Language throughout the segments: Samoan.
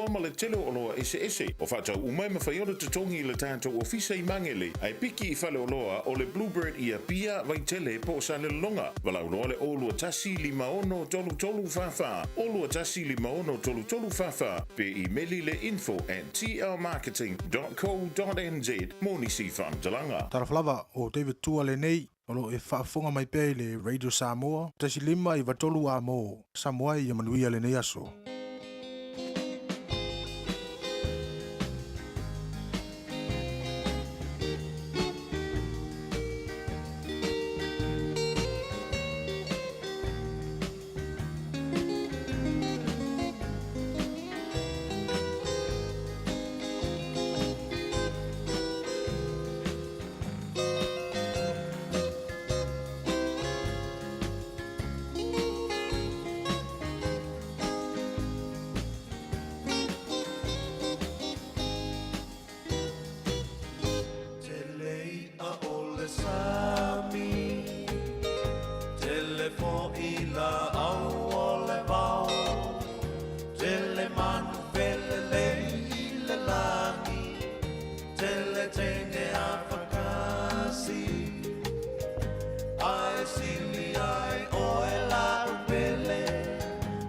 oloa ma le tele o oloa eseese. O faatau uma e mafai ona totogi i le tatou ofisa i Magele ae piki i faleoloa o le Bluebird i Apia, Vaitele po o Salelologa. Valaau loa le 021 56 33 44, 021 56 33 44 pe imeli le info at tlmarketing.co.nz mo nisi faamatalaga. Talofa lava, o David Tua lenei, o lo o e faafofoga mai pea i le Radio Samoa, 1.5 93 A mo Samoa ia manuia lenei aso. Tele i'a o le sami, Tele fo'i la'au o le vao, Tele manu felelei i le lagi, Tele teine afakasi, Ae sili ai oe la'u pele,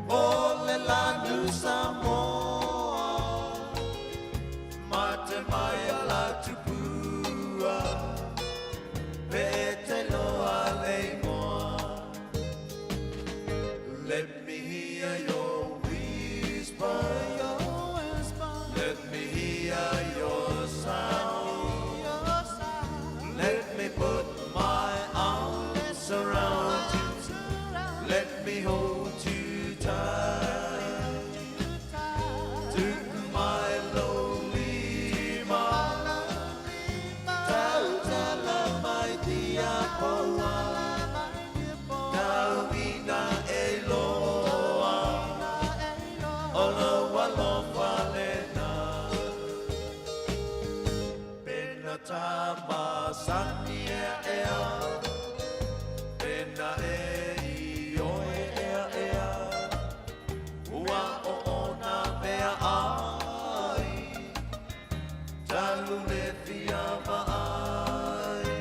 O le lanu Samoa. Mate mai a la tupua, Pe te loa le igoa. Let me hear your whisper, Let me hear your sound, Let me put my arms around you, Let me hold you tight. Tuku mai lou lima, Tautala mai dia poa, Tau ina e iloa, O lou alofa lena. Pena ta masani ea ea, Pena e i oe ea ea, Ua o ona mea ai, Talu le fia vaai.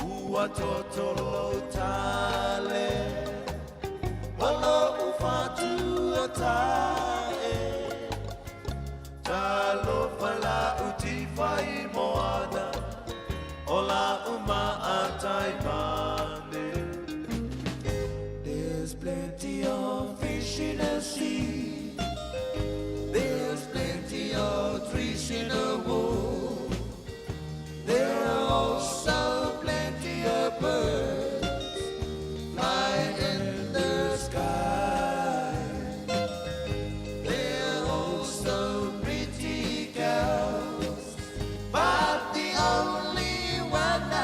Ua toto lou tale, O lo'u fatu o tae, Talofa la'u tifa i moana, O la'u maatai mane. There's plenty of fish in the sea, There's plenty of trees in the wood, There are also plenty of birds flying in the sky. There are also pretty girls, but the only one I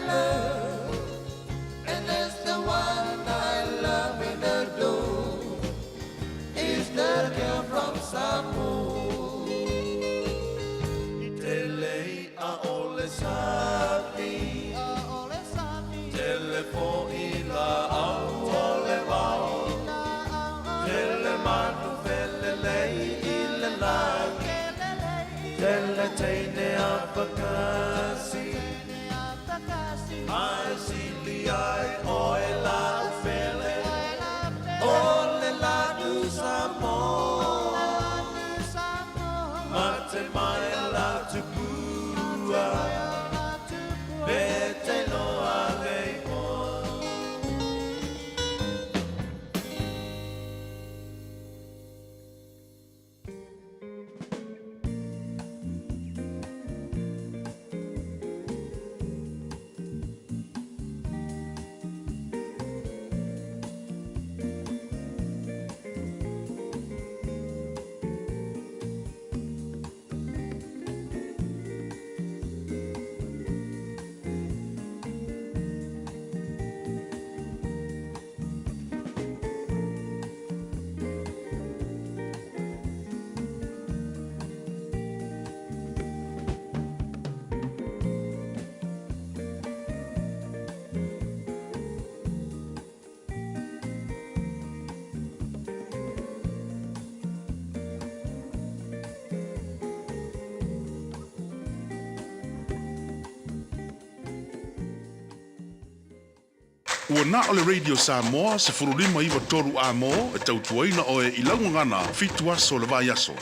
love, and that's the one I love and adore, is the girl from Samoa. Tele i'a o le sami, Tele fo'i la'au o le vao, Tele manu felelei i le lagi, Tele teine afakasi, Ae sili ai oe la'u pele, O le lanu Samoa. Mate mai la tupua, Pe te loa le igoa. Ua na o le Radio Samoa 1593 A-mo e tautuaina oe i lau gagana fitu aso o le vaiaso.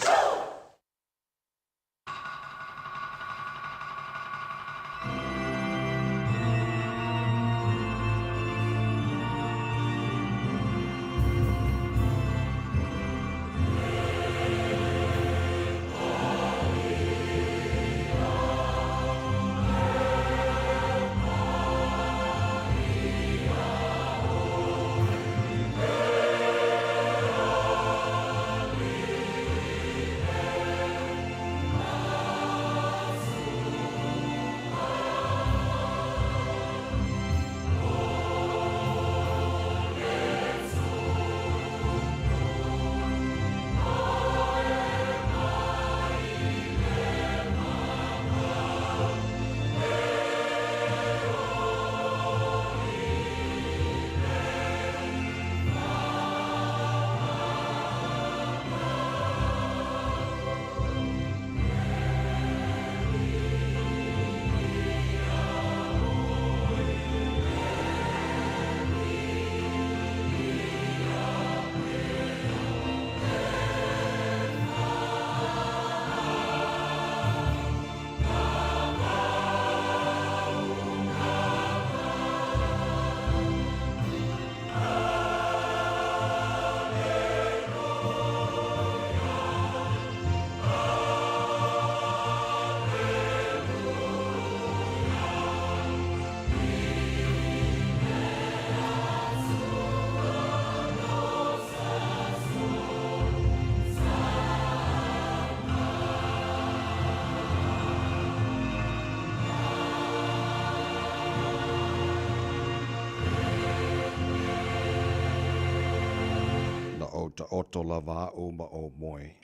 Na ou taoto lava au ma ou moe,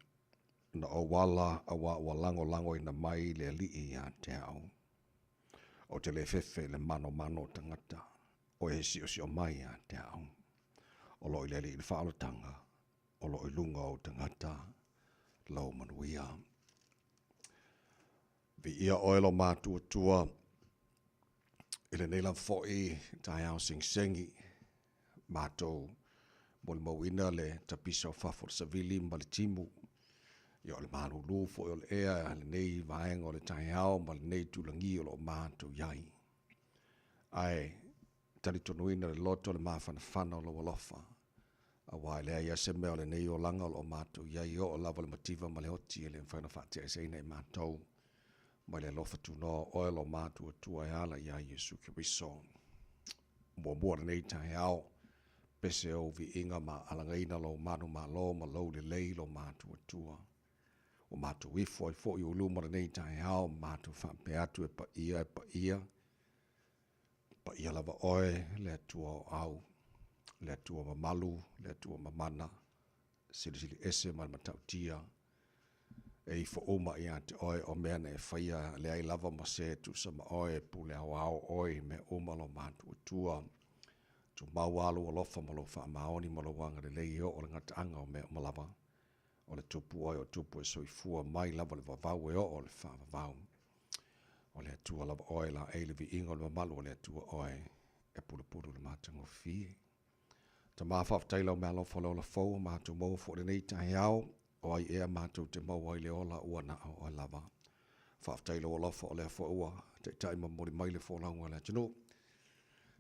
na ou ala auā ua lagolagoina mai le Alii ia te au. Ou te le fefe i le manomano o tagata, o e siosio mai ia te au. O lo o i le Alii le faaolataga, o lo o i luga o ou tagata lou manuia. Viia oe lo matuatua i lenei lava foi taeao segisegi, matou molimauina le tapisa o fafo o le savili ma le timu. Ia o le malulu foi o le ea lenei vaega o le taeao ma lenei tulagi o lo o matou i ai. Ae talitonuina le loto le mafanafana o lou alofa, aua e leai lava se mea o lenei olaga o lo o matou i ai e oo lava le mativa ma le oti e le mafai ona faateaeseina e matou mai le alofa tunoa o oe lo matuatua e ala iā Iesu Keriso. Muamua lenei taeao, pese ou viiga ma alagaina lou manumalo ma lou lelei lo matuatua. Ua matou ifo ai foi i luma lenei taeao ma matou faapea atu e paia e paia, paia lava oe le Atua o au, le Atua mamalu, le Atua mamana, silisili ese ma le matautia, e ifo uma ia te oe o mea na e faia, leai lava ma se e tusa ma oe, e pule aoao oe i mea uma lo matuatua. Tumau lava lou alofa ma lou faamaoni ma lou agalelei e oo le gataaga o mea uma lava. O le Tupu oe o Tupu e soifua mai lava le vavau e oo le faavavau. O le Atua lava oe laei le viiga o le mamalu o le Atua oe e pulupulu i le matagofie. Tama faafetai lau meaalofa o le ola fou ua matou maua foi lenei taeao o ai ea matou te maua ai le ola ua na o oe lava. Faafetai lou alofa o lea foi ua taitai ma momoli mai le folauga a le atunuu.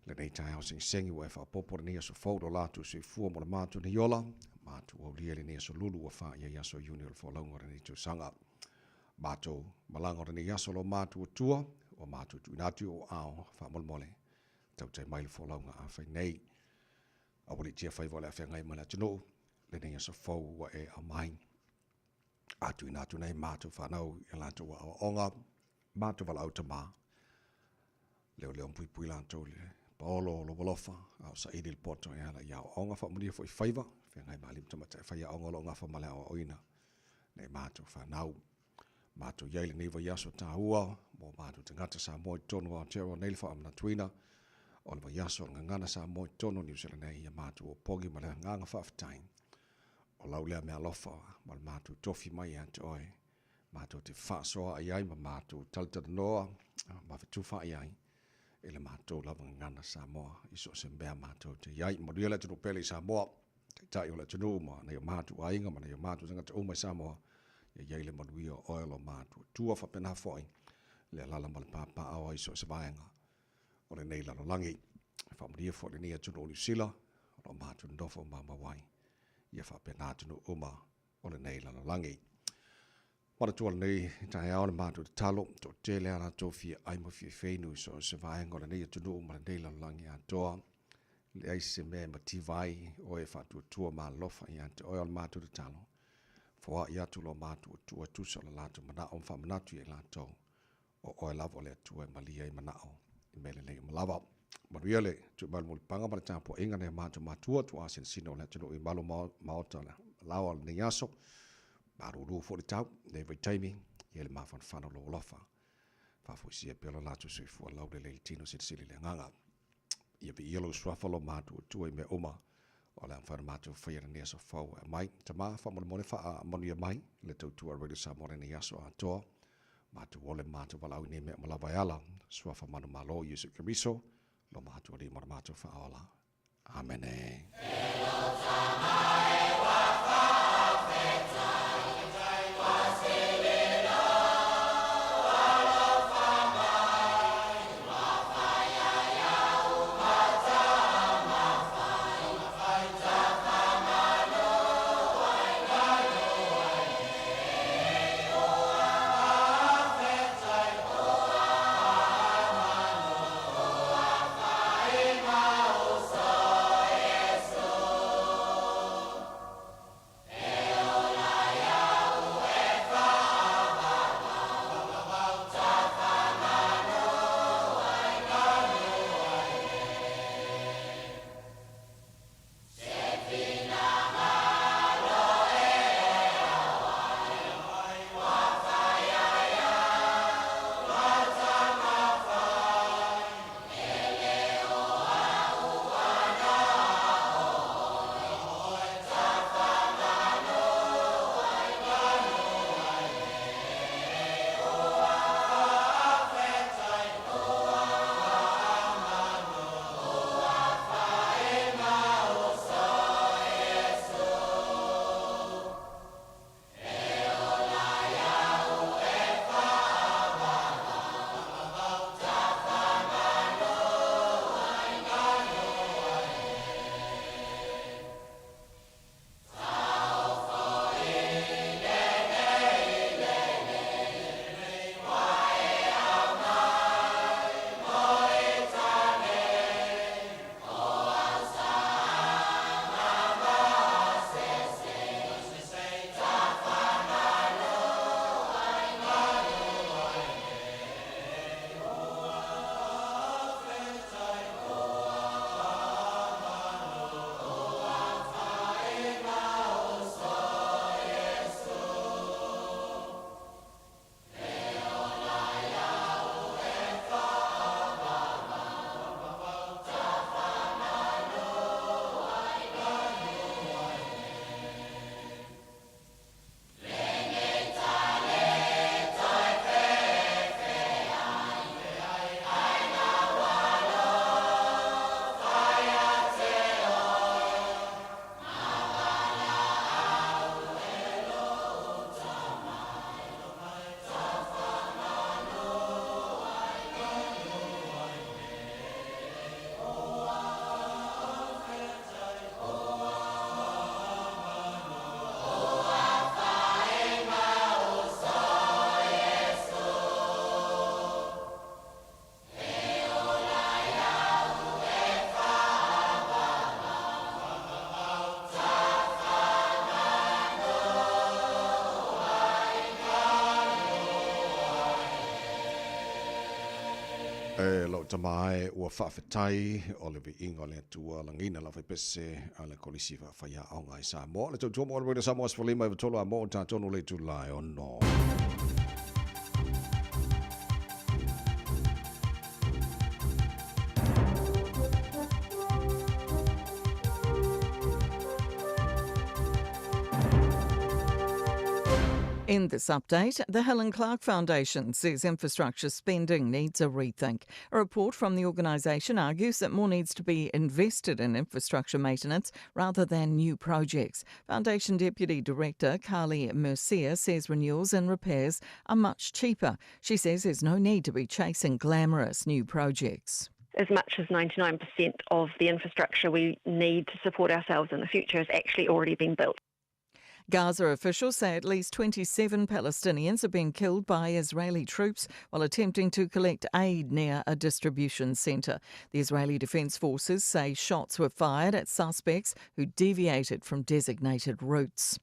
Lenei taeao segisegi ua e faaopoopo lenei aso fou lo latou soifua mo le matou nei ola, matou aulia i lenei aso lulu ua faia i aso Iuni o le folauga o lenei tausaga. Matou malaga o lenei aso lo matou Atua, ua matou tuuina atu i ou aao faamolemole, tautai mai le folauga a fai nei. Aualiitia faiva o le a feagai ma le atunuu, lenei aso fou ua e aumai. A tuuina atu nei matou fanau i a latou aoaoga, matou valaau tama, leoleo ma puipui latou i le paolo o lou alofa, a o saili le poto e ala i aoaoga, faamanuia foi faiva, feagai ma alii ma tamaitai faiaoga o lo o gafa ma le aoaoina nei matou fanau. Matou i ai lenei vaiaso taua mo matou tagata Samoa i totonu o Aotearoa nei le faamanatuina o le vaiaso o le gagana Samoa i totonu o Niu Sila nei ia matou opogi ma le agaga faafetai. O lau lea meaalofa ma le matou tofi mai ia te oe, matou te faasoa ai ma matou talatalanoa ma fetufaai ai. i le matou lava gagana Samoa i so o se mea matou te i ai. Manuia le atunuu pele i Samoa, Taitai o le atunuu ma nai o matou aiga ma nai o matou tagata uma i Samoa, ia i ai le manuia o oe lo matou Atua faapena foi le alaala ma le papaaao ai i so o se vaega o lenei lalolagi. Faamanuia foi lenei atunuu o Niu Sila o lo o matou nonofo maumau ai, ia faapena atunuu uma o lenei lalolagi. Manatua lenei taeao le matou tatalo, toatele a latou fia ai ma fia feinu i so o se vaega o lenei atunuu ma lenei lalolagi atoa. Leai se mea e mativa ai oe e faatuatua ma alofa ia te oe o le matou tatalo. Foai atu lo matou Atua e tusa o le latou manao ma faamanatu ia i latou o oe lava o le Atua e malie ai manao i mea lelei uma lava. Manuia le tuumalu mulipaga ma le tapuaiga nai matou matua tuaa sinosino o le atunuu i malu maota laoa o lenei aso. Malulu foi le tau nei vaitaimi ia le mafanafana o lou alofa. Faafoisia pea lo latou soifua laulelei le tino silisili le agaga. Ia viia lou suafa lo matou Atua i mea uma o le a mafai ona matou faia lenei aso fou e aumai. Tama, faamolemole faamanuia mai le tautua a Radio Samoa lenei aso atoa. Matou ole ma matou valaau i nei mea uma lava e ala suafa manumalo Iesu Keriso, lo matou Alii ma lo matou Faaola. Amene. E lou tama e, ua faafetai o le viiga o le Atua lagiina lau faipese a le Kolisi Faafaiaoga i Samoa. Le tautua mo le Radio Samoa 15 i 3 a mo tatonu le itula e ono. In this update, the Helen Clark Foundation says infrastructure spending needs a rethink. A report from the organisation argues that more needs to be invested in infrastructure maintenance rather than new projects. Foundation Deputy Director Carly Mercier says renewals and repairs are much cheaper. She says there's no need to be chasing glamorous new projects. As much as 99% of the infrastructure we need to support ourselves in the future has actually already been built. Gaza officials say at least 27 Palestinians have been killed by Israeli troops while attempting to collect aid near a distribution centre. The Israeli Defence Forces say shots were fired at suspects who deviated from designated routes.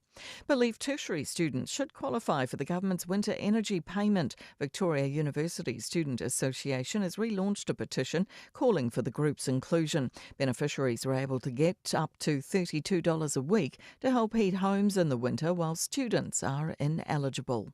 Believe tertiary students should qualify for the government's winter energy payment. Victoria University Student Association has relaunched a petition calling for the group's inclusion. Beneficiaries are able to get up to $32 a week to help heat homes in the winter while students are ineligible.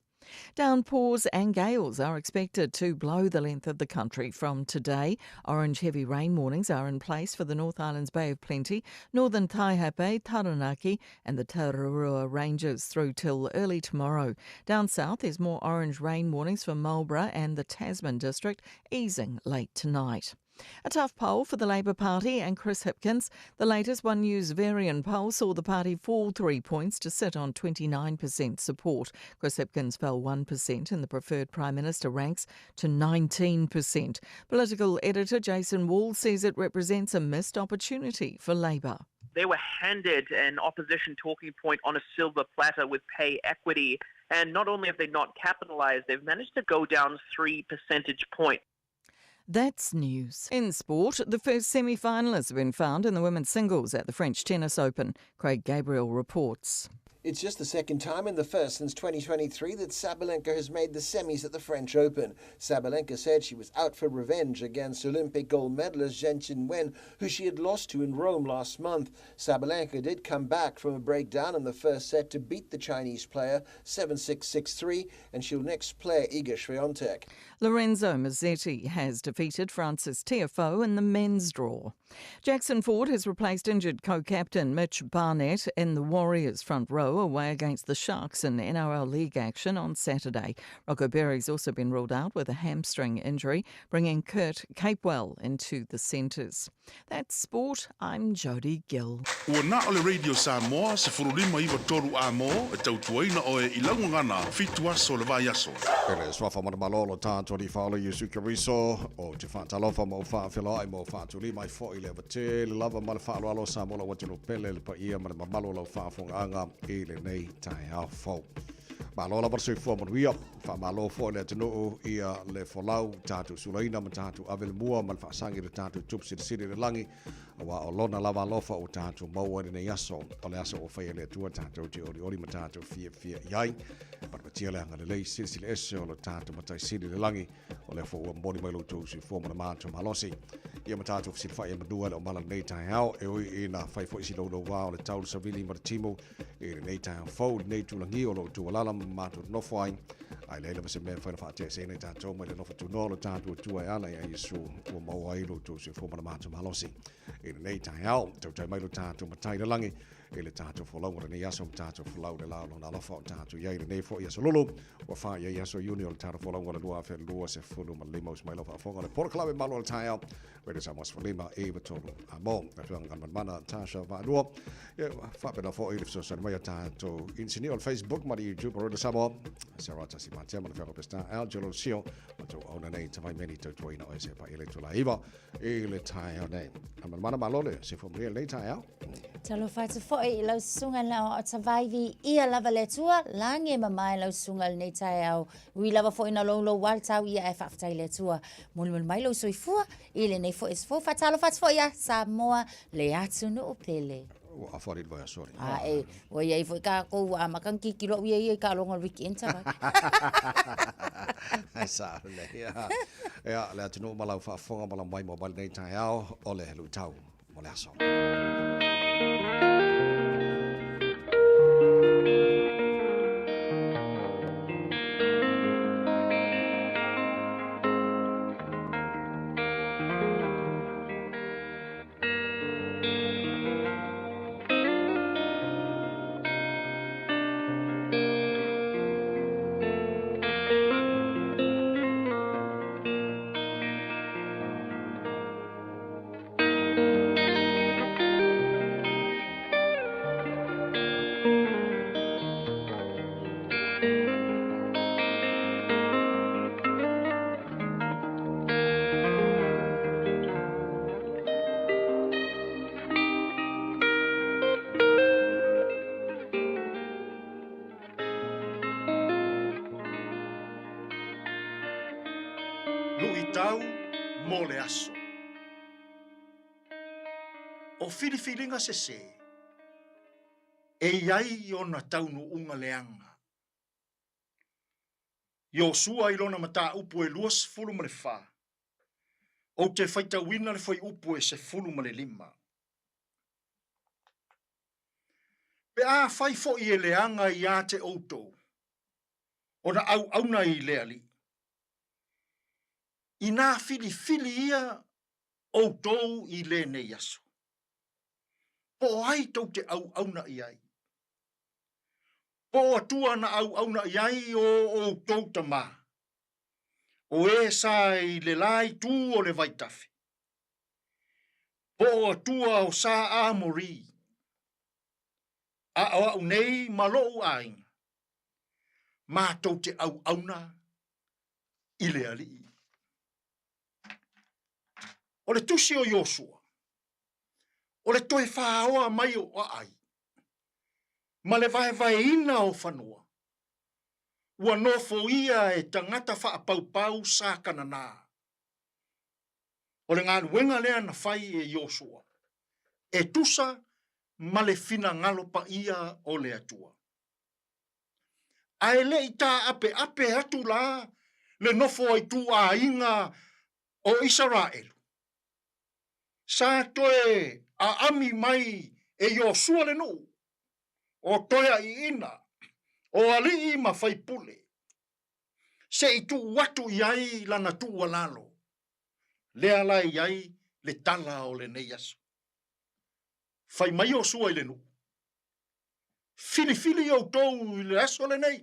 Downpours and gales are expected to blow the length of the country from today. Orange heavy rain warnings are in place for the North Island's Bay of Plenty, Northern Taihape, Taranaki and the Tararua Ranges through till early tomorrow. Down south, there's more orange rain warnings for Marlborough and the Tasman District, easing late tonight. A tough poll for the Labor Party and Chris Hipkins. The latest One News Verian poll saw the party fall 3 points to sit on 29% support. Chris Hipkins fell 1% in the preferred Prime Minister ranks to 19%. Political editor Jason Wall says it represents a missed opportunity for Labor. They were handed an opposition talking point on a silver platter with pay equity. And not only have they not capitalised, they've managed to go down 3 percentage points. That's news. In sport, the first semi-finalists have been found in the women's singles at the French Tennis Open. Craig Gabriel reports. It's just the second time and the first since 2023 that Sabalenka has made the semis at the French Open. Sabalenka said she was out for revenge against Olympic gold medalist Zheng Qinwen, who she had lost to in Rome last month. Sabalenka did come back from a breakdown in the first set to beat the Chinese player 7-6, 6-3, and she'll next play Iga Swiatek. Lorenzo Musetti has defeated Francis Tiafoe in the men's draw. Jackson Ford has replaced injured co-captain Mitch Barnett in the Warriors front row away against the Sharks in NRL League action on Saturday. Rocco Berry's also been ruled out with a hamstring injury, bringing Kurt Capewell into the centres. That's sport. I'm Jodie Gill. Ua na o le Radio Samoa, 159 a mo, e tautuaina oe i laugagana, 7 aso o le vaiaso. E le suafa manumalo o lo tatou Alii Faaola Iesu Keriso, ou te faatalofa ma ou faafeiloai ma ou faatulima ai foi i le ava tele lava ma le faaaloalo o Samoa lau atunuu pele, le paia ma le mamalu o lau faafofogaaga i lenei taeao fou. Malo lava le soifua manuia, faamalo foi le atunuu ia le folau, tatou sulaina ma tatou ave le mua ma le faasagi i le tatou Tupu Silisili i le lagi, aua o lona lava alofa ua tatou maua i lenei aso, o le aso ua faia e le Atua tatou te olioli ma tatou fiafia i ai. Malumatia le agalelei silisili ese o lo tatou Matai Sili i le lagi, o lea foi ua momoli mai lo outou soifua ma le matou malosi. Ia ma tatou fesilafai ai manua le omala lenei taeao, e ui ina fai foi si louloua o le tau le savili ma le timu i lenei taeao fou, lenei tulagi o lo outou alala ma matou nofo ai, ae leai lava se mea e mafai ona faateeseina i tatou mai le nofo tunoa o lo tatou Atua e ala ia Iesu ua maua ai lo outou soifua ma le matou malosi. I lenei taeao, tautai mai lo tatou Matai i le lagi, i le tatou folauga o lenei aso ma tatou folau i le la o lona alofa o tatou i ai i lenei foi aso lulu ua fā i ai aso Iuni o le tatou folauga o le 2025. Usu mai lau faafofoga o le polokalame malu o le taeao Radio Samoa 15 9 3 a mo le afioga Galumalemana Tasha Vaalua ia faapena foi le fesoasoani mai a tatou inisinia o le Facebook ma le YouTube o Radio Samoa Sarah Tasi Matea ma le afioga Pestar Al Sio ma tou auna nei tawai meni tautuaina o ese pa i le tula iva i le taeao nei. Galumalemana malo le soifua manuia i lenei taeao. Talofa atu foi i lau susuga i le aoaoa vaivi ia lava le Atua, lagi e mamae lau susuga i lenei taeao. Ui lava foi ina loulou a le tau ia ae faafetai i le Atua. Molimoli mai lou soifua i lenei foi aso fou. Faatalofa atu foi ia Samoa le atunuu pele. Ua afa alii le vaiaso alii. A e, ua iai foi kākou ua amata ona tilotilo au ia ia i taaloga o le weekend sa vai. Ai sa lelei. Ia, le atunuu ma lau faafofoga ma lau maimoa mai lenei taeao o le luitau mo le aso. Luitau mo le aso. O filifiliga sesē, e i ai ona taunuuga leaga. Iosua i lona mataupu e 24, ou te faitauina le fuaiupu e 15. Pe afai foi e leaga ia te outou, ona auauna i le Alii, inā filifili ia outou i lenei aso. Po o ai tou te auauna i ai? Po o Atua na auauna i ai o outou tamā, o e sa i le la itu o le vaitafe, po o Atua o sa Amori, a o a'u nei ma lo'u aiga, matou te auauna i le Alii. O le tusi o Iosua, o le toe fāoa mai o aai ma le vaevaeina o fanua, ua nofoia e tagata faapaupau sa Kanana. O le galuega lea na fai e Iosua, e tusa ma le finagalo paia o le Atua. Ae le i taapeape atu la le nofo a ituaiga o Isaraelu, sa toe aami mai e Iosua le nuu, o toeaiina, o alii ma faipule, se i tuu atu i ai lana tuualalo, lea la e i ai le tala o lenei aso. Fai mai Iosua i le nuu, Filifili outou i le aso lenei,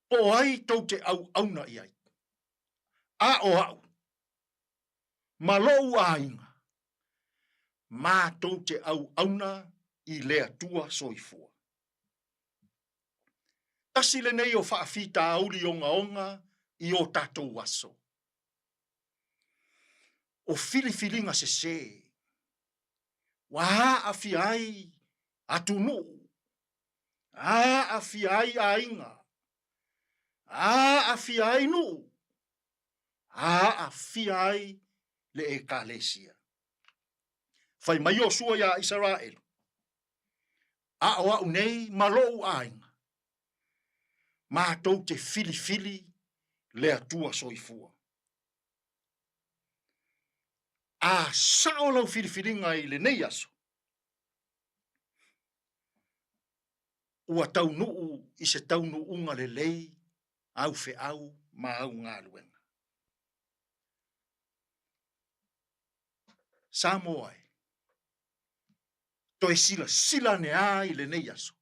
po o ai tou te auauna i ai, a o a'u ma lo'u aiga, matou te auauna i le Atua soifua. Tasi lenei o faafitauli ogaoga i o tatou aso, o filifiliga sesē ua aafia ai atunuu, aafia ai aiga, aafia ai nuu, aafia ai le Ekalesia. Fai mai Iosua iā Isaraelu, A o a'u nei ma lo'u aiga, matou te filifili le Atua soifua. A sao lau filifiliga i lenei aso, ua taunuu i se taunuuga lelei au feau ma au galuega. Samoa e, toe silasila ane a i lenei aso,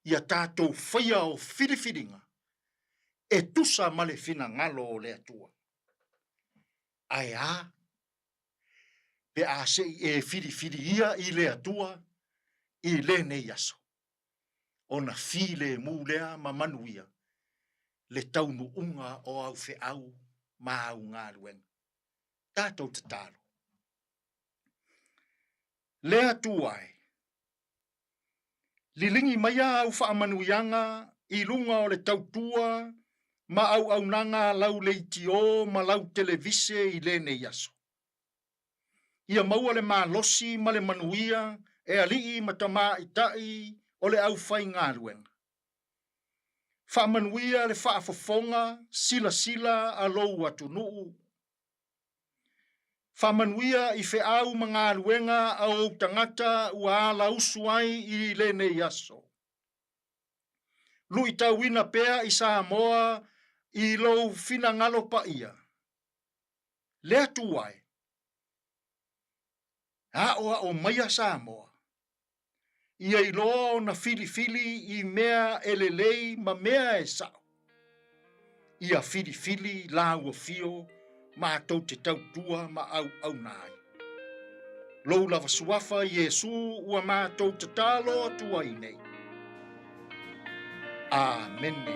ia tatou faia o filifiliga e tusa ma le finagalo o le Atua. Ae a pe a se i e filifili ia i le Atua i lenei aso, ona filemu lea ma manuia le taunuuga o au feau ma au galuega. Tatou tatalo. Le Atua e, Liligi maia au faamanuiaga i luga o le tautua ma auaunaga a lau leitio ma lau televise i lenei aso. Ia maua le malosi ma le manuia e alii ma tamaitai o le aufaigaluega. Faamanuia le faafofoga silasila a lou atunuu. Faamanuia i feau ma galuega a ou tagata ua alausu ai i lenei aso. Luitauina pea i Samoa i lou finagalo paia. Le Atua e, aoao maia Samoa ia iloa ona filifili i mea e lelei ma mea e sa'o. Ia filifili lāua fio matou te tautua ma auauna ai. Lou lava suafa Iesu ua matou tatalo atu ai nei. Amene.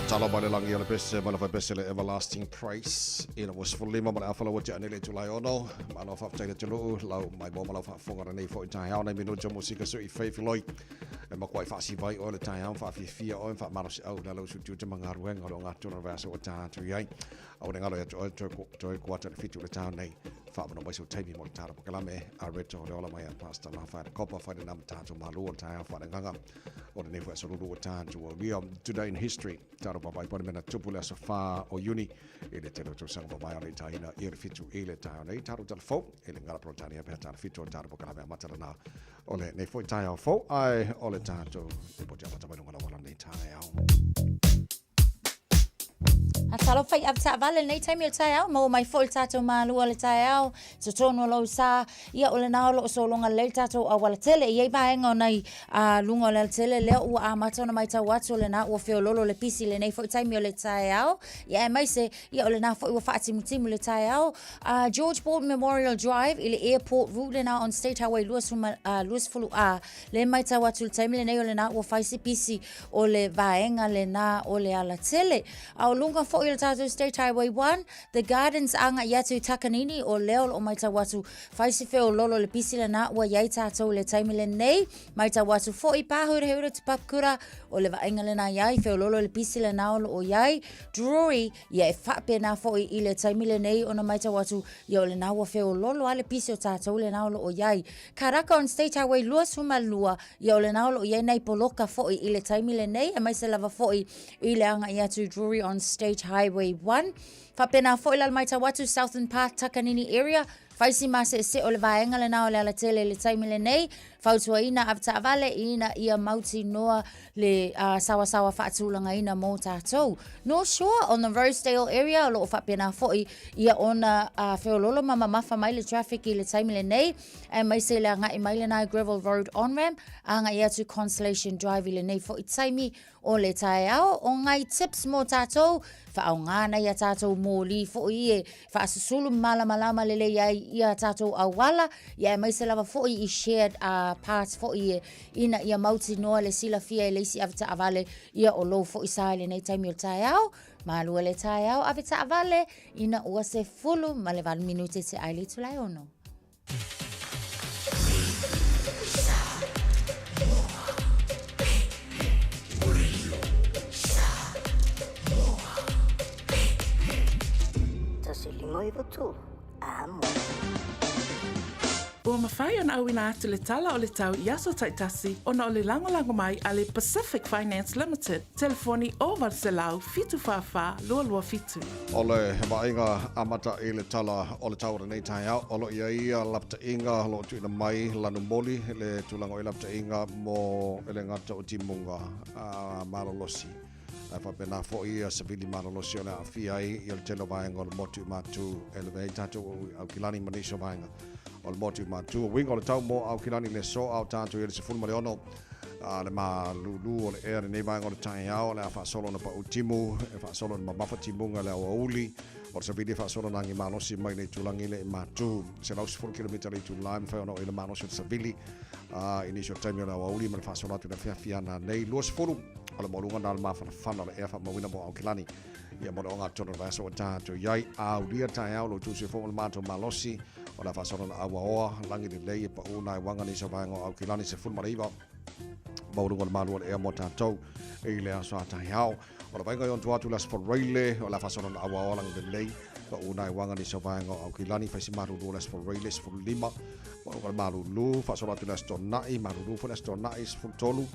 Talo mai le lagi o le pese ma le faipese le Everlasting Praise ina ua 15 ma le afa ua tea nei le itula e ono. Malo faafetai le atunuu lau mai mo ma lau faafofoga lenei foi taeao nai minute o musika sui fei filoi e makuai faasivai oe le taeao faafiafia oe faamalosiau le ala usu tiute ma galuega o lo o gatona le vaiaso ua ta atu i ai. Aua ne galo ia te oe toe toe kuata le 7 i le taeao nei. Fa'avanoa mai sou taimi mo le tala pokalame a Reto o le ola mai a Pastor Lafa Kopa fai lena ma tātou malu o le taeao faaleagaga o lenei foi aso lulu ua tātou aulia. Today in history, talo papai pane mena tupu le aso 4 o Iuni i le tele o tausaga mamae o le itaina i le fitu i le taeao nei talo tala fou i le ngala Peretania pe tala fitu o le tala pokalame a mata lena o lenei foi taeao fou ai o le tātou te poti amata mai lunga lawa lenei taeao. A talofa i avetaavale lenei taimi o le taeao, maua mai foi le tatou malua o le taeao, totonu o lou sa, ia o lena o lo o sologa lelei le tatou auala tele. E i ai vaega o nai a, luga o le alatele lea ua amata ona matau atu o lena ua feololo le pisi i lenei foi taimi o le taeao, ia aemaise ia o lena foi ua faatimutimu le taeao. A, George Board Memorial Drive i le airport route lena on State Highway 20A, Le matau atu i le taimi lenei o lena ua fai se pisi o le vaega lena o le alatele. A o luga foi o le tatou State Highway 1, The Gardens agai atu i Takanini, o lea o lo o matau atu fai se feololo le pisi lena ua i ai tatou i le taimi lenei. Matau atu foi Pāhurehure to Papakura, o le vaaiga lena i ai, feololo le pisi lena o lo o i ai. Drury, ia e faapena foi i le taimi lenei ona matau atu, ia o lena ua feololo lava le pisi o tatou lena o lo o i ai. Karaka on State Highway 22, ia o lena o lo o i ai nai poloka foi i le taimi lenei, aemaise lava foi i le agai atu Drury on State Highway 1. Faapena foi la le matau atu Southern Path Takanini area, fai si maseese o le vaega lena o le alatele i le taimi lenei, fautuaina avetaavale ina ia mautinoa le sawasawa faatulagaina mō tātou. North Shore on the Rosedale area o lo o faapena foi ia ona feololo ma mamafa mai le traffic i le taimi lenei, aemaise le agai mai lena i Gravel Road on-ramp, agai atu Constellation Drive i lenei foi taimi o le taeao. O ngai tips mō tātou, whaaoga ana i a tātou mōlī foi e whaasusulu malamalama lelei ai i a tātou auala, ia aemaise lava foi i shared paths foi e ina ia mautinoa le silafia e le isi avetaavale ia o lou foi sa i lenei taimi o le taeao. Malua le taeao avetaavale ina ua 18 minute te ai le itula e ono. 1 5 9 3, Amo. Ua mafai ona auina atu le tala o le tau i aso taitasi ona o le lagolago mai a le Pacific Finance Limited, telefoni 0800 744 227. O le vaaiga amata i le tala o le tau o lenei taeao, o lo o i ai ia lapataiga o lo o tuuina mai lanumoli le tulaga o i lapataiga mo e le gata o timuga malolosi. Ae faapena foi ia savili malolosi o le aafia ai ia le tele o vaega o le motu i Matu e lavea ai tatou Aukilani ma nisi o vaega o le motu i Matu. O uiga o le tau mo Aukilani le aso a o tatou i le 16 a le malulu o le ea lenei vaega o le taeao o le a faasolo ona pau timu e faasolo ona mamafa timuga le aoauli o le savili e faasolo ona agi malosi mai le itulagi le i Matu 110 kilomita le itula e mafai ona oo i le malosi o le savili a i nisi o taimi o le aoauli ma le faasolo atu i le afiafi ana nei 20 o le maualuga na o le mafanafana o le ea faamauina mo Aukilani ia mo le ogatotonu o le vaiaso ua tatou i ai. Aulia taeao lo outou soifua ma le matou malosi o le a faasolo na auaoa lagi lelei e paʻu nai uaga nisi o vaega o Aukilani 19 maualuga o le malu o le ea mo tatou i le aso a taeao. O le vaaiga i ona tua atu i le aso Faraile o le a faasolo na auaoa lagi lelei paʻu nai uaga nisi o vaega o Aukilani fai si malulu o le aso Faraile 15 maualuga o le malulu faasolo atu i le aso Toonai malulu foi le aso Toonai 13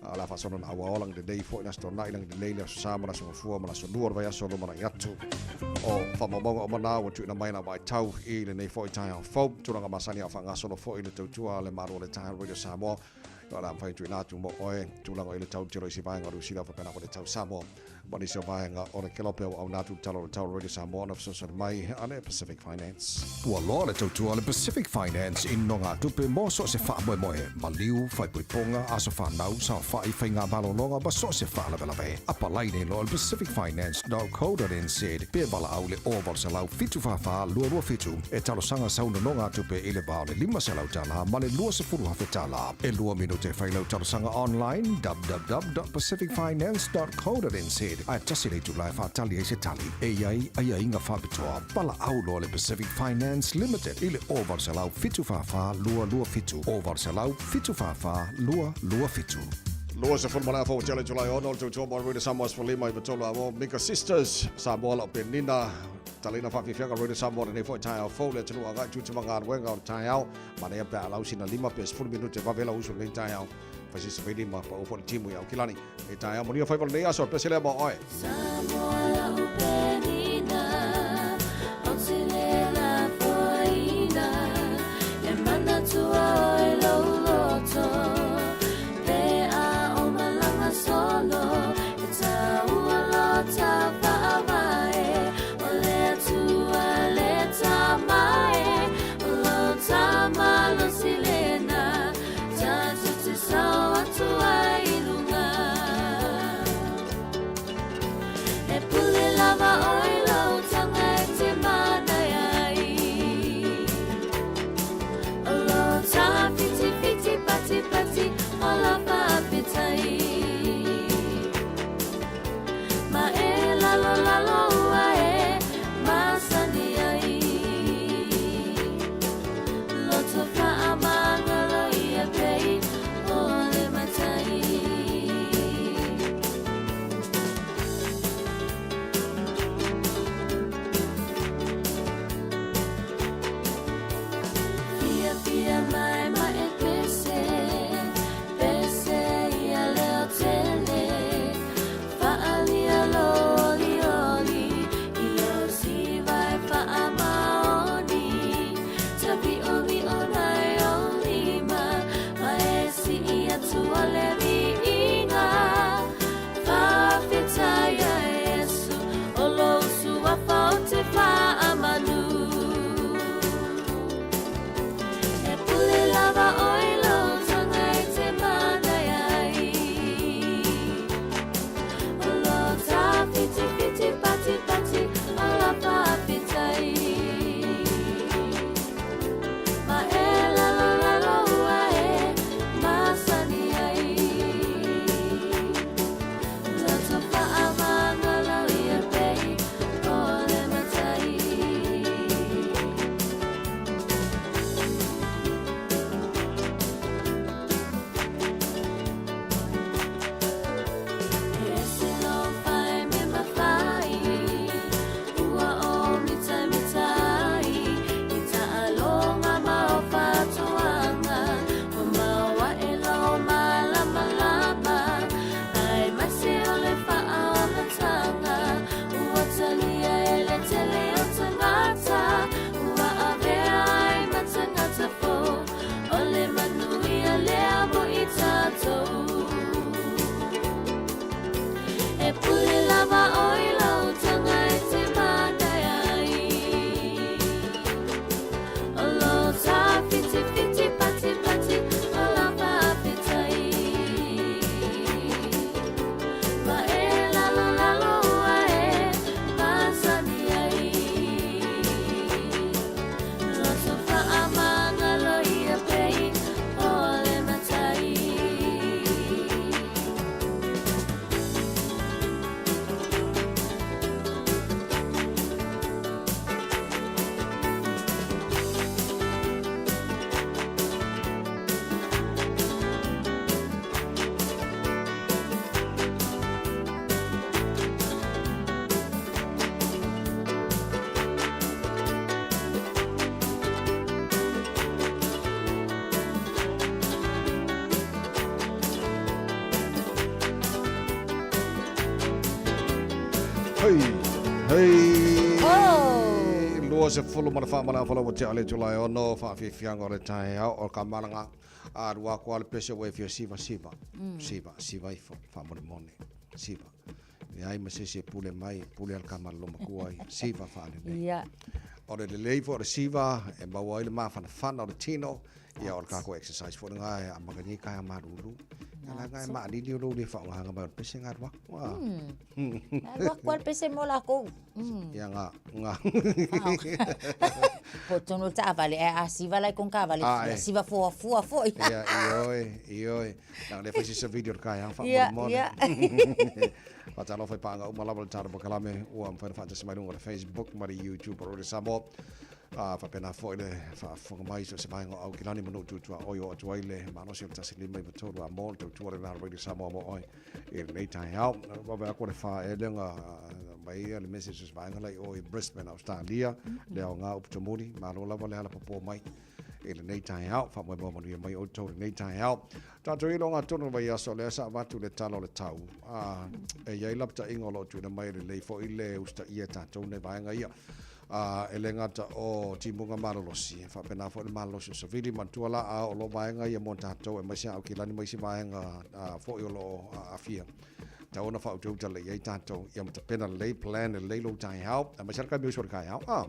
A o le a faasolo na auaoa lagi lelei foi le Aso Toonai, lagi lelei le Aso Sa ma le Aso Gafua ma le Aso Lua o le vaiaso lumanai atu. O faamaumauga uma na ua tuuina mai lau vaitau i lenei foi taeao fou. Tulaga masani a o faagasolo foi le tautua a le Malo o le Taeao Radio Samoa. O le a mafai tuuina atu mo oe tulaga i le tautilo i si vaega o Lusila faapena foi le tau Samoa ma nisi o vaega o le kelope ua auina atu le tala o le tau Radio Samoa ona fesoasoani mai a le Pacific Finance. Ua loa le tautua a le Pacific Finance i nogatupe mo so o se faamoemoe, maliu, faaipoipoga, aso fanau, saofai, faiga malologa ma so o se faalavelave. Apalai nei loa i le pacificfinance.co.nz pe valaau i le 0800 744 227 e talosaga sau nonogatupe i le va o le $500 ma le $20,000. E lua minute e fai lau talosaga online www.pacificfinance.co.nz ae tasi le itula e faatali ai se tali. E i ai aiaiga faapitoa. Valaau loa le Pacific Finance Limited i le 0800 744 227, 0800 744 227. 20 ma le afa ua tea le itula e ono o le tautua mo Arena Samoa 15 i 3 amo Mika Sisters Samoa lau Penina. Tatalaina faafiafiaga Radio Samoa lenei foi taeao fou le atunuu agai tiute ma galuega o le taeao. Manaia pe a lau sina 5 pe 10 minute vave lau uso lenei taeao. Fai se savili ma pau foi le timu i Aukilani. Lenei taeao manuia faiva lenei aso, pese lea mo oe. Samoa lau penina, o te le lafoaina, e manatua oe lou loto, pe a o malaga solo, e taua lo ta faavae, o le Atua le Tama e, o lo Tama losi lena, tatou te sao atu ai i luga. E pule lava oe lou taga e te manaia ai. O lo ta whitiwhiti patipati o la faafetai. Ma e lalolalo ua e masani ai. Loto faamagalo ia pei o le matai. Fiafia mai ma e pese, pese ia leo tele. Faalia lo olioli, i lo siva e faamaoni. Tavi'ovi'o mai o lima, ma e si'i atu o le viiga. Faafetai ia Iesu, o lou suafa o te faamanu. E pule lava oe lou taga e te manaia ai. O lo ta whitiwhiti patipati o la faafetai. Ma e lalolalo ua e masani ai. Loto faamagalo ia pei o le matai. E ese lou fai me mafai, ua o mitamitai, i taaloga ma o faatoaga, ua maoae lou malamalama, aemaise o le faaolataga, ua talia e le tele o tagata, ua avea ai ma tagata fou, o le manuia lea mo i tatou. E pule lava oe lou taga e te manaia ai. O lo ta whitiwhiti patipati o la faafetai. Ma e lalolalo ua e masani ai. Loto faamagalo ia pei o le matai. Hei, hei. Oh! 20 ma le faamala fala ua tea le Julae 6 faafiafiaga o le taeao o ka malaga a lua aku a le pese ua e fia siva siva. Siva, siva ifo, faamolemole. Siva. Leai ma se isi e pule mai, pule a le kamalolo matua ai, siva faalelei. Ia. O le lelei foi o le siva e maua ai le mafanafana o le tino, ia o le kako exercise foi lena e amata nei kaea malulu. Ia la nga e maalili o lou le faaaogaina mai o le pese nga alu aku. A. Alu aku a le pese mo lakou. Ia nga, nga. Po tonu le taavale, ae a siva la i kona taavale, Ae. ia siva fuafua foi. Ia, ioe, ioe. Leaga lea fai sisa video o le kaeao Ia, faamolemole. ia. Faatalofa i paaga uma lava o le tatou polokalame ua mafai ona faatasi mai luga o le Facebook ma le YouTube o Radio Samoa. A faapena foi le faafofoga mai i so o se vaega o Aukilani ma nuu tuatuaoi o atu ai le malosi o le 153 a mo le tautua lena a Radio Samoa mo oe i lenei taeao. Vave aku o le faaelega mai le message o se vaega la i o i Brisbane, Australia, le aoga upu tomuli, malo lava le halapopo mai i lenei taeao. Faamoemoe manuia mai outou i lenei taeao. Tatou i loga tonu o le vaiaso lea sa avatu le tala o le tau. A, e i ai lapataiga o lo o tuuina mai e lelei foi le usitaia e tatou nai vaega ia. A, e le gata o timuga malolosi, e faapena foi le malolosi o savili. Manatua la a oo loa vaega ia mo tatou aemaise Aukilani ma isi vaega foi o lo o aafia. Tatau ona faautauta lelei i ai tatou ia ma tapena lelei, plan lelei lou taeao, aemaise lava le taimi usu o le taeao. Ah.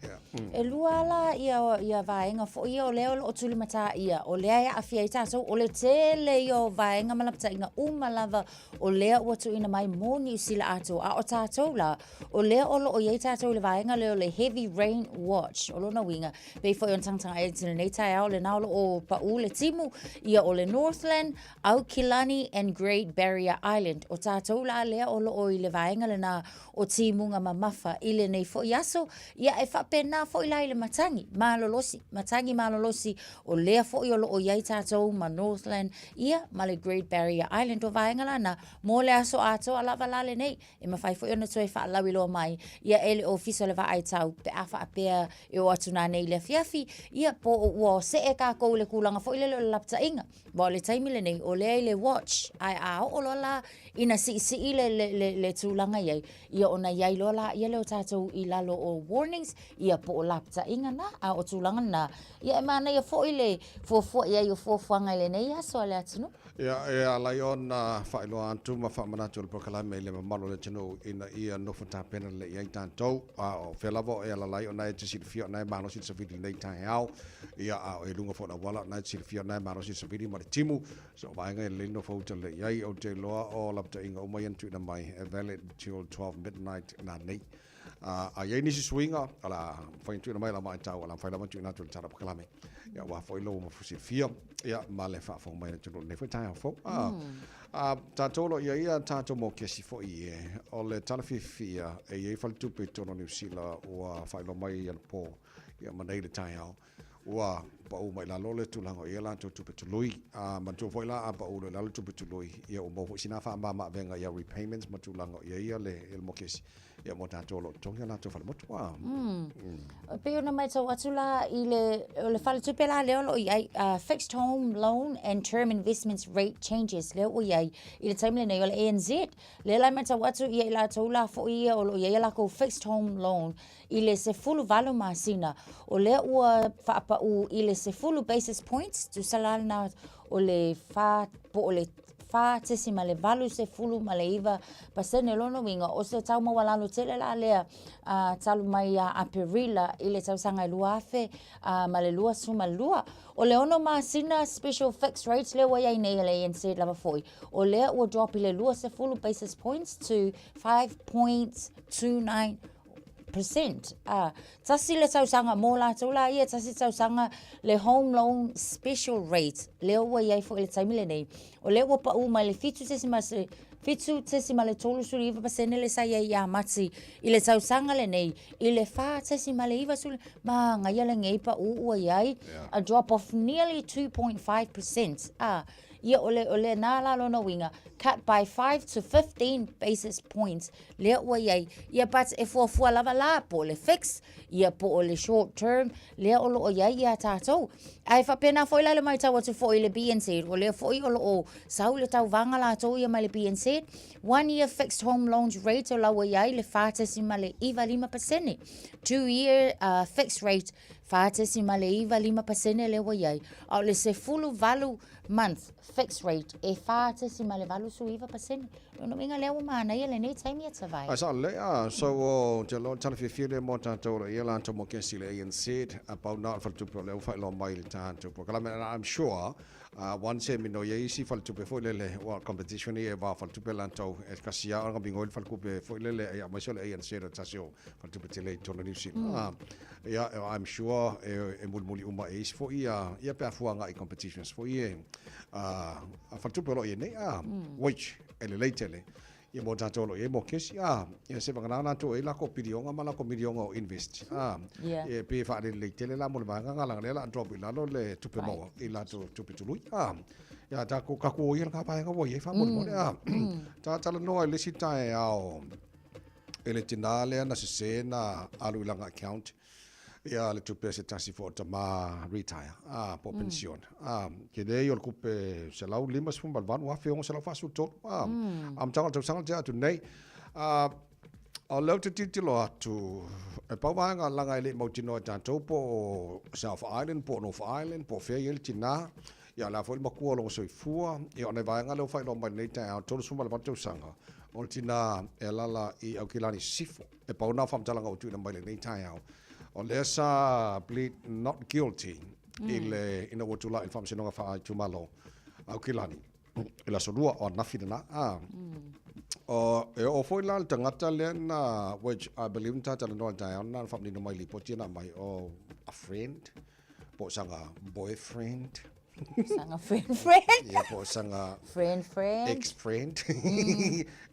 Yeah. E lua la ia, ia vaega foi ia o lea o lo o tulimatā ʻia, o lea e aafia ai tatou, o le tele ia o vaega ma lapataiga uma lava o lea ua tuuina mai mo Niu Sila atoa. A o tatou la, o lea o lo o i ai tatou i le vaega lea o le Heavy Rain Watch. O lona uiga, pei foi ona tagataga ai i lenei taeao, lena o lo o paʻū le timu, ia o le Northland, Aukilani and Great Barrier Island. O tatou la lea o lo o i le vaega lena o timuga mamafa i lenei foi aso, ia e faapena foi la i le matagi malolosi, matagi malolosi, o lea foi o lo o i ai tatou ma Northland, ia ma le Great Barrier Island. O vaega la na mo le aso atoa lava la lenei, e mafai foi ona toe faalauiloa mai ia e le Ofisa o le Vaai Tau pe a faapea e oo atu nanei i le afiafi, ia po o ua see tatou i le tulaga foi lele o le lapataiga. Aua o le taimi lenei, o lea i le watch, ae a oo loa la ina siisii le, le, le, le tulaga i ai, ia ona i ai loa la ia lea o tatou i lalo o warnings, ia po o lapataiga na, a o tulaga na, ia e manaia foi le fuafua i ai o fuafuaga i lenei aso a le atunuu. Ia, e ala ai ona faailoa atu ma faamanatu le polokalame i le mamalu o le atunuu ina ia nofo tapena lelei ai tatou, a o fea lava o e alaala ai, o na e te silafia o na e malosi le savili i lenei taeao. Ia, a o e luga foi o le auala, o na e te silafia o na e malosi le savili ma le timu. So, o vaega ia lelei nofo uta lelei i ai. Ou te iloa o lapataiga uma ia na tuuina mai, e valid till 12 midnight nanei. A, a i ai nisi suiga, o le a mafai ona tuuina mai i lau vaitau, o le a mafai lava ona tuuina atu i le Tala o Polokalame. Ia, aua foi lou silafia, ia, ma le faafofoga mai a le atunuu i lenei foi taeao fou. A, a tatou o lo o i ai a tatou mokesi foi e, o le tala fiafia, e i ai faletupe i totonu o Niu Sila ua faailoa mai anapo, Ia ma nei le taeao, ua paʻu mai lalo le tulaga o i ai latou tupe tului. A manatua foi la a paʻu loa i lalo tupe tului, ia ua maua foi sina faamama-avega ia repayments ma tulaga o i ai ia le mokesi, ia mo tatou o lo o totogi a latou falemotu. A. E pei ona matau atu la i le, o le faletupe la lea o lo o i ai, Fixed Home Loan and Term Investments Rate Changes lea ua i ai i le taimi lenei o le ANZ. Lea la e matau atu ia i latou la foi ia o lo o i ai a lakou Fixed Home Loan I le 18 masina, o lea ua faapaū i le 10 basis points, tusa la lena o le 4 po o le 4.89%. Lona uiga, o se tau maualalo tele la lea talu mai ia Aperila i le tausaga e 2022. O le 6 masina special fixed rate lea ua i ai nei a le ANZ lava foi, o lea ua drop i le 20 basis points to 5.29 percent. A, tasi le tausaga mō lātou la ia, tasi tausaga le home loan special rate, lea ua i ai foi i le taimi lenei, o lea ua paʻū mai le 7.39% le sa i ai ia Mati i le tausaga lenei, i le 4.90, mānaia lenei paʻū ua i ai, a drop of nearly 2.5%. A, ia o le, o lena la lona uiga, cut by 5 to 15 basis points lea ua i ai, ia but e fuafua lava la po o le fix, ia po o le short term, lea o lo o i ai ia tatou. Ae faapena foi la le matau atu foi i le BNZ, o lea foi o lo o sau le tauvaga latou ia mai le BNZ, one year fixed home loans rate o la ua i ai le 4.95%, 2 year fixed rate 4.95% lea ua i ai, a o le 18 month fixed rate e 4.89%. Lona uiga lea ua manaia lenei taimi e Tavai. Ae sao lelei a, so o te iloa o le tala fiafia lea mo tatou o ia latou mo kesi le ANZ a pau na o le faletupe o lea ua faailoa mai i le tatou polokalame and I'm sure once e minoi ai isi faletupe foi lele ua competition ia e va o faletupe latou e kasi a ona migoi le faletupe foi lele ia aemaise o le ANZ o le tasi o faletupe tele i totonu o Niu Sila. Ia I'm sure e mulimuli uma e isi foi ia ia pe a fua agai i competitions foi ia a faletupe o lo o i ai nei a which e lelei tele ia mo tatou o lo o i ai mokesi a ia se vagana latou e i ai lakou pilioga ma lakou milioga o invest a e pei e faalelelei tele la mo le vaega lena lea o le a drop i lalo le tupe maua i latou tupe tului a ia takou kakou o ia lena vaega ua i ai faamolemole a ta talanoa i le isi taeao. E le tinā lea na sesē na alu i lana account ia le tupe a se tasi foi o tama retire a po o pension a ke lea o le tupe $158,643 a amataga o le tausaga tea atu nei. A o lea ou te tilotilo atu e pau vaega laga e le i mautinoa e tatou po o South Island po o North Island po o fea e i ai le tinā. Ia o le a foi le matua o lona soifua. Ia o nai vaega lea ua faailoa mai lenei taeao, 38 tausaga, o le tinā e alaala i Aukilani Sisifo. E pau lena o faamatalaga ua tuuina mai lenei taeao. O lea sa plead not guilty i le ina ua tulai i le Faamasinoga Faaitumalo a Aukilani i le aso Lua o ananafi lena. A, o, e oo foi la le tagata lea na, which I believe na talanoa i le taeao lena na faamanino mai i lipoti na aumai, o a friend, po o sanga boyfriend. Sanga friend friend. Ia, po o sanga friend friend. Ex friend.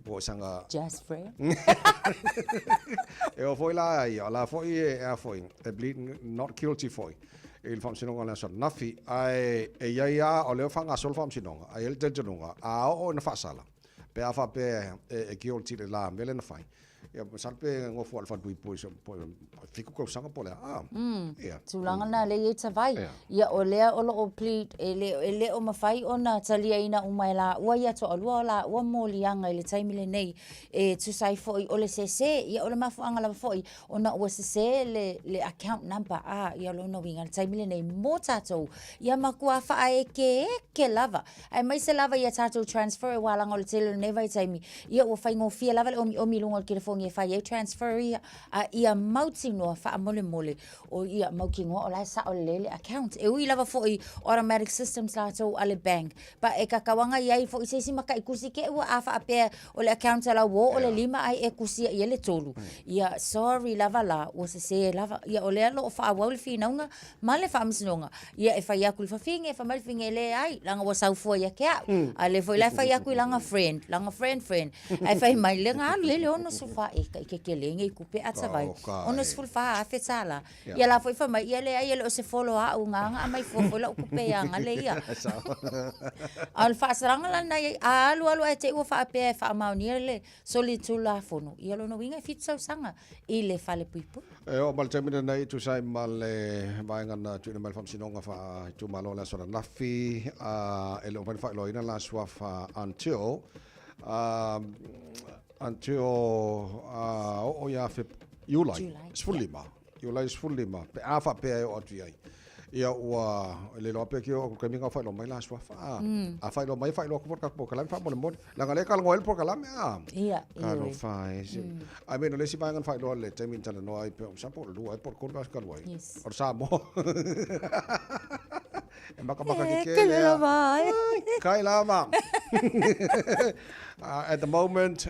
Po o sanga just friend. E oo foi la ia, o la foi e a foi, e plead not guilty foi i le faamasinoga o le aso ananafi. Ae e i ai lava, o lea ua faagasolo le faamasinoga, ae i ai le talitonuga, a oo ina faasala, pe a faapea e guilty le la mea lea na fai, Ia, masalo pe nofo le falepuipui po o 7 tausaga po o le a. Ia. Tulaga na lea e i ai Tavai. Ia, o lea o lo o plead, e le, e le o mafai ona taliaina uma e laua ia toalua o laua moliaga i le taimi lenei e tusa ai foi o le sese. Ia, o le mafuaaga lava foi ona ua sese le, le account number, a, ia, o lona uiga i le taimi lenei mo tatou, ia matua faaekeeke lava Aemaise lava i a tatou transfer aua leaga o le tele o lenei vaitaimi, ia ua faigofie lava le omiomi i luga o le telefoni e fai ai transfer ia, a ia mautinoa faamolemole o ia mautinoa o la e sao lelei le account. E ui lava foi automatic systems latou a le bank, but e tatau lava ona i ai foi se isi matai tusi te i ua a faapea o le account a lau uo o le lima ae e tusia i ai le tolu. Ia sorry lava la, ua sese lava. Ia o lea o lo o faaauau le finauga ma le faamasinoga, ia e fai atu i le fafine, fai mai le fafine, e leai, leaga ua sau fua ia te au. A lea foi la e fai atu i lana friend, lana friend friend, ae fai mai, lea na alu ai le 64, e tai tetele nei tupe a Tavai, $64,000 tala. Ia la foi fai mai, ia leai, e le o se folo a au, na na aumai fua foi lau tupe ia gale ia. A o le faasalaga la lena i ai, a alu alu ae te i ua faapea e faamaonia le solitulafono, ia lona uiga e 7 tausaga i le falepuipui. E oo mai le taimi lenei e tusa ai ma le vaega na tuuina mai le Faamasinoga Faaitumalo o le aso ananafi, e le o mafai ona faailoaina la suafa until, until oo ia Iulai 15, Iulai 15, pe a faapea e oo atu i ai. Ia ua le iloa pe ki o atu taimi na faailoa mai la suafa. A faailoa mai, faailoa atu foi le tatou polokalame faamolemole. Leaga o lea e talanoa ai le polokalame a. Ia, ioe. Talofa e. I mean, o le isi vaega na faailoa i le taimi na talanoa ai, pe o masalo po o le 2 ea po o le 3 vaiaso talu ai. O le Samoa. E makamaka kekē lea. Kai lava. At the moment,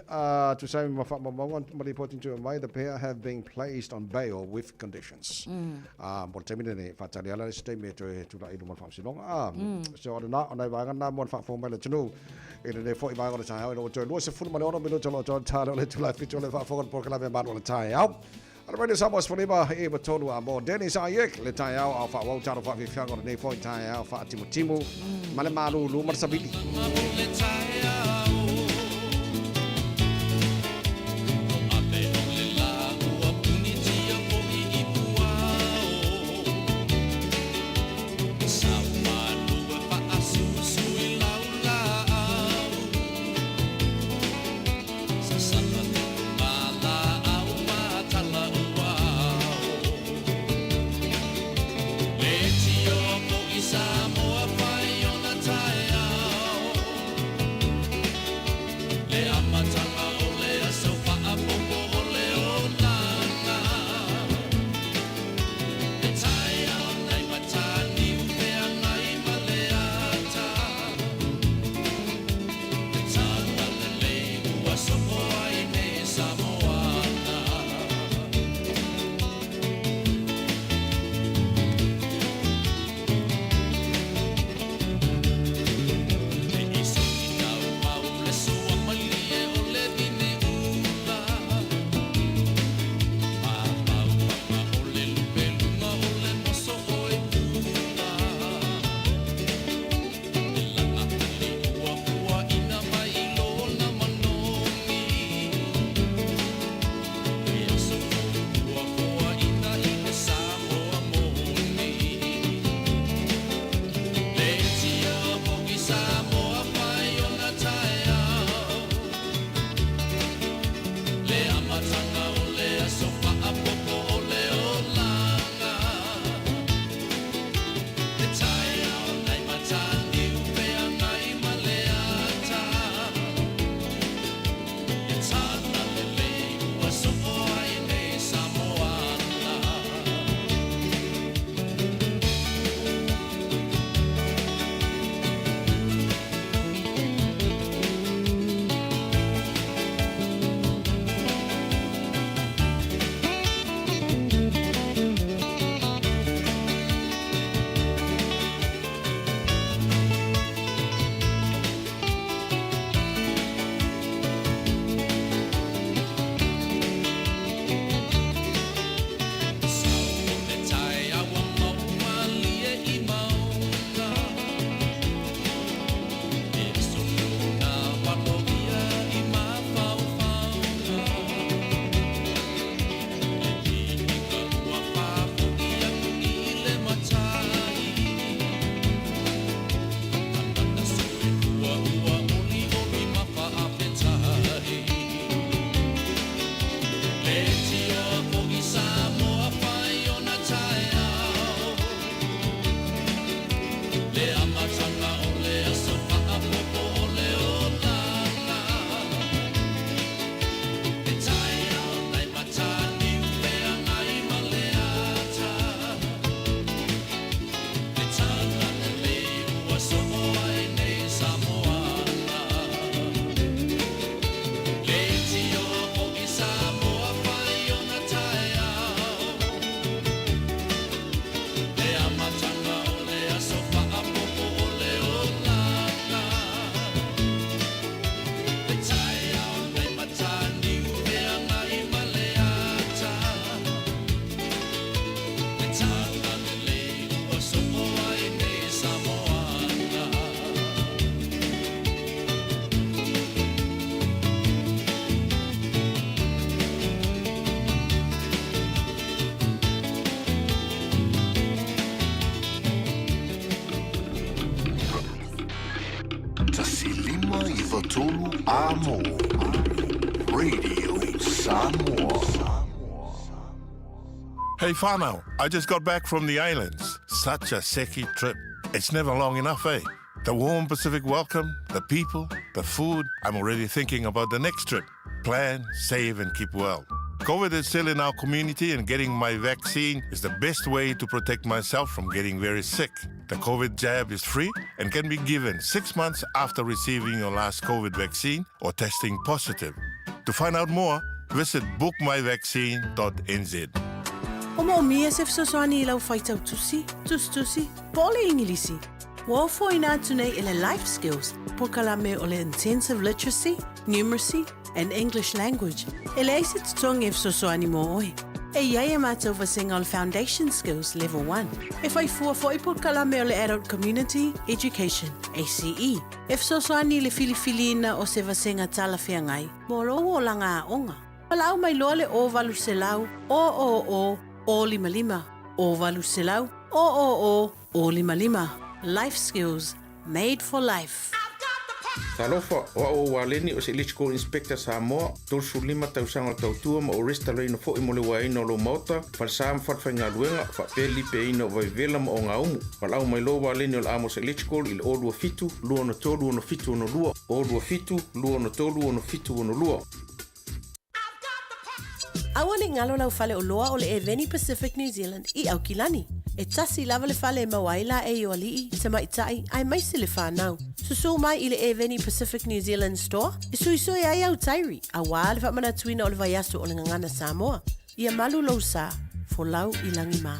tusa ai ma faamaumauga ma lipoti na tuuina mai, the pair have been placed on bail with conditions. Mo le taimi lenei, faatali ala le isi taimi e toe tulai i luma o le faamasinoga. So o lena, o nai vaega na mo le faafofoga mai le atunuu i lenei foi vaega o le taeao ina ua toe 26 minute o lo o toe tala o le itula e 7 o le faafofoga o le polokalame Malu o le Taeao. A le Radio Samoa 15 i 3 a mo Dennis Ayek le taeao a o faaauau talo faafiafiaga o lenei foi taeao faatimutimu ma le malūlū ma le savili. Amo. Radio Samoa. Hey whānau, I just got back from the islands. Such a seki trip. It's never long enough, eh? The warm Pacific welcome, the people, the food. I'm already thinking about the next trip. Plan, save, and keep well. COVID is still in our community, and getting my vaccine is the best way to protect myself from getting very sick. The COVID jab is free and can be given six months after receiving your last COVID vaccine or testing positive. To find out more, visit bookmyvaccine.nz. O moomia se fesoasoani i lau faitau tusi, tusitusi, po o le Igilisi. Ua ofoina atu nei e le Life Skills polokalame o le Intensive Literacy, Numeracy and English Language e leai se totogi e fesoasoani mo oe. E i ai a matou vasega o le Foundation Skills Level 1. E whai fua fo'i polokalame o le Adult Community Education, ACE, e fesoasoani i le filifiliina o se vasega talafeagai mo lou olaga aoga. Valaau mai loa le 0800 000 055, 0800 000 055. Life Skills, made for life. Talofa, o au o Waleni o se Electrical Inspector Samoa, 35 tausaga o le tautua ma o resitalaina foi mo le uaeina o lou maota, falesa ma falefaigaluega, faapea le lipeaina o vaivevela ma ogaumu. Valaau mai loa Waleni o le Amos Electrical i le 027 263 6762, 027 263 6762. Aua ne i galo lau fale oloa o le Eveni Pacific New Zealand i Aukilani. E tasi lava le fale e maua ai laei o alii, tamaitai, aemaise le fanau. Susū mai i le Eveni Pacific New Zealand Store e suisui ai au tairi, auā le faamanatuina o le vaiaso o le Gagana Samoa. Ia malu lou sa, folau i lagi mā.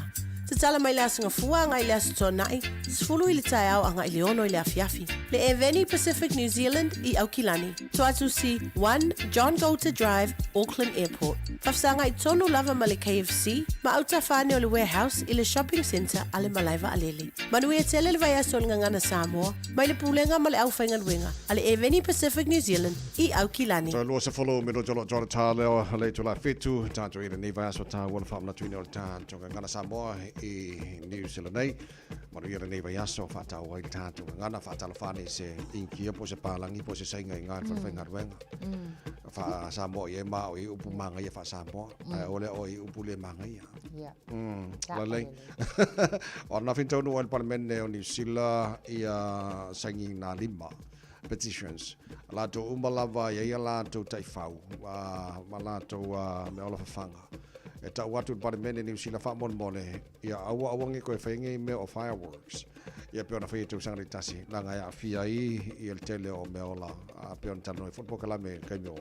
Tatala mai le Aso Gafua agai i le Aso Toonai, 10 i le taeao agai i le 6 i le afiafi. Le Eveni Pacific New Zealand i Aukilani, Toatusi 1 John Goulter Drive, Auckland Airport. Faafesagai tonu lava ma le KFC ma autafa ane o le Warehouse i le Shopping Centre a le Malae Vaalele. Manuia tele le vaiaso o le Gagana Samoa mai le Pulega ma le Aufaigaluega a le Eveni Pacific New Zealand i Aukilani. Toe 20 minute o lo o toa le tā leo le itula 7, tātou i lenei vaiaso tāua le faamanatuina o le tātou gagana Samoa i New Zealand nei. Manuia lenei vaiaso whaataua ai le tātou gagana, whaatalofa ane i se inkia po se pālangi po se sainga i ngā mm. whaigaluega. Mm. Wha Samoa i e mā o i upu māngaia wha Samoa, mm. ai ole o i upu le māngaia. Yeah. Mm. Lalei. O na whintau o le Palemene o New Zealand i a saingi nā lima petitions. Latou uma lava i ai a latou taifau ma latou mea ola fafaga. E tau atu i le Palemene Niu Sila faamolemole, ia aua aua nge koe fai ngei mea o fireworks. Ia pei ona fai e tausaga taitasi, leaga e aafia ai ia le tele o mea ola, a pei ona talanoa ai foi le polokalame i le taimi o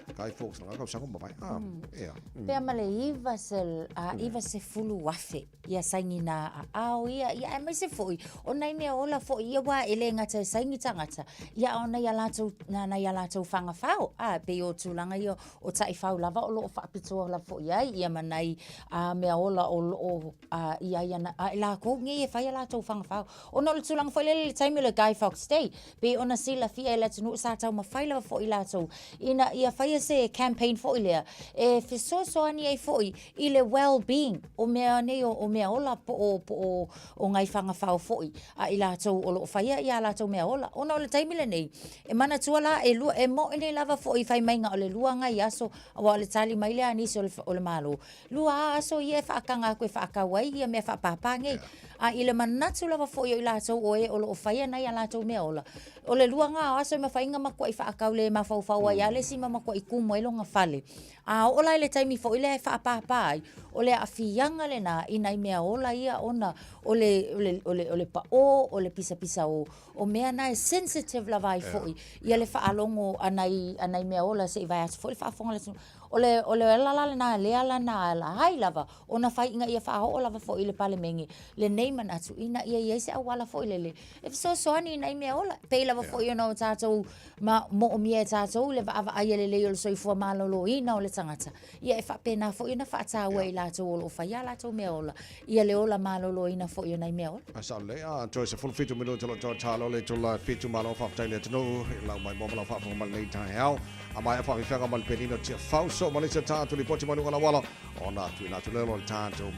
Guy Fawkes lena tausaga ua mavae. Ah, ea. Pea ma le 90,000 ia saini nā aao ia, ia aemaise foi o nai mea ola foi ia wā e le gata e saini tagata, ia a o nai a latou, nā nai a latou fagafao, a pei o tulaga ia o taifau lava o lo o faapitoa lava foi ai ia ma nai a mea ola o lo o a i ai ana, a e lakou nei e fai a latou fagafao. Ona o le tulaga foi lele i le taimi o le Guy Fawkes Day, pei ona silafia e le atunuu sa taumafai lava foi latou ina ia faia se campaign foi lea e fesoasoani ai foi i le well-being o mea nei o mea ola po o, po o, o ngai fagafao foi a i latou o lo o faia ia latou mea ola. Ona o le taimi lenei, e manatua la e lua, e mo'i nei lava foi i faimaiga o le lua ngai aso, aua o le tali mai lea a nisi o le, o le Malo. Lua a aso ia e faataga atu e faatau ai ia mea faapāpā nei. A i le manatu lava foi o i latou o e o lo o faia nai a latou mea ola, o le lua na o aso e mafai ona matuai faatau le mafaufau ai a le isi ma matuai kumu ai lona fale. A oo la i le taimi foi lea e faapāpā ai, o le aafiaga lena i nai mea ola ia ona o le, o le, o le, o le paʻō, o le pisapisa o, o mea na e sensitive lava ai foi ia le faalogo a nai, a nai mea ola se i vae atu foi le faafofoga a le atunuu. O le, o le ala la lena lea la na ala ai lava ona fai ina ia faaoo lava foi i le Palemene lenei manatu ina ia i ai se auala foi lele e fesoasoani i nai mea ola. Pei lava foi ona o tatou ma moomia e tatou le vaavaai lelei o le soifua maloloina o le tagata, ia e faapena foi ona faataua e i latou o lo o faia a latou mea ola, ia le ola maloloina foi o nai mea ola. A sao lelei, a toe 17 minute o lo o toe talo le itula 7 malo faafetai le atunuu i lau maimoa ma lau faafofoga mai lenei taeao. A maea faafefeaga ma le penina o Tiafau so ma le isi tatou lipoti mai luga o le auala ona tuuina atu lea o le tatou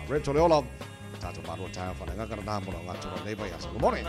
Red o le ola tatou malo taeao faaleagaga lena mo lau gatolo lenei vaiaso. Good morning.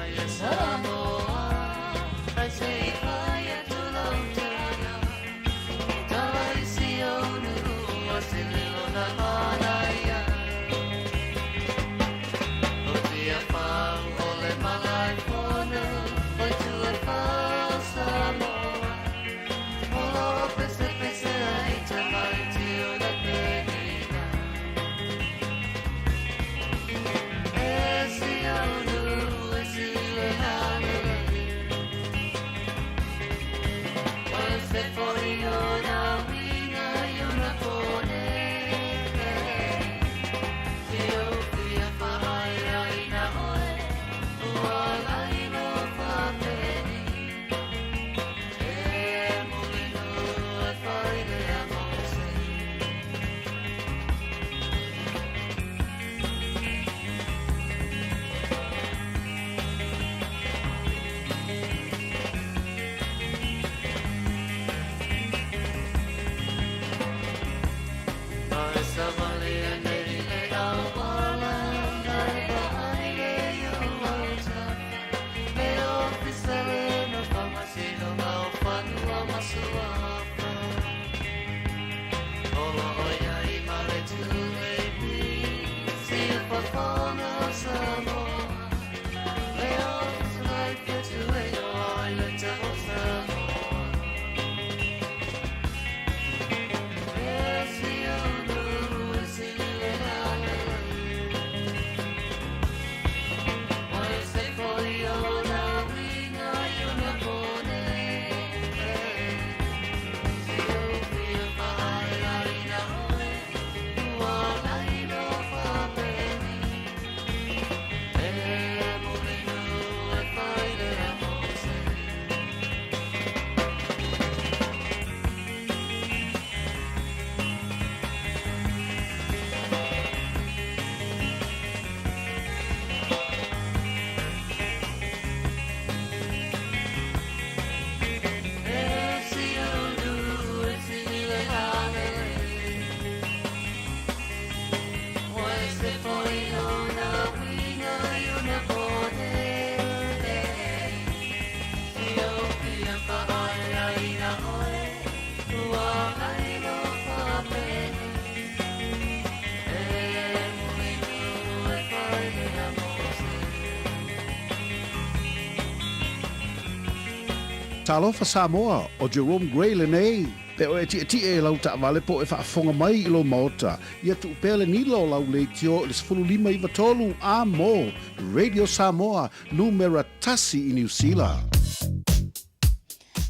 Talofa Samoa, ʻo Jerome Gray lenei. Pe o e tiʻetiʻe i lau taʻawale po o e faafofoga mai i lou maota, ia tuu pea le nila o lau leitio i le 15 93 a mo Radio Samoa, numera tasi i Niu Sila.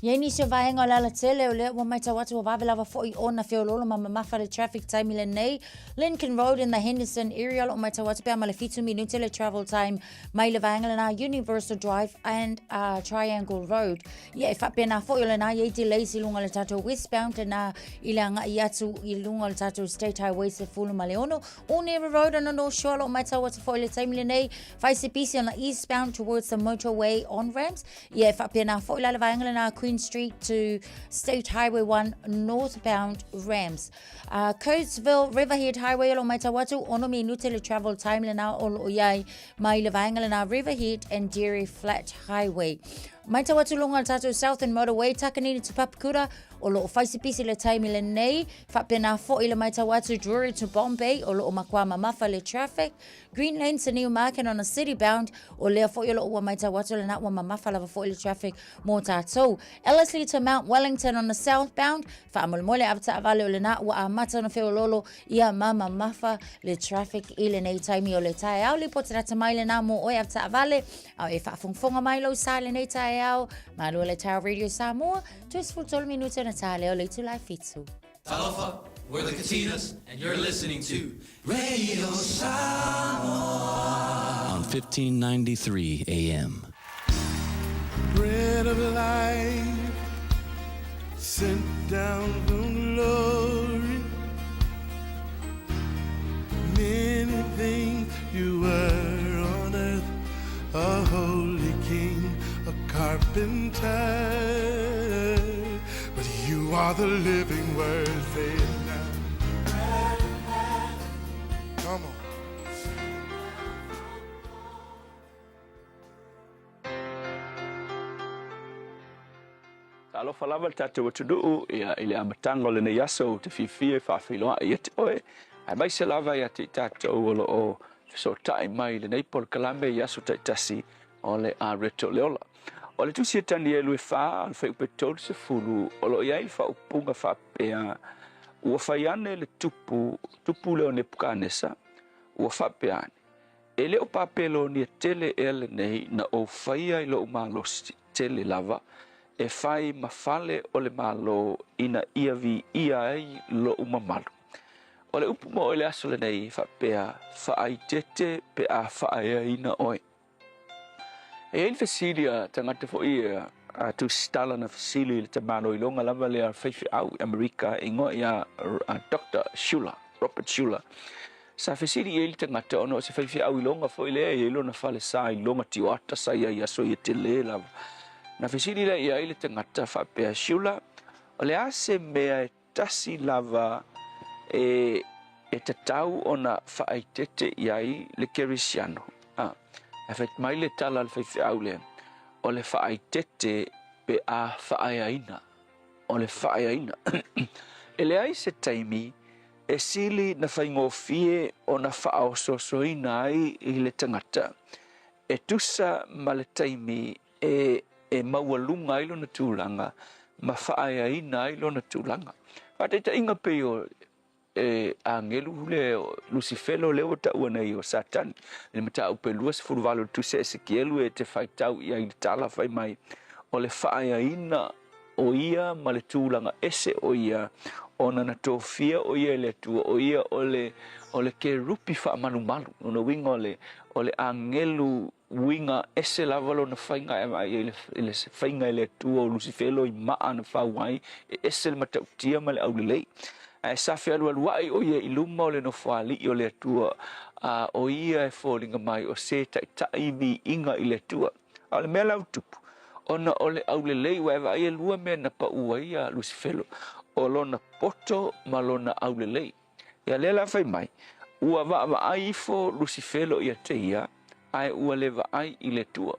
I ai nisi o vaega o le alatele, o lea ua matau atu ua vave lava foi ona feoloolo ma mamafa le traffic taimi lenei. Lincoln Road in the Henderson area, o lo o matau atu pe a ma le fitu minute le travel time mai le vaega lena Universal Drive and uh, Triangle Road. Ia e faapena foi o lena i ai delays i luga o le tatou westbound lena i le agai atu i luga o le tatou State Highway 16. Onera Road on the North Shore, o lo o matau atu foi le taimi lenei, fai se pisi on the eastbound towards the motorway on ramps. Ia e faapena foi la le vaega lena Queen Street to State Highway 1 northbound ramps. Uh, Coatesville Riverhead Highway o lo matau atu, ono minute le travel time lena o lo iai mai le vaega lena Riverhead and Dairy Flat Highway. Matau atu lunga le tātou Southern Motorway, Takanini to Papakura, o lo o faisipisi le taimi lenei, faapena foi le matau atu Drury to Bombay, o lo o makua mamafa le traffic. Green Lane to Newmarket on a city bound, o lea foi o lo o ua matau atu lena ua mamafa lava foi le traffic mo tātou. Ellerslie to Mount Wellington on the southbound, faamolemole avetaavale o lena ua amata ona feololo ia ma mamafa le traffic i lenei taimi o le taeao. Lipoti rata mai lena mo oe avetaavale, a e faafogafoga mai lou sa i lenei taeao. Malua le taeao Radio Samoa, 33 minute ona tā lea o le itula e fitu. Talofa, we're the Katinas, and you're listening to Radio Samoa on 1593 AM. Bread of life sent down from glory. Many things you were on earth, a holy king, a carpenter. But you are the living word, say it now. Come on. Talofa lava le tatou atunuu ia i le amataga o lenei aso ou te fiafia e faafeiloai ia te oe aemaise lava ia te i tatou o lo o fesootai mai i lenei polokalame i aso taitasi o le Areto le Ola. O le tusi a Tanielu e 4 o le fuaiupu 30 o lo o i ai le faaupuga faapea, Ua fai ane le tupu, tupu lea o Nepukanesa, ua faapea ane, E le o Papelonia tele ea lenei na ou faia i lou malosi tele lava e fai ma fale o le Malo ina ia viia ai lou mamalu. O le upu mo oe i le aso lenei e faapea, Faaitete pe a faaeaina oe. E i ai le fesili a tagata foi ia a tusitala na fesili i le tamaloiloga lava lea a faifeau i Amerika e igoa ia Doctor Schuller, Robert Schuller. Sa fesili i ai le tagata ona o se faifeau iloga foi lea e i ai lona falesa i lona tioata sa i ai i aso ia tele lava. Na fesili lea i ai le tagata faapea, Schuller, o le a se mea e tasi lava e e tatau ona faaeteete i ai le kerisiano. A, ae fai mai le tala a le faifeau lea, o le faaeteete pe a faaeaina. O le faaeaina. E leai se taimi e sili na faigofie ona faaosoosoina ai i le tagata e tusa ma le taimi e e maualuga ai lona tulaga ma faaeaina ai lona tulaga. Faataitaiga pei o e agelu le Lusifelo lea ua taua nei o Satani. I le mataupu e 28 o le tusi a Esekielu e te faitau i ai i le tala fai mai, o le faaeaina o ia ma le tulaga ese o ia, ona na tofia o ia e le Atua, o ia o le, o le kerupi faamalumalu. Lona uiga o le, o le agelu uiga ese lava lona faiga e vaai ai i le faiga e le Atua o Lusifelo i maa na fau ai, e ese le matautia ma le aulelei. Ae sa fealualuai o ia i luma o le nofoalii o le Atua, a o ia e foliga mai o se taitai viiga i le Atua. A o le mea la ua tupu, ona o le aulelei, ua e vaai e lua mea na pau ai ia Lusifelo, o lona poto ma lona aulelei. Ia lea la fai mai, ua vaavaai ifo Lusifelo ia te ia, ae ua le vaai i le Atua.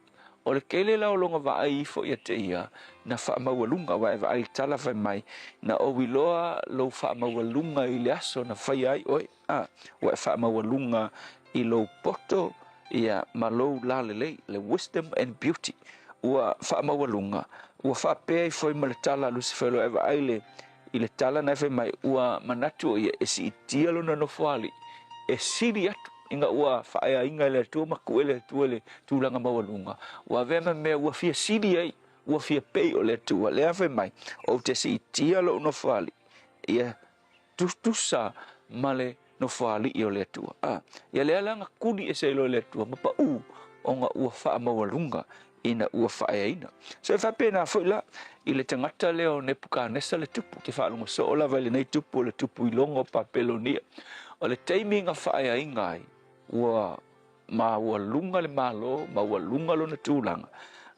O le tele la o lona vaai ifo ia te ia, na faamaualuga, aua e vaai i le tala fai mai, Na ou iloa lou faamaualuga i le aso na faia ai oe, a, ua e faamaualuga i lou poto, ia, ma lou lalelei, le wisdom and beauty, ua faamaualuga, ua faapea ifo ai ma le tala a Lusifelo, e vaai le I le tala na e fai mai, ua manatu o ia e siitia lona nofoalii e sili atu ina ua faaeaina e le Atua ma tuu e le Atua le tulaga maualuga, ua avea ma mea ua fia sili ai, ua fia pei o le Atua. Lea fai mai, ou te siitia lou nofoalii ia tutusa ma le nofoalii o le Atua. A, ia lea la na kuli ese ai loa e le Atua ma paʻū, ona ua faamaualuga ina ua faaeaina. So e faapena foi la i le tagata lea o Nepukanesa le tupu, ke faalogo soo lava i lenei tupu o le tupu iloga o Papelonia. O le taimi na faaeaina ai, ua maualuga le Malo, maualuga lona tulaga,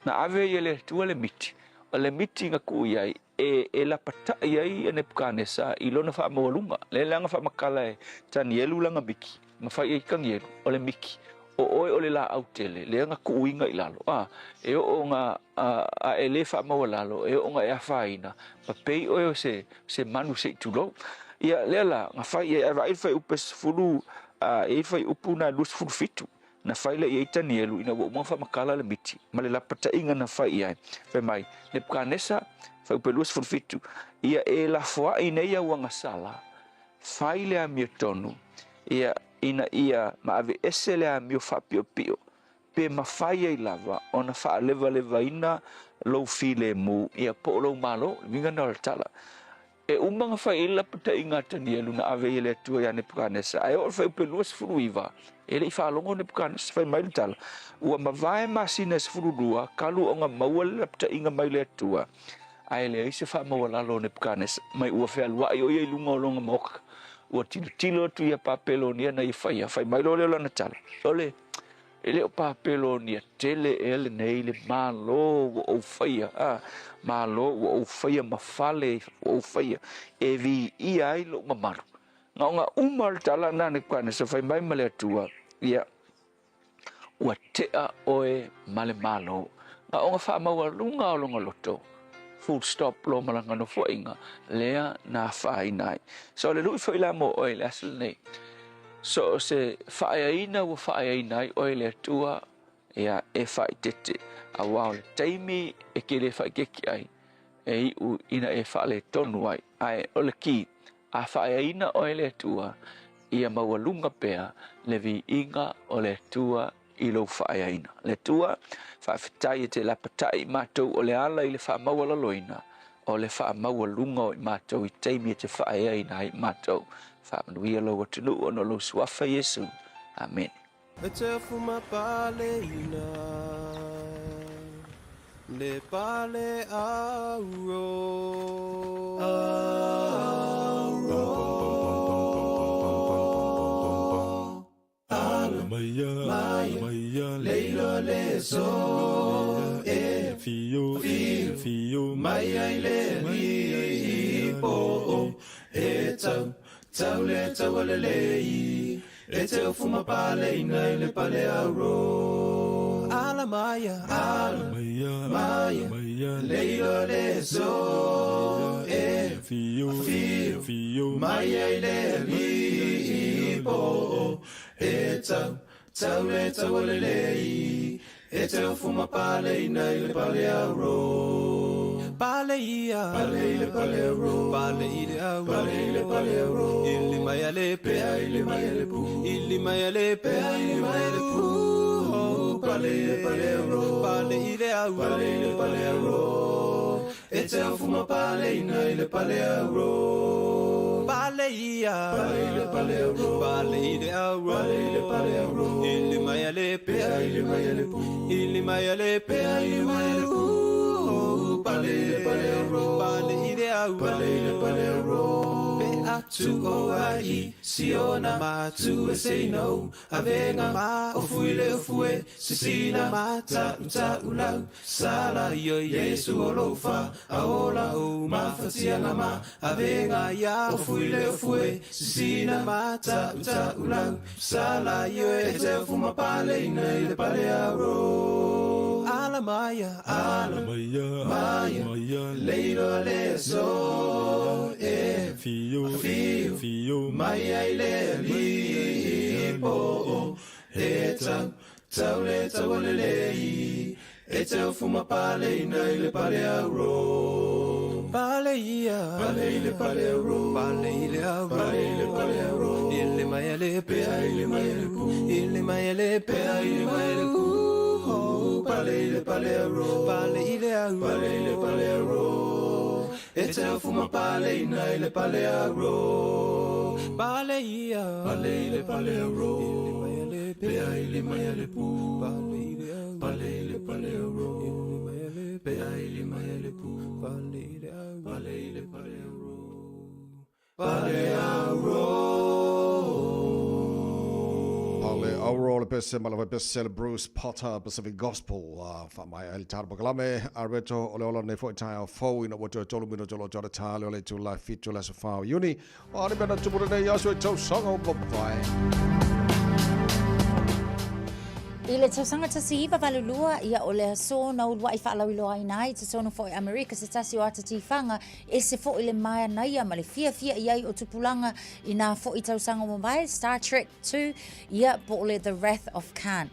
na ave ai e le Atua le miti, o le miti na tuu i ai e, e lapatai ai ia Nepukanesa i lona faamaualuga. Lea leaga faamatala e Tanielu lana miki, ma fai ai Tanielu, o le miki, o oe o le laau tele, lea na tuuina i lalo, a, e oo na, a, a e le faamaualalo, e oo na e afaina, ma pei oe o se, se manu se i tulou. Ia, lea la, na fai ai, ae vaai le fuaiupu e 10, a, e i ai le fuaiupu na e 27, Na fai lea i ai Tanielu ina ua uma ona faamatala le miti ma le lapataiga na fai i ai. Fai mai, Nepukanesa, fuaiupu e 27, ia e lafoai nei au agasala, fai le amiotonu, ia, ina ia maaveese le amio faapiopio, pe mafai ai lava ona faalevalevaina lou filemu, ia, po o lou malo. Le uiga lena o le tala. E uma ona fai ai le lapataiga a Tanielu na ave ai e le Atua iā Nepukanesa, ae oo i le fuaiupu e 29, e le i faalogo Nepukanesa. Fai mai le tala, Ua mavae masina e 12 talu ona maua le lapataiga mai le Atua, ae leai se faamaualalo o Nepukanesa, mai ua fealuai o ia i luga o lona maota. Ua tilotilo atu ia Papelonia na ia faia, fai mai loa lea o lana tala, O le E le o Papelonia tele ea lenei le Malo ua ou faia, a, Malo ua ou faia ma fale ua ou faia e viia ai lou mamalu. Na ona uma le tala na Nepukanesa fai mai ma le Atua, ia, ua tea oe ma le Malo. Na ona faamaualuga o lona loto. Full stop lo malaga nofoaiga lea na afaina ai. So o le luʻi foi la mo oe i le aso lenei. So o se faaeaina ua faaeaina ai oe e le Atua, ia e faaeteete, auā o le taimi e ke le faaeteete ai, e iʻu ina e faaletonu ai. Ae o le kī, a faaeaina oe e le Atua, ia maualuga pea le viiga o le Atua i lou faaeaina. Le Atua, faafetai e te lapatai i matou o le ala i le faamaualaloina, o le faamaualuga o i matou i taimi e te faaeaina ai i matou. Faamanuia lou atunuu ona o lou Suafa Iesu. Amene. E te afu mapaleina le pale auro. Ala maia leilo le so e fio fio mai ai le lipo e tau tau le tau ale lei e te ofu mapaleina i le pale auro. Ala maia ala maia leilo le so e fio fio mai ai le lipo e tau tau le tau ale lei e te ofu mapaleina i le pale auro. Pale ia pale i le pale auro pale i le au pale i le pale auro ili mai ale pea ili mai ale pu ili mai ale pea ili mai ale pu pale i le pale auro pale i le au pale i le pale auro e te ofu mapaleina i le pale auro. Pale ia pale i le pale auro pale i le au pale i le pale auro ili mai ale pea ili mai ale pu ili mai ale pea ili mai ale pu pale i le pale auro pale i le au pale i le pale auro pe atu o ai siona ma tu e say no avenga ma ofu i le ofu e sisina ma ta uta ulau sala io Yesu o lofa aola o mafatianga ma avenga ia ofu i le ofu e sisina ma ta uta ulau sala io e te ofu mapaleina i le pale auro. Ala maia ala maia leilo le so e fio fio mai ai le lipo e tau tau le tau ale lei e te ofu mapaleina i le pale auro. Pale ia pale i le pale auro pale i le au pale i le pale auro ili mai ale pea ili mai ale pu ili mai ale pea ili mai ale pu pale i le pale auro pale i le au pale i le pale auro e te ofu mapaleina i le pale auro. Pale ia pale i le pale auro ili mai ale pea ili mai ale pu pale i le au pale i le pale auro ili mai ale pea ili mai ale pu pale i le au pale i le pale auro pale auro. Pale Auro le pese ma le pese le Bruce Potter Pacific Gospel wha mai ai le tara pakalame a reto o le ola nei foi tai au fau ina ua toe tolu mino tolo tolo tā le o le tū lai fitu le aso whao iuni o ani mena tupu nei aso e tau sanga o mawai. I le tausaga 1982, ia o le aso na uluaʻi faalauiloaina ai totonu foi Amerika se tasi o ata tifaga ese foi le maea ma le fiafia i ai o tupulaga i nā foi tausaga ua mavae, Star Trek 2, ia po o le The Wrath of Khan.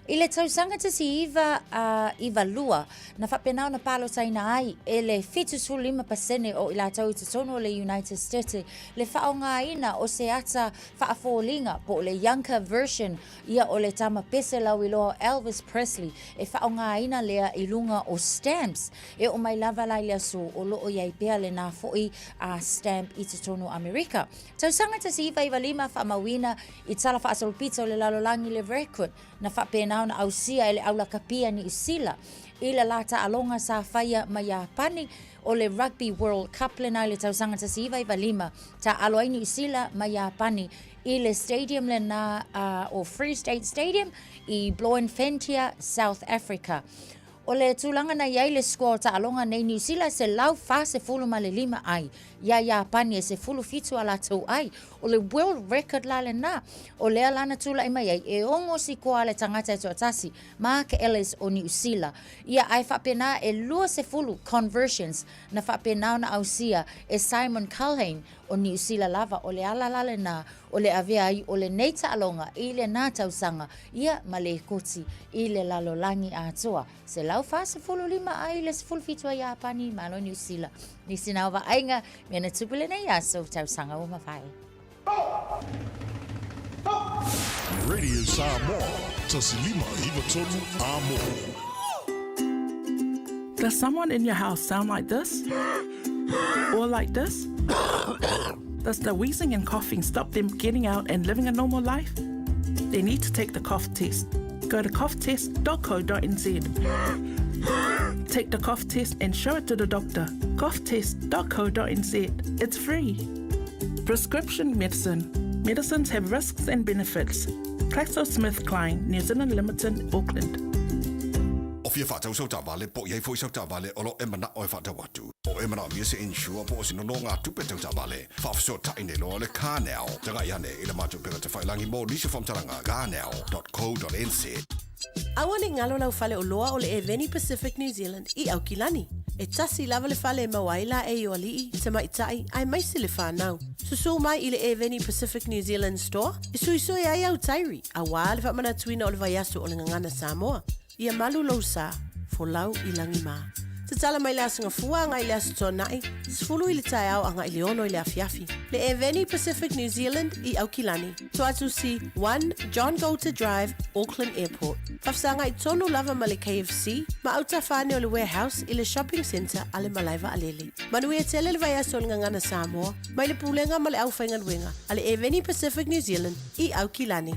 I le tausaga 1992, na faapena ona palotaina ai e le 75% o i latou i totonu o le United States le faaaogaina o se ata faafoliga po o le younger version ia o le tama pese lauiloa o Elvis Presley e faaaogaina lea i luga o stamps. E oo mai lava la i le aso o loo i ai pea lenā foi a stamp i totonu o Amerika. Tausaga 1995 faamauina i tala faasolopito o le lalolagi le record na faapena ona ausia e le aulakapia Niu Sila i le la taaloga sa faia ma Iapani o le Rugby World Cup lenā i le tausaga 1995 taaalo ai Niu Sila ma Iapani i le stadium lenā o Free State Stadium i Bloemfontein, South Africa. O le tulaga na i ai le score taaloga nei Niu Sila, 145 ai. Iā Iapani e 17 a latou ai. O le world record la lenā. O lea la na tula'i mai ai, e 6 sikoa le tagata e toatasi, Mark Ellis o Niu Sila. Ia ae faapena e 20 conversions na faapena ona ausia e Simon Culhane o Niu Sila lava. O le ala la lenā o le avea ai o lenei taaloga i lenā tausaga, ia ma lekoti i le lalolagi atoa. 145 ai le 17 a Iapani, Malo Niu Sila. Nisi na o vaaiga mea na tupu lenei aso tausaga ua mavae. Radio Samoa, 1593 Amo. Does someone in your house sound like this? Or like this? Does the wheezing and coughing stop them getting out and living a normal life? They need to take the cough test. Go to coughtest.co.nz. Take the cough test and show it to the doctor. Coughtest.co.nz. It's free. Prescription medicine. Medicines have risks and benefits. GlaxoSmithKline, New Zealand Limited, Auckland. O fia whaatau sau taavale, po o i ai foi sau taavale o lo o e manao e faatau atu. Po o e manaomia se insure po o se nonogatupe tau taavale. Faafesootai nei loa le CarNow. Tagai ane i le matou upega tafailagi mo nisi o faamatalaga, carnow.co.nz. Aua ne i galo lau fale oloa o le Eveni Pacific New Zealand i Aukilani. E tasi lava le fale e maua ai laei o alii, tamaitai, aemaise le fanau. Susū mai i le Eveni Pacific New Zealand Store e suisui ai au tairi, auā le faamanatuina o le vaiaso o le Gagana Samoa. Ia malu lou sa, folau i lagi mā. Tatala mai le Aso Gafua agai i le Aso Toonai, 10 i le taeao agai i le 6 i le afiafi. Le Eveni Pacific New Zealand i Aukilani, Toatusi 1 John Goulter Drive, Auckland Airport. Faafesagai tonu lava ma le KFC ma autafa ane o le Warehouse i le Shopping Centre a le Malae Vaalele. Manuia tele le vaiaso o le Gagana Samoa mai le Pulega ma le Aufaigaluega a le Eveni Pacific New Zealand i Aukilani.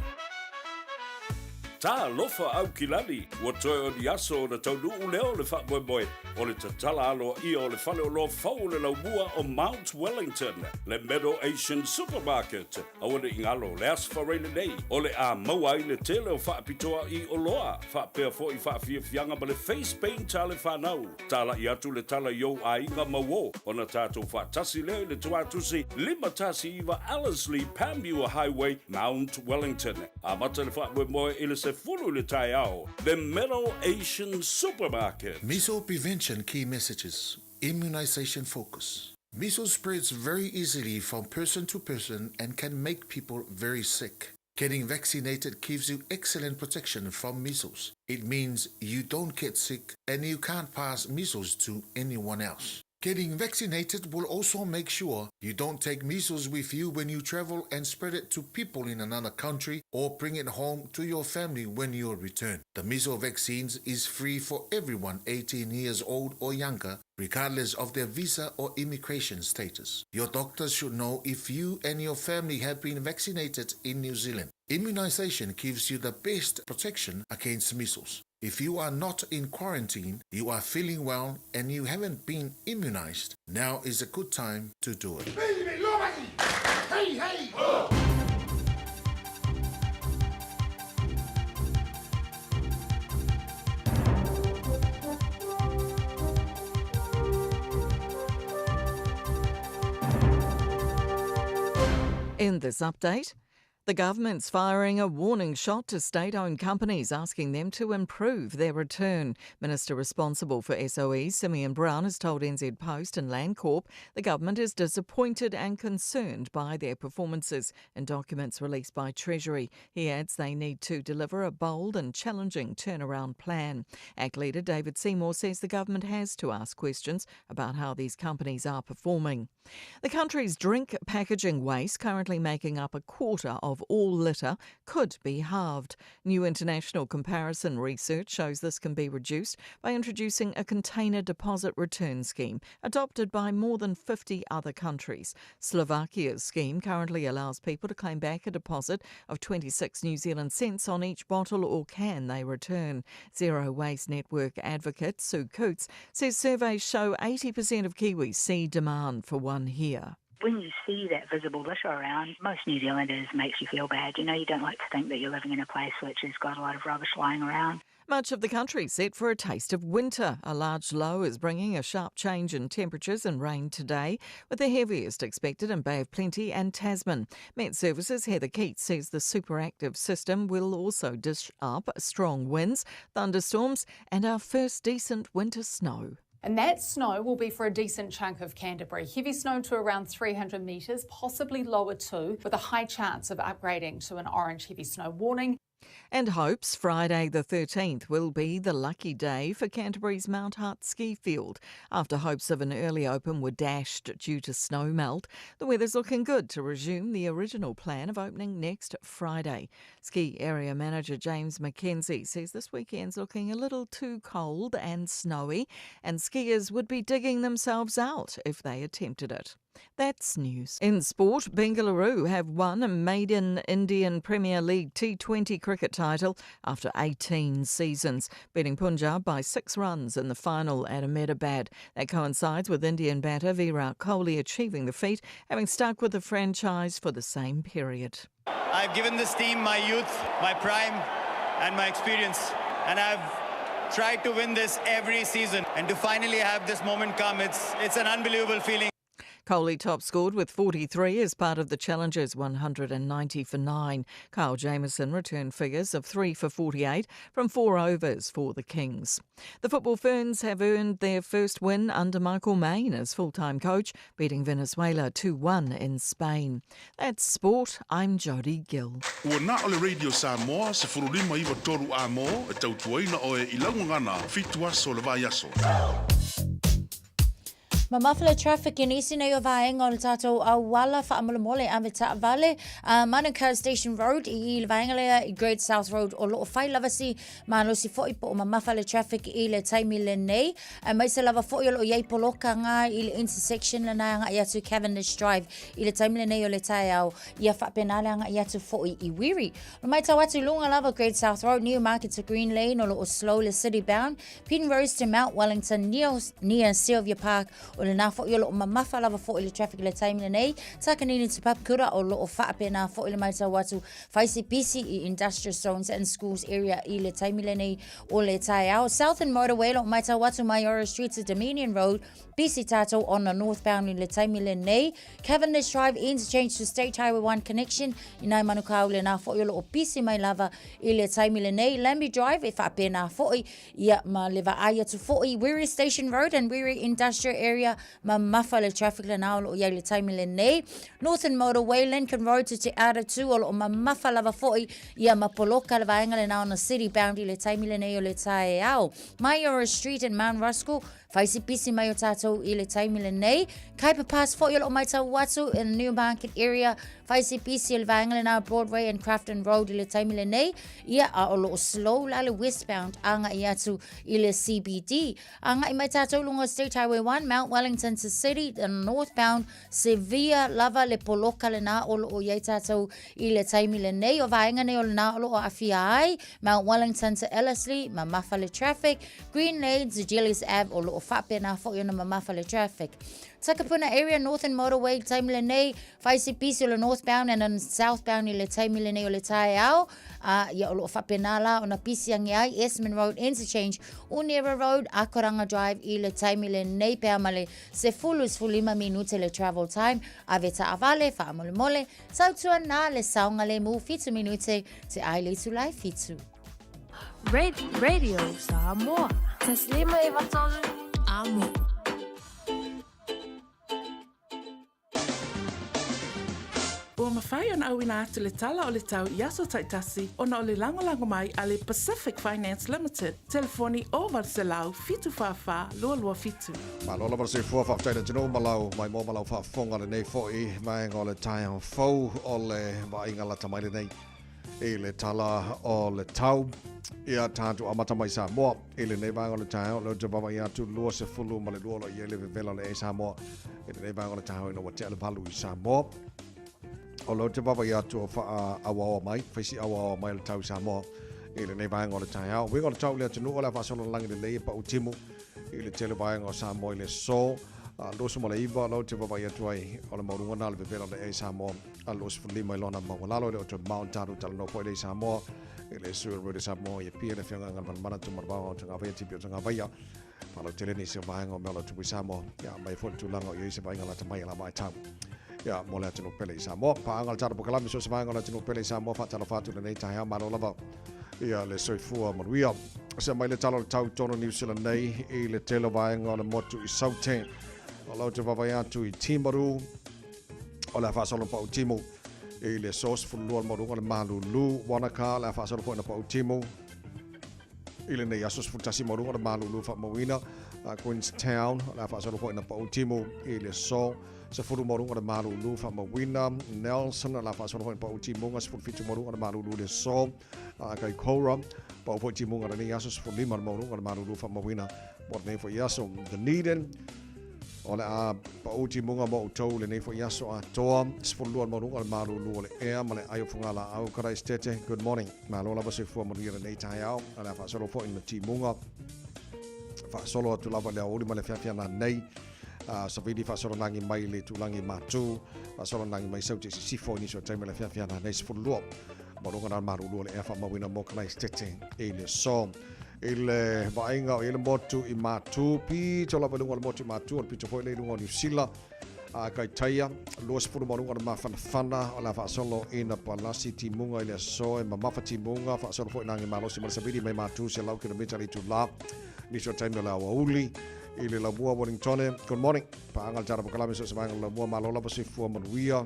Talofa Aukilani, ua toe o ni aso ona taunuu lea o le faamoemoe o le tatala aloaia o le faleoloa fou o le laumua o Mount Wellington, le Meadow Asian Supermarket. Aua ne i galo, le Aso Faraile lenei, o le a maua ai le tele o faapitoa i oloa, faapea foi faafiafiaga ma le face paint a le fanau. Talai atu le tala i ou aiga ma uo, ona tatou faatasi lea i le Tuatusi 519 Ellerslie Panmure Highway, Mount Wellington. Amata le faamoemoe i le 10 i le taeao. The Meadow Asian Supermarket. Measles prevention key messages, immunization focus. Measles spreads very easily from person to person and can make people very sick. Getting vaccinated gives you excellent protection from measles. It means you don't get sick and you can't pass measles to anyone else. Getting vaccinated will also make sure you don't take measles with you when you travel and spread it to people in another country or bring it home to your family when you return. The measles vaccines is free for everyone 18 years old or younger, regardless of their visa or immigration status. Your doctor should know if you and your family have been vaccinated in New Zealand. Immunization gives you the best protection against measles. If you are not in quarantine, you are feeling well, and you haven't been immunized, now is a good time to do it. Hey, hey! In this update, the government's firing a warning shot to state owned companies, asking them to improve their return. Minister responsible for SOE, Simeon Brown, has told NZ Post and Landcorp the government is disappointed and concerned by their performances in documents released by Treasury. He adds they need to deliver a bold and challenging turnaround plan. ACT leader David Seymour says the government has to ask questions about how these companies are performing. The country's drink packaging waste, currently making up a quarter of all litter, could be halved. New international comparison research shows this can be reduced by introducing a container deposit return scheme adopted by more than 50 other countries. Slovakia's scheme currently allows people to claim back a deposit of 26 New Zealand cents on each bottle or can they return. Zero Waste Network advocate Sue Coots says surveys show 80% of Kiwis see demand for one here. When you see that visible litter around, most New Zealanders makes you feel bad. You know, you don't like to think that you're living in a place which has got a lot of rubbish lying around. Much of the country set for a taste of winter. A large low is bringing a sharp change in temperatures and rain today, with the heaviest expected in Bay of Plenty and Tasman. Met Services Heather Keats says the superactive system will also dish up strong winds, thunderstorms, and our first decent winter snow. And that snow will be for a decent chunk of Canterbury. Heavy snow to around 300 metres, possibly lower too, with a high chance of upgrading to an orange heavy snow warning. And hopes Friday the 13th will be the lucky day for Canterbury's Mount Hutt ski field. After hopes of an early open were dashed due to snow melt, the weather's looking good to resume the original plan of opening next Friday. Ski area manager James McKenzie says this weekend's looking a little too cold and snowy, and skiers would be digging themselves out if they attempted it. That's news. In sport, Bengaluru have won a maiden Indian Premier League T20 cricket title after 18 seasons, beating Punjab by six runs in the final at Ahmedabad. That coincides with Indian batter Virat Kohli achieving the feat, having stuck with the franchise for the same period. I've given this team my youth, my prime, and my experience, and I've tried to win this every season. And to finally have this moment come, it's, it's an unbelievable feeling. Kohli top scored with 43 as part of the Challengers 190 for 9. Kyle Jamieson returned figures of 3 for 48 from 4 overs for the Kings. The Football Ferns have earned their first win under Michael Main as full-time coach, beating Venezuela 2-1 in Spain. That's sport. I'm Jodie Gill. Ua na o le Radio Samoa, 1593 a mo, e tautuaina oe i laugagana, fitu aso le vaiaso. Mamafa le traffic i nisi nei o vaega o le tātou auala faamolemole ave taavale a Manukau Station Road i le vaega lea i Great South Road o loo fai lava si malosi foi po o mamafa le traffic i le taimi lenei aemaise lava foi o loo iai poloka ngā i le intersection lena e agai atu Cavendish Drive i le taimi lenei o le taeao ia faapena le agai atu foi i Wiri. O matau atu i luga lava Great South Road Newmarket to Green Lane o loo slow le city bound Penrose to Mount Wellington, near, near Sylvia Park, o lena foi o loo mamafa lava foi le traffic le taimi lenei, Takanini to Papakura o loo faapena foi le matau atu, fai se pisi i industrial zones and schools area i le taimi lenei o le taeao. Southern Motorway loo matau atu Maiora Street to Dominion Road, pisi tātou on the northbound i le taimi lenei, Cavendish Drive interchange to State Highway 1 connection i nai Manukau lena foi o loo pisi mai lava i le taimi lenei, Lambie Drive e faapena foi Ia, ma le vaai atu foi i Wiri Station Road and Wiri Industrial Area, mamafa le traffic lena o loo iai le taimi lenei. Northern Motorway, Lincoln Road to Te Ara 2 o loo mamafa lava foi, ia ma poloka le vaega lena ona city bound i le taimi lenei o le taeao. Maiora Street and Mount Roskill, fai si pisi mai o tātou i le taimi lenei. Kuiper Pass foi o loo maitau atu in Newmarket area, fai si pisi o le vaega lena Broadway and Crafton Road i le taimi lenei. Ia, a o loo slow la le westbound agai atu i le CBD. Agai mai tātou lunga State Highway 1, Mount Wellington to City, the northbound, Sevilla lava le poloka lena o loo iai tātou i le taimi lenei. O vaega nei o lena o loo aafia ai, Mount Wellington to Ellerslie, mamafa le traffic, Green Lane to Jellies Ave o loo faapena foi ona mamafa le traffic. Takapuna area, Northern Motorway, taimi lenei, Fai se pisi o le northbound and then southbound i le taimi lenei o le taeao, a ia o loo faapena la ona pisi ange ai Esmond Road Interchange, Onera Road, Akoranga Drive i le taimi lenei pea ma le 15 minute le travel time, ave taavale, faamolemole, tautua na le saogalemu 7 minute te ai le itulai 7. Radio Samoa. Taslima Ivatolu. Amo. Ua mafai ona auina atu le tala o le tau i aso taitasi ona o le lagolago mai a le Pacific Finance Limited, telefoni 0800 744 227. Malo lava le soifua, faafetai le atunuu ma lau maimoa ma lau faafofoga lenei foi vaega o le taeao fou o le vaaiga lata mai lenei i le tala o le tau. Ia tatou amata mai Samoa i lenei vaega o le taeao, lea ou te vaavaai atu 22 o lo o i ai le vevela o le Air Samoa i lenei vaega o le taeao ina ua tea le valu i Samoa. O lea ou te vaavaai atu o faaauaoa mai, faisi auaoa mai le tau i Samoa i lenei vaega o le taeao. Uiga o le tau i le atunuu o le a faasolo lagi lelei e pau timu i le tele vaega o Samoa i le aso. 29 lau te vaavaai atu ai o le maualuga lena o le vevela o le ea i Samoa a le 25 i lona maualalo e le o toe mamao ona tatou talanoa foi lea i Samoa i le sui o le Radio Samoa i Apia le Afioga Galumalemana Tumalavao o Tagavaia Tipi o Tagavaia faalautele nisi o vaega o mea o lo o tupu i Samoa ia mai foi le tulaga o i ai se vaaiga lata mai a la vaitau ia mo le atunuu pele i Samoa. Paaga le tatou polokalame so o se vaega o le atunuu pele i Samoa faatalofa atu lenei taeao malo lava ia le soifua manuia. Se mai le tala o le tau tonu New Zealand nei i le tele o vaega o le motu i Saute. O lau te vaavaai atu i Timaru, o le a faasolo pau timu i le aso 12 le maualuga o le malulu. Wanaka, o le a faasolo foi na pau timu i lenei aso 11 maualuga o le malulu faamauina. Queenstown, o le a faasolo foi na pau timu i le aso 10 maualuga o le malulu faamauina. Nelson, o le a faasolo foi na pau timuga 17 maualuga o le malulu i le aso. Kaikoura, pau foi timuga lenei aso 15 le maualuga o le malulu faamauina mo lenei foi aso. Dunedin, o le a pau timuga mo outou lenei foi aso atoa 12 le maualuga o le malulu o le ea ma le ai o fugalaau. Karaisitete, good morning. Malo lava soifua manuia lenei taeao. O le a faasolo foi ma timuga faasolo atu lava le aoauli ma le afiafi ana nei. Savili faasolo nagi mai le tūlangi mātū, faasolo nagi mai sau te sisifo i nisi o taimi o le afiafi ana nei 12. Maualuga na malulu o le ea faamauina mo Kalaisitete i le aso. I le vaaiga o i ai le motu i Matū, pito lava i luga o le motu i Matū, o le pito foi lea i luga o Niu Sila, a Kaitaia, 20 maualuga o le mafanafana o le a faasolo i na palasi timuga i le aso e mamafa timuga, faasolo foi nagi malosi ma le savili mai Matū 100 kilomita le itulā, nisi o taimi o le aoauli i le Laumua Wellingtone. Good morning. Paaga le tala pokalame so o se vaega o le Laumua, malo lava soifua manuia.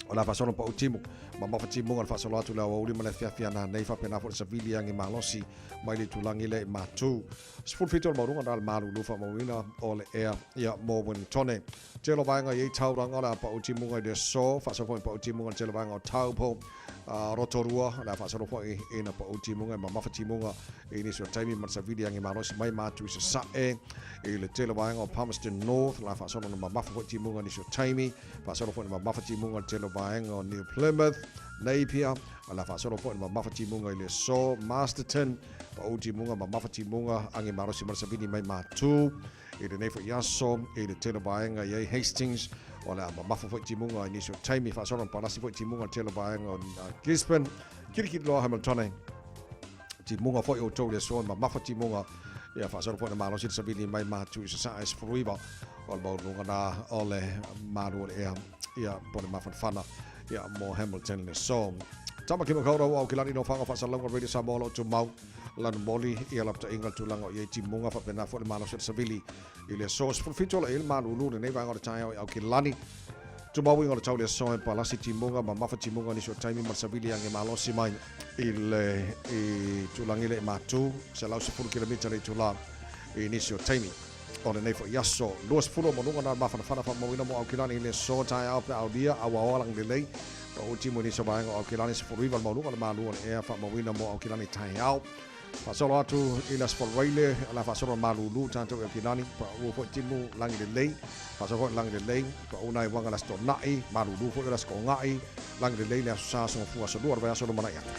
O le a faasolo pau timu. Mamafa timuga le faasolo atu le aoauli ma le afiafi ana nei faapena foi le savili agi malosi mai le itulagi lea i Matū. 17 o le maualuga na le malulu faamauina o le ea ia mo Wellingtone. Tele o vaega i ai tauranga o le a pau timuga i le aso, faasolo foi pau timuga le tele vaega o Taupo, Rotorua, o le a faasolo foi ina pau timuga e mamafa timuga i nisi o taimi ma le savili agi malosi mai Matū i Sasae i le tele vaega o Palmerston North, o le a faasolo na mamafa foi timuga i nisi o taimi. Faasolo foi na mamafa timuga i le tele o vaega o New Plymouth, Napier, o le a faasolo foi na mamafa timuga i le aso Masterton, pau timuga, mamafa timuga, agi malosi ma le savili mai Matū i lenei foi aso i le tele o vaega i ai Hastings, o le a mamafa foi timuga i nisi o taimi, faasolo na palasi foi timuga i le tele o vaega o Gisborne, kilikili loa Hamiltone. Timuga foi outou i le aso e mamafa timuga, ia faasolo foi na malosi le savili mai Matū i Sasae 19 o le maualuga na o le malu o le ea ia po le mafanafana ia mo Hamilton le aso. Tamaki Makaurau o Aukilani no whanga whaasalauga Radio Samoa lo tumau lanu moli ia laptainga le tulaga o i ai timuga faapena foi le malosi o le savili i le aso 17 o le le malulu lenei vaega o le taeao i Aukilani. Tumau inga o le tau le aso e palasi timuga mamafa timuga nisi o taimi ma le savili age malosi mai i le i tulagi le i Matū 110 kilomita le itulā i nisi o taimi o lenei foi aso. 20 o manuga na mafanafana faamauina mo Aukilani i le aso taeao pe aulia auaoa lagilelei pa o timu i nisi o vaega o Aukilani 19 le maualuga o le malu o le ea faamauina mo Aukilani taeao. Faasolo atu i le Aso Faraile, o le a faasolo malulu tatou i Aukilani, pa ua foi timu lagi lelei, faasolo foi lagi lelei, pa una i waga le Aso Toonai, malulu foi o le Aso Toonai, lagi lelei le Aso Sa, Aso Gafua, Aso Lua o le vaiaso lumanai atu.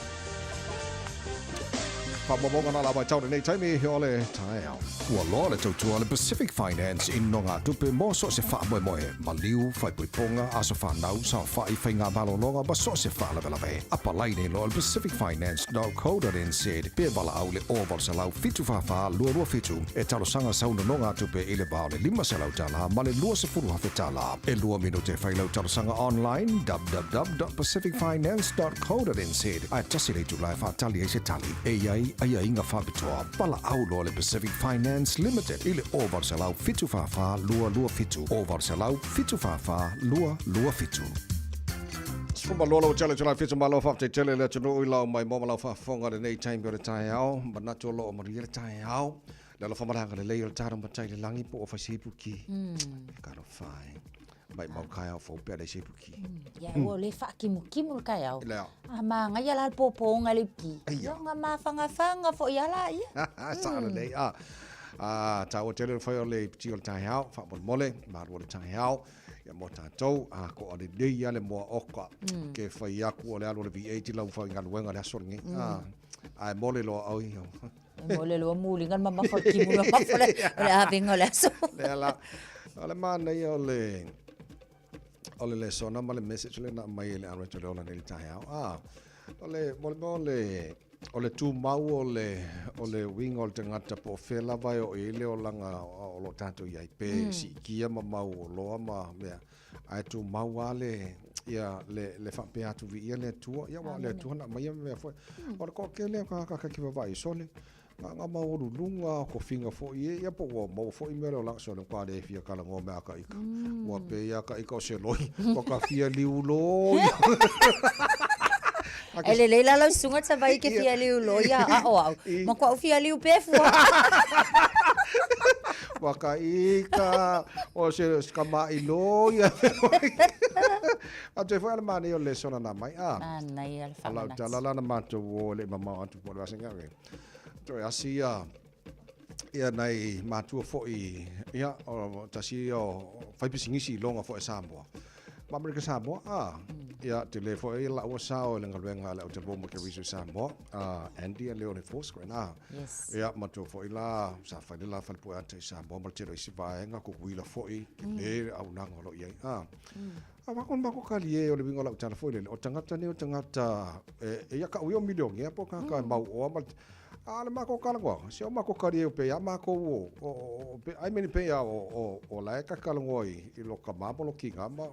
Faamaumauga na la vaitau lenei taimi o le taeao. Ua loa le tautua a le Pacific Finance i nogatupe mo so o se faamoemoe, maliu, faaipoipoga, aso fanau, saofai, faigamalologa ma so o se faalavelave. Apalai nei loa le Pacific Finance dot co dot nz pe valaau le 0800 744 227 e talosaga sau nonogatupe i le va o le $500 ma le $20,000. E lua minute e fai lau talosaga online www.pacificfinance.co.nz ae tasi le itula e faatali ai se tali. E i ai aiaiga faapitoa. Valaau loa le Pacific Finance Limited i le 0800 744 227, 0800 744 227. 12 ua tele tulaga fitu malo faafetai tele le atunuu i lau maimoa ma lau faafofoga i lenei taimi o le taeao. Manatu o lo o manuia le taeao. Le alofa ma le agalelei o le tatou Matai i le lagi po o Fasiipuki. Talofa e. Maimau kaeao fou pea le Sipuki. Ia ua le faakimukimu le kaeao. Lea. A māngaia la le pōpōga le uki. Ia. Ia nga mafagafaga foi a la ia. Sao lelei. A, a taua tele le fai o le ipiti o le taeao, faamolemole, malu o le taeao. Ia mo tatou, a ko a lelei ia le moa oka. Ke fai aku o le alu o le V8 i lau faigaluega le aso lenei. A, ae mole loa oi. E mole loa muliga le mamafa o le kimu mamafa o le avega o le aso. Lea la. O le manaia o le o le lesona ma le message le na aumai e le Aroeto le ola nei le taeao. Ah, o le mo le mea o le o le tumau o le o le uiga o le tagata po o fea lava e oo i ai le olaga o lo o tatou i ai pe mm. siitia ma mau oloa ma mea ae tumau lava le ia le le faapea atu viia le Atua ia aua o le Atua na aumaia mea foi mm. o le toatele o tagata ta te vaavaai sole Nga maualuluga o tofiga foi e ia po ua maua foi mea le olaga sole matua le fia talanoa me aka ika. Ua pe ia ka ika o se loi ua ka fia liu loi. E lelei la lau susuga Tavai ke fia liu loi a ao au. Ma koʻu fia liu pea fua. Ua ka ika o se kamaʻi loi. A toe foi a le manaia o le lesona na mai a. Manaia le O lau faamanatu. tala la na matou o e le i mamao atu po o le vasega. Toe asi ia ia nai matua foi ia o tasi ia o faipisinisi i loga foi a Samoa. Ma Amerika Samoa a ia tele foi laua sao i le galuega a le Aotearoa mo Keriso i Samoa a Andy a Leone Forsgren a. Yes. Ia matua foi la sa fai le la falepu'e ata i Samoa ma le tele o isi vaega Kukuila foi tele le auaunaga o lo o i ai a. A wa kona mako kalie o le uiga o lau tala foi lele, o tagata nei o tagata e, e ia ka'u ia o milionea po o kākā e mau oa ma a le mako kalagoa, se o mako kalie o pe ia mākou o, o, o, pe, ai meni pe ia o, o, o la e kakalagoa i, i lo ka ma ma lo kinga ma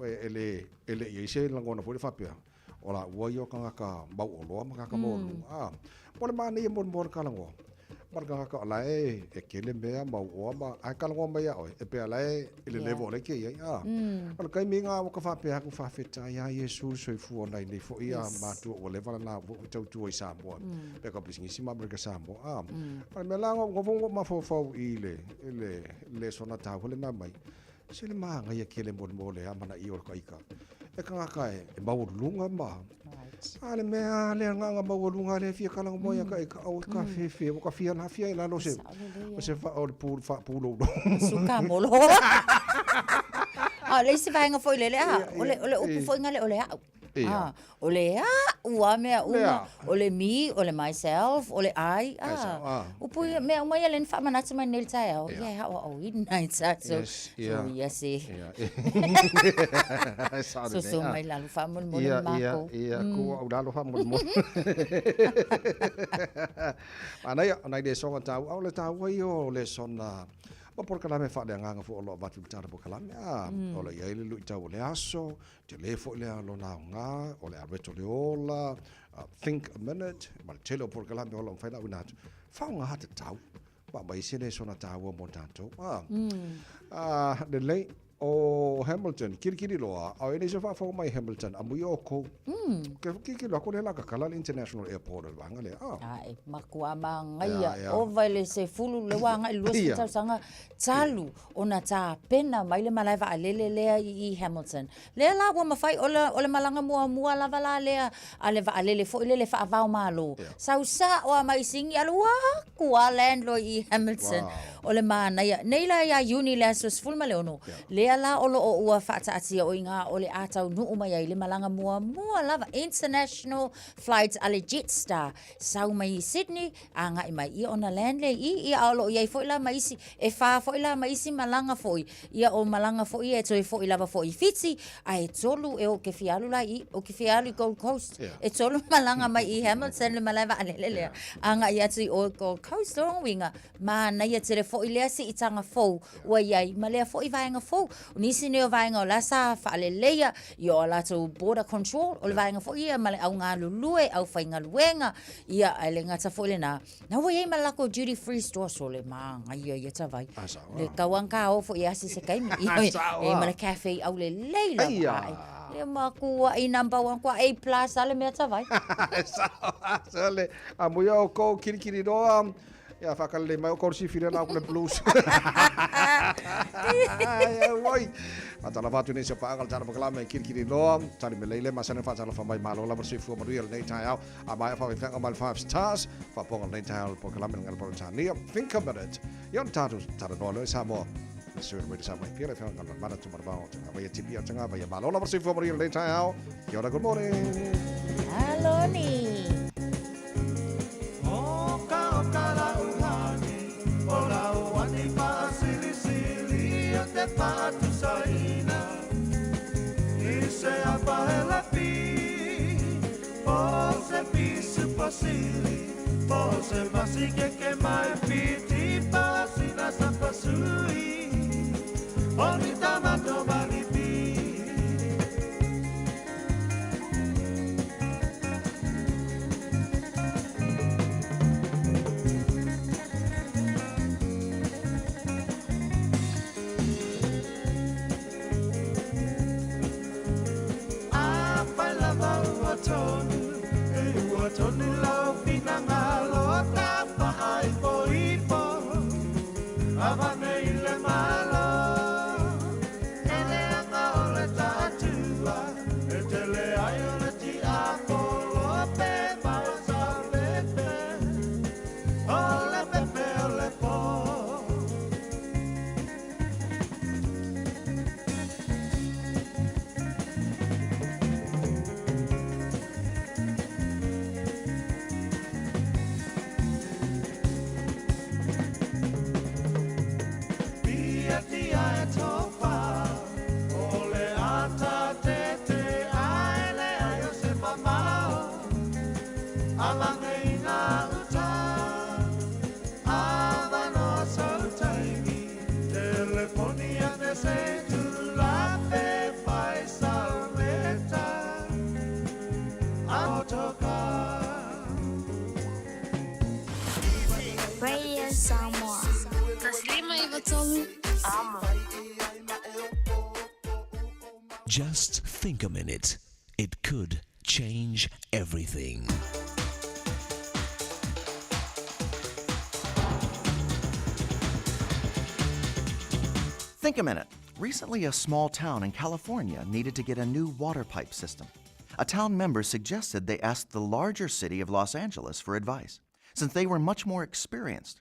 e, e le, e le i ai se lagona foi le faapea, o la ua ia o tagata mau oloa ma tagata maualuluga. A, mo le manaia mo le mo le kalagoa. Ma le tagata o la e, e kele mea mau oa ma, ae kalagoa mai ia oe, e pea la e, i le level o le ke iai. A, o le taimi nga ua ka faapea atu faafetai a Iesu le soifua nai nei foi a matua ua leva lana ua tautua i Samoa. Pe ka pisinisi ma Amerika Samoa. A, o le mea la nga ua mafaufau i le, i le lesona taua lena mai. Se le māngaia kele mo le mo le amanaia o le kaika. E kangaka e, e maualuluga ma. A le mea lea nganga maualuga lea fia kalaga mo ia ka e ka au ka fefe o ka fia la fia e lalo se o se fa o le pu fa pu lo lo. Suka molo. A le isi vaega foi lele a o le o le upu foi ngale o le a'u. Ia. Ah, o le a'u a mea uma, Lea. o le me, o le myself, o le I, ah. Myself, ah. Upu ia, mea uma ia le ni faamanatu mai nei le taeao, Ia. ia e aoaoina i tatou. Yes, ia. So, ia se. Ia. Sao Soso lelei, ah. mai lalo faamolemole Ia, ma ia, mākou. ia, ku au lalo faamolemole. Manaia, o nai lesoga taua, o le taua ia o lesona ma polokalame faaleagaga foi o lo o avatu i le tala polokalame, ah, o lo o i ai le luitau o le aso, Tele foi lea lona aoga, o le areto le ola, think a minute, ma le tele o polokalame o lo o mafai ona auina atu, faaaoga tatau, ma aumai se lesona taua mo tatou. Ah, ah, lelei, o Hamilton, kilikili loa, a o e nei se faafofoga mai Hamilton, amuia oukou. Ke kilikili loa, ko le la kakala le International Airport o le vaega lea. Ah. Ae, matua magaia, Ia, ia. ova i le sefulu, le ua agai i le 20 Ia. tausaga talu ona tapena mai le malae vaalele lea i Hamilton. Lea la ua mafai, o le, o le malaga muamua lava la lea a le vaalele foi lele faava-o-Malo. Sau sa'o a mai Sini alu aku a land loa i Hamilton. Wow. O le manaia. Nei la ia Iuni le aso 16, lea la o lo o ua faataatia o iga o le a taunuu mai ai le malaga muamua lava, international flight a le Jetstar, sau mai i Sydney, agai mai ia ona land lea i i, ia a o lo o i ai foi la ma isi, e whā foi la ma isi malaga foi, ia o malaga foi ia e toe foi lava foi i Fiti, a e tolu e o ke fia alu la i, o ke fia alu i Gold Coast. E tolu malaga mai i Hamilton le malae vaalele lea, agai atu i o Gold Coast, o lona uiga, manaia tele foi lea siitaga fou ua i ai ma lea foi vaega fou. O nisi nei o vaega o la sa faaleleia i o latou border control, o le vaega foi ia ma le au galulue, au faigaluega, ia ae le gata foi lena, na ua i ai ma le lakou duty free store, sole magaia ia tavai. Le tauagata o foi e asi se taimi. E ma le cafe aulelei lava. Ae, le makuaʻi number one, kua A plus a le mea tavai. Sole, amuia oukou kilikili loa. Ia whakalelei mai o korosi whiria nā kule blues. Ai, oi. Whatalafa atu nei se paanga le tala whakalame kirikiri loa. Tali me leile, masane whatalafa mai malo lava soifua manuia lenei taeao. A mai whawhewhenga mai le Five Stars. Whaponga lenei taeao le polokalame le ngana Peretania. Think a minute. Ia ona tātou talanoa loa i Samoa. Le sui o le Samoa i pia le whenga ngana mana tumarabao o tanga vaia tipi o tanga vaia malo lava soifua manuia lenei taeao. Kia ora, good morning. Aloni. faatusaina I se apa he lapi Po se pisu pasili Po se masikeke mai piti Pasina sa pasui O ni tamato maripi Afai lava ua tonu, e ua tonu lau finagalo Tafaaipoipo, avane i le Malo. E leaga o le taatua, e tele ai o le tiapolo pe mau sa pepe, o le pepe o le po. Piatia e tofa, o le ata tete ai le ai o se mamao, avange i ngā uta, avanoa sau taimi, teleponi ane se tulape fai sau leta, autoka. Radio Samoa. 1593 Amo. Just think a minute. It could change everything. Think a minute. Recently, a small town in California needed to get a new water pipe system. A town member suggested they ask the larger city of Los Angeles for advice, since they were much more experienced.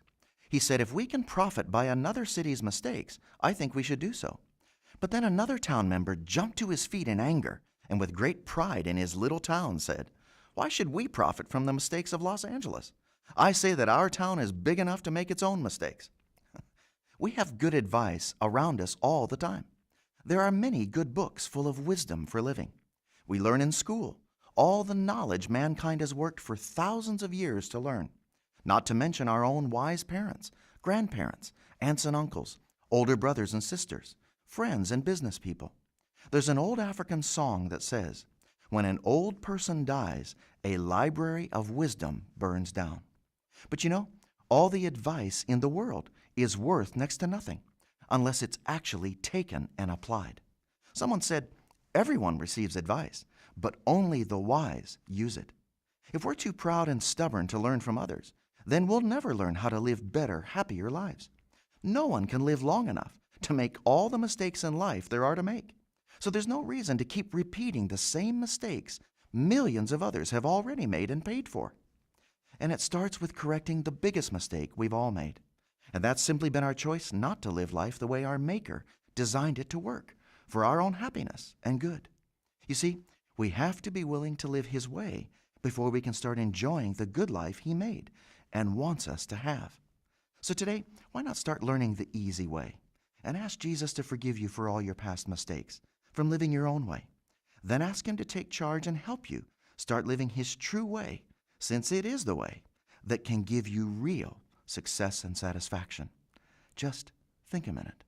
He said, If we can profit by another city's mistakes, I think we should do so. But then another town member jumped to his feet in anger and, with great pride in his little town, said, Why should we profit from the mistakes of Los Angeles? I say that our town is big enough to make its own mistakes. We have good advice around us all the time. There are many good books full of wisdom for living. We learn in school all the knowledge mankind has worked for thousands of years to learn, not to mention our own wise parents, grandparents, aunts and uncles, older brothers and sisters, friends and business people. There's an old African song that says, When an old person dies, a library of wisdom burns down. But you know, all the advice in the world is worth next to nothing unless it's actually taken and applied. Someone said, Everyone receives advice, but only the wise use it. If we're too proud and stubborn to learn from others, then we'll never learn how to live better, happier lives. No one can live long enough to make all the mistakes in life there are to make. So there's no reason to keep repeating the same mistakes millions of others have already made and paid for. And it starts with correcting the biggest mistake we've all made. And that's simply been our choice not to live life the way our Maker designed it to work, for our own happiness and good. You see, we have to be willing to live His way before we can start enjoying the good life He made and wants us to have. So today, why not start learning the easy way and ask Jesus to forgive you for all your past mistakes from living your own way? Then ask Him to take charge and help you start living His true way, since it is the way that can give you real success and satisfaction. Just think a minute.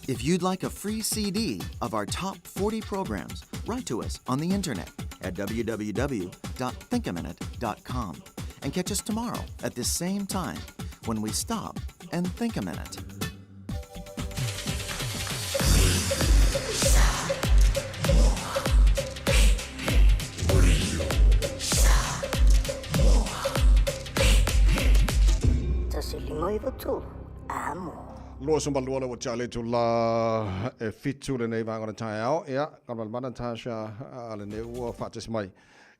If you'd like a free CD of our top 40 programs, write to us on the internet at www.thinkaminute.com and catch us tomorrow at this same time when we stop and think a minute. 1593 Amo. 22 le ua tiale itula e fitu lenei vaega o le taeao. Ia, Galumalemana Natasha a lenei ua faatasi mai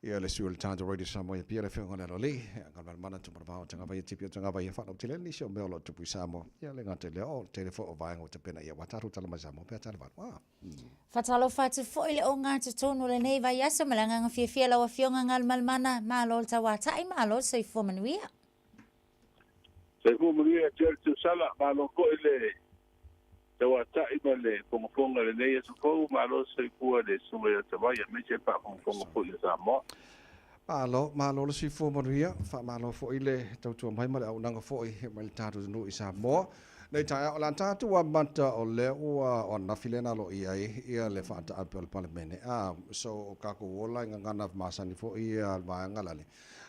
ia le sui o le tatou Radio Samoa ia pia le afioga i le Aloalii. Ia, Galumalemana Tumanavao Tagava ia Tipi o Tagava ia faalautele nisi o mea o lo o tupu i Samoa. Ia le gata i lea o le tele foi o vaega ua tapena ia ua tatou tala mai Samoa pe a tala valu. Ah. Faatalofa atu foi le ogatotonu o lenei vaiaso ma le agaga fiafia lau Afioga Galumalemana. Malo le tauatai, malo le soifua manuia. Soifua manuia ia te oe le Tuusala, malo foi le Tauata'i ma le fogafoga i lenei aso fou, malo le soifua i le Susuga ia Tavai aemaise le faafogafoga foi a Samoa. Malo, malo le soifua manuia, faamalo foi le tautua mai ma le auaunaga foi mai le tatou atunuu i Samoa. Nei taeao o le a tatou amata o lea ua o ananafi lea na aloaia ai ia le faataape o le Palemene. A, so o kakou ola i gagana masani foi ia le vaega lale.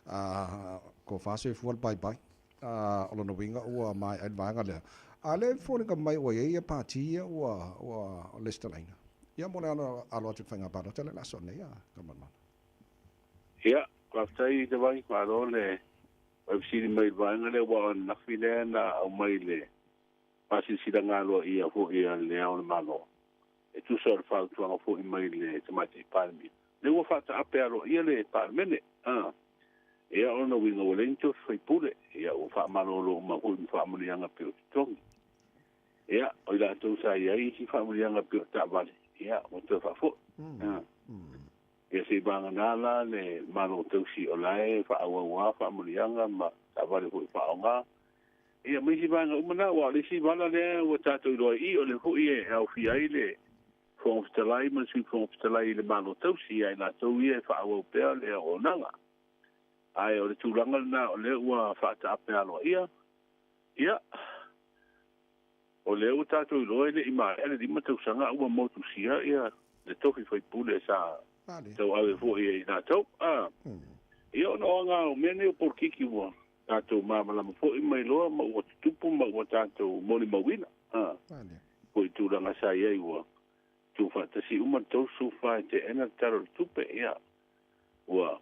A, tofa soifua le bye bye. A, o lona uiga ua maea ai le vaega lea. A lea e foliga mai ua i ai ia pati ia ua ua lesitalaina. Ia mo le alo alo atu i le faiga palota lea o le a soo nei a Tamalmala. Ia, faafetai Tavai, malo le faafesili mai i le vaega lea aua o ananafi lea na aumai le faasilasilaga aloaia foi a Le Ao o le Malo e tusa o le fautuaga foi mai le Tamaitai Palemia. Lea ua faataape aloaia le Palemene. A, ia o lona uiga ua leai ni tofi faipule, ia ua faamalolo uma foi ma faamanuiaga pei o totogi. Ia, o i latou sa i ai isi faamanuiaga pei o taavale, ia ua toe faafoi. A, ia se i vagana la le Malo tausi o la e faaauau lava faamanuiaga ma taavale foi faaaoga. Ia ma isi vaega uma na, aua o le isi vala lea ua tatou iloa i i, o lea foi e aofia ai le Fofoga Fetalai ma le Sui Fofoga Fetalai i le Malo tausi, ia i latou ia e faaauau pea le auaunaga. Ae o le tulaga lena o lea ua faataape aloaia, ia, o lea ua tatou iloa e le i maea le 5 tausaga a ua motusia ia le tofi faipule sa tauave foi e i latou. A, ia ona o aga o mea nei o polokiki ua tatou malamalama foi ma iloa ma ua tutupu ma ua tatou molimauina, a, foi tulaga sa i ai ua tuufaatasi uma le 34 e teena le Tala o le Tupe, ia, ua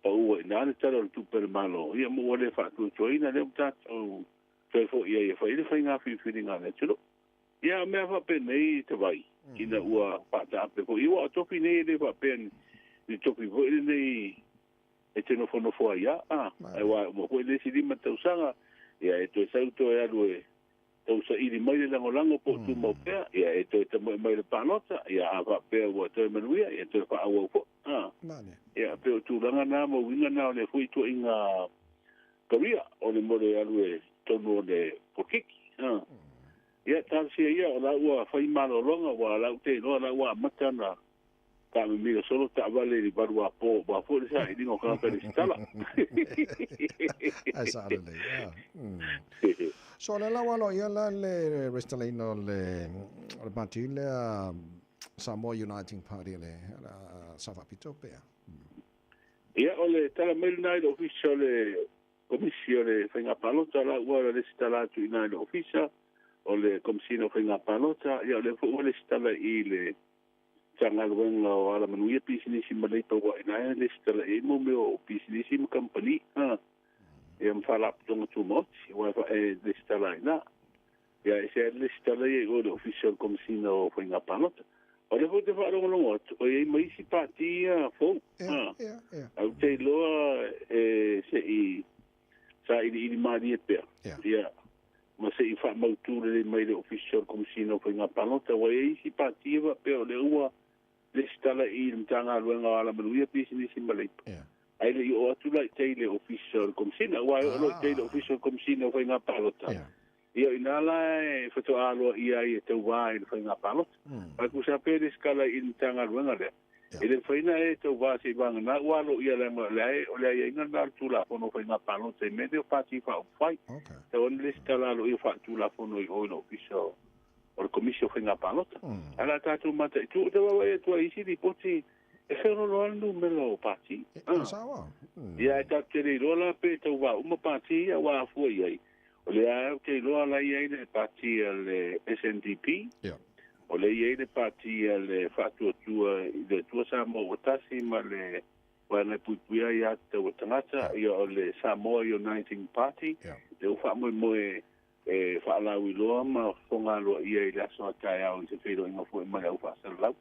pau ai i ina le Tala o le Tupe a le Malo, ia ma ua le faatuatuaina lea ua tatou toe foi ai e fai le faiga filifiliga a le atunuu. Ia, o mea faapenei Tavai, ina ua faataape foi, aua o tofi nei e le faapea ni tofi foi lenei e te nofonofo ai lava, a, aua e uma foi le isi 5 tausaga, ia e toe sau toe alu e tausaili mai le lagolago po o tumau pea, ia e toe tamoe mai i le palota, ia a faapea ua toe manuia, ia toe faaauau foi. A, ia pei o tulaga na ma uiga na o lea foi ituaiga career o le mo le alu e tonu o le polokiki. A, ia talosia ia o la ua fai malologa, ua la ou te iloa la ua amata ona taamimilo solo taavale i le 8 apo aua foi le sailiga o tagata lesitala. Ai sa lelei. Ah. So o le la ua aloaia la le resitalaina o le o le pati lea Samoa Uniting Party le Sao Faapito pe a? Ia o le tala mai lena i le ofisa o le Komisi o le Faiga Palota la ua lesitala atu i ina i le ofisa o le Komesina o Faiga Palota, ia o lea foi ua lesitala i le Matagaluega o Alamanuia, Pisinisi ma Leipa ua i ina e lesitala i ai mo mea o pisinisi ma kamupani, ia ma Faalapotopotoga Tumaoti aua e lesitala ai i ina. Ia e ese lava le lesitala ia i o i le Ofisa o le Komesina o Faiga Palota. O lea foi ou te faalogologo atu, o i ai ma isi pati ia fou. Ae ou te iloa e se i sailiili malie pea, ia, ma se i faamautu lelei mai le Ofisa o le Komesina o Faiga Palota. Ua i ai isi pati ia faapea o lea ua lesitala i le Matagaluega o Alamanuia, Pisinisi ma Leipa, ae le i oo atu la i tai i le Ofisa o le Komesina. Aua e oo loa i tai i le Ofisa o le Komesina o Faiga Palota, ia o i ina la e faatoa aloaia ai e tauva i le faiga palota. Ae tusa pea lesitala i le Matagaluega lea, e le mafai ona e tauva se i vagana ua aloaia leaga o le o le aiaiga lena o le Tulafono o Faiga Palota i mea nei o pati faaupufai. Tatau ona lesitala aloaia faaletulafono i o i le Ofisa o le Komisi o Faiga Palota. Ae o le a tatou mataitu, ou te vaavaai atu ai i isi lipoti e feoloolo lava le numera o pati. Ia ae tatou te le iloa la pe tauva uma pati ia aua a fua i ai, o lea lava ou te iloa la e i ai le pati a le SNDP, o lea e i ai le pati a le Faatuatua i le Atua Samoa Ua Tasi ma le Vaega e Puipuia Aia Tatau a Tagata, ia o le Samoa Uniting Party, lea ua faamoemoe e faalauiloa ma fofoga aloaia i le aso a taeao i se feiloaiga foi ma le au faasalalau.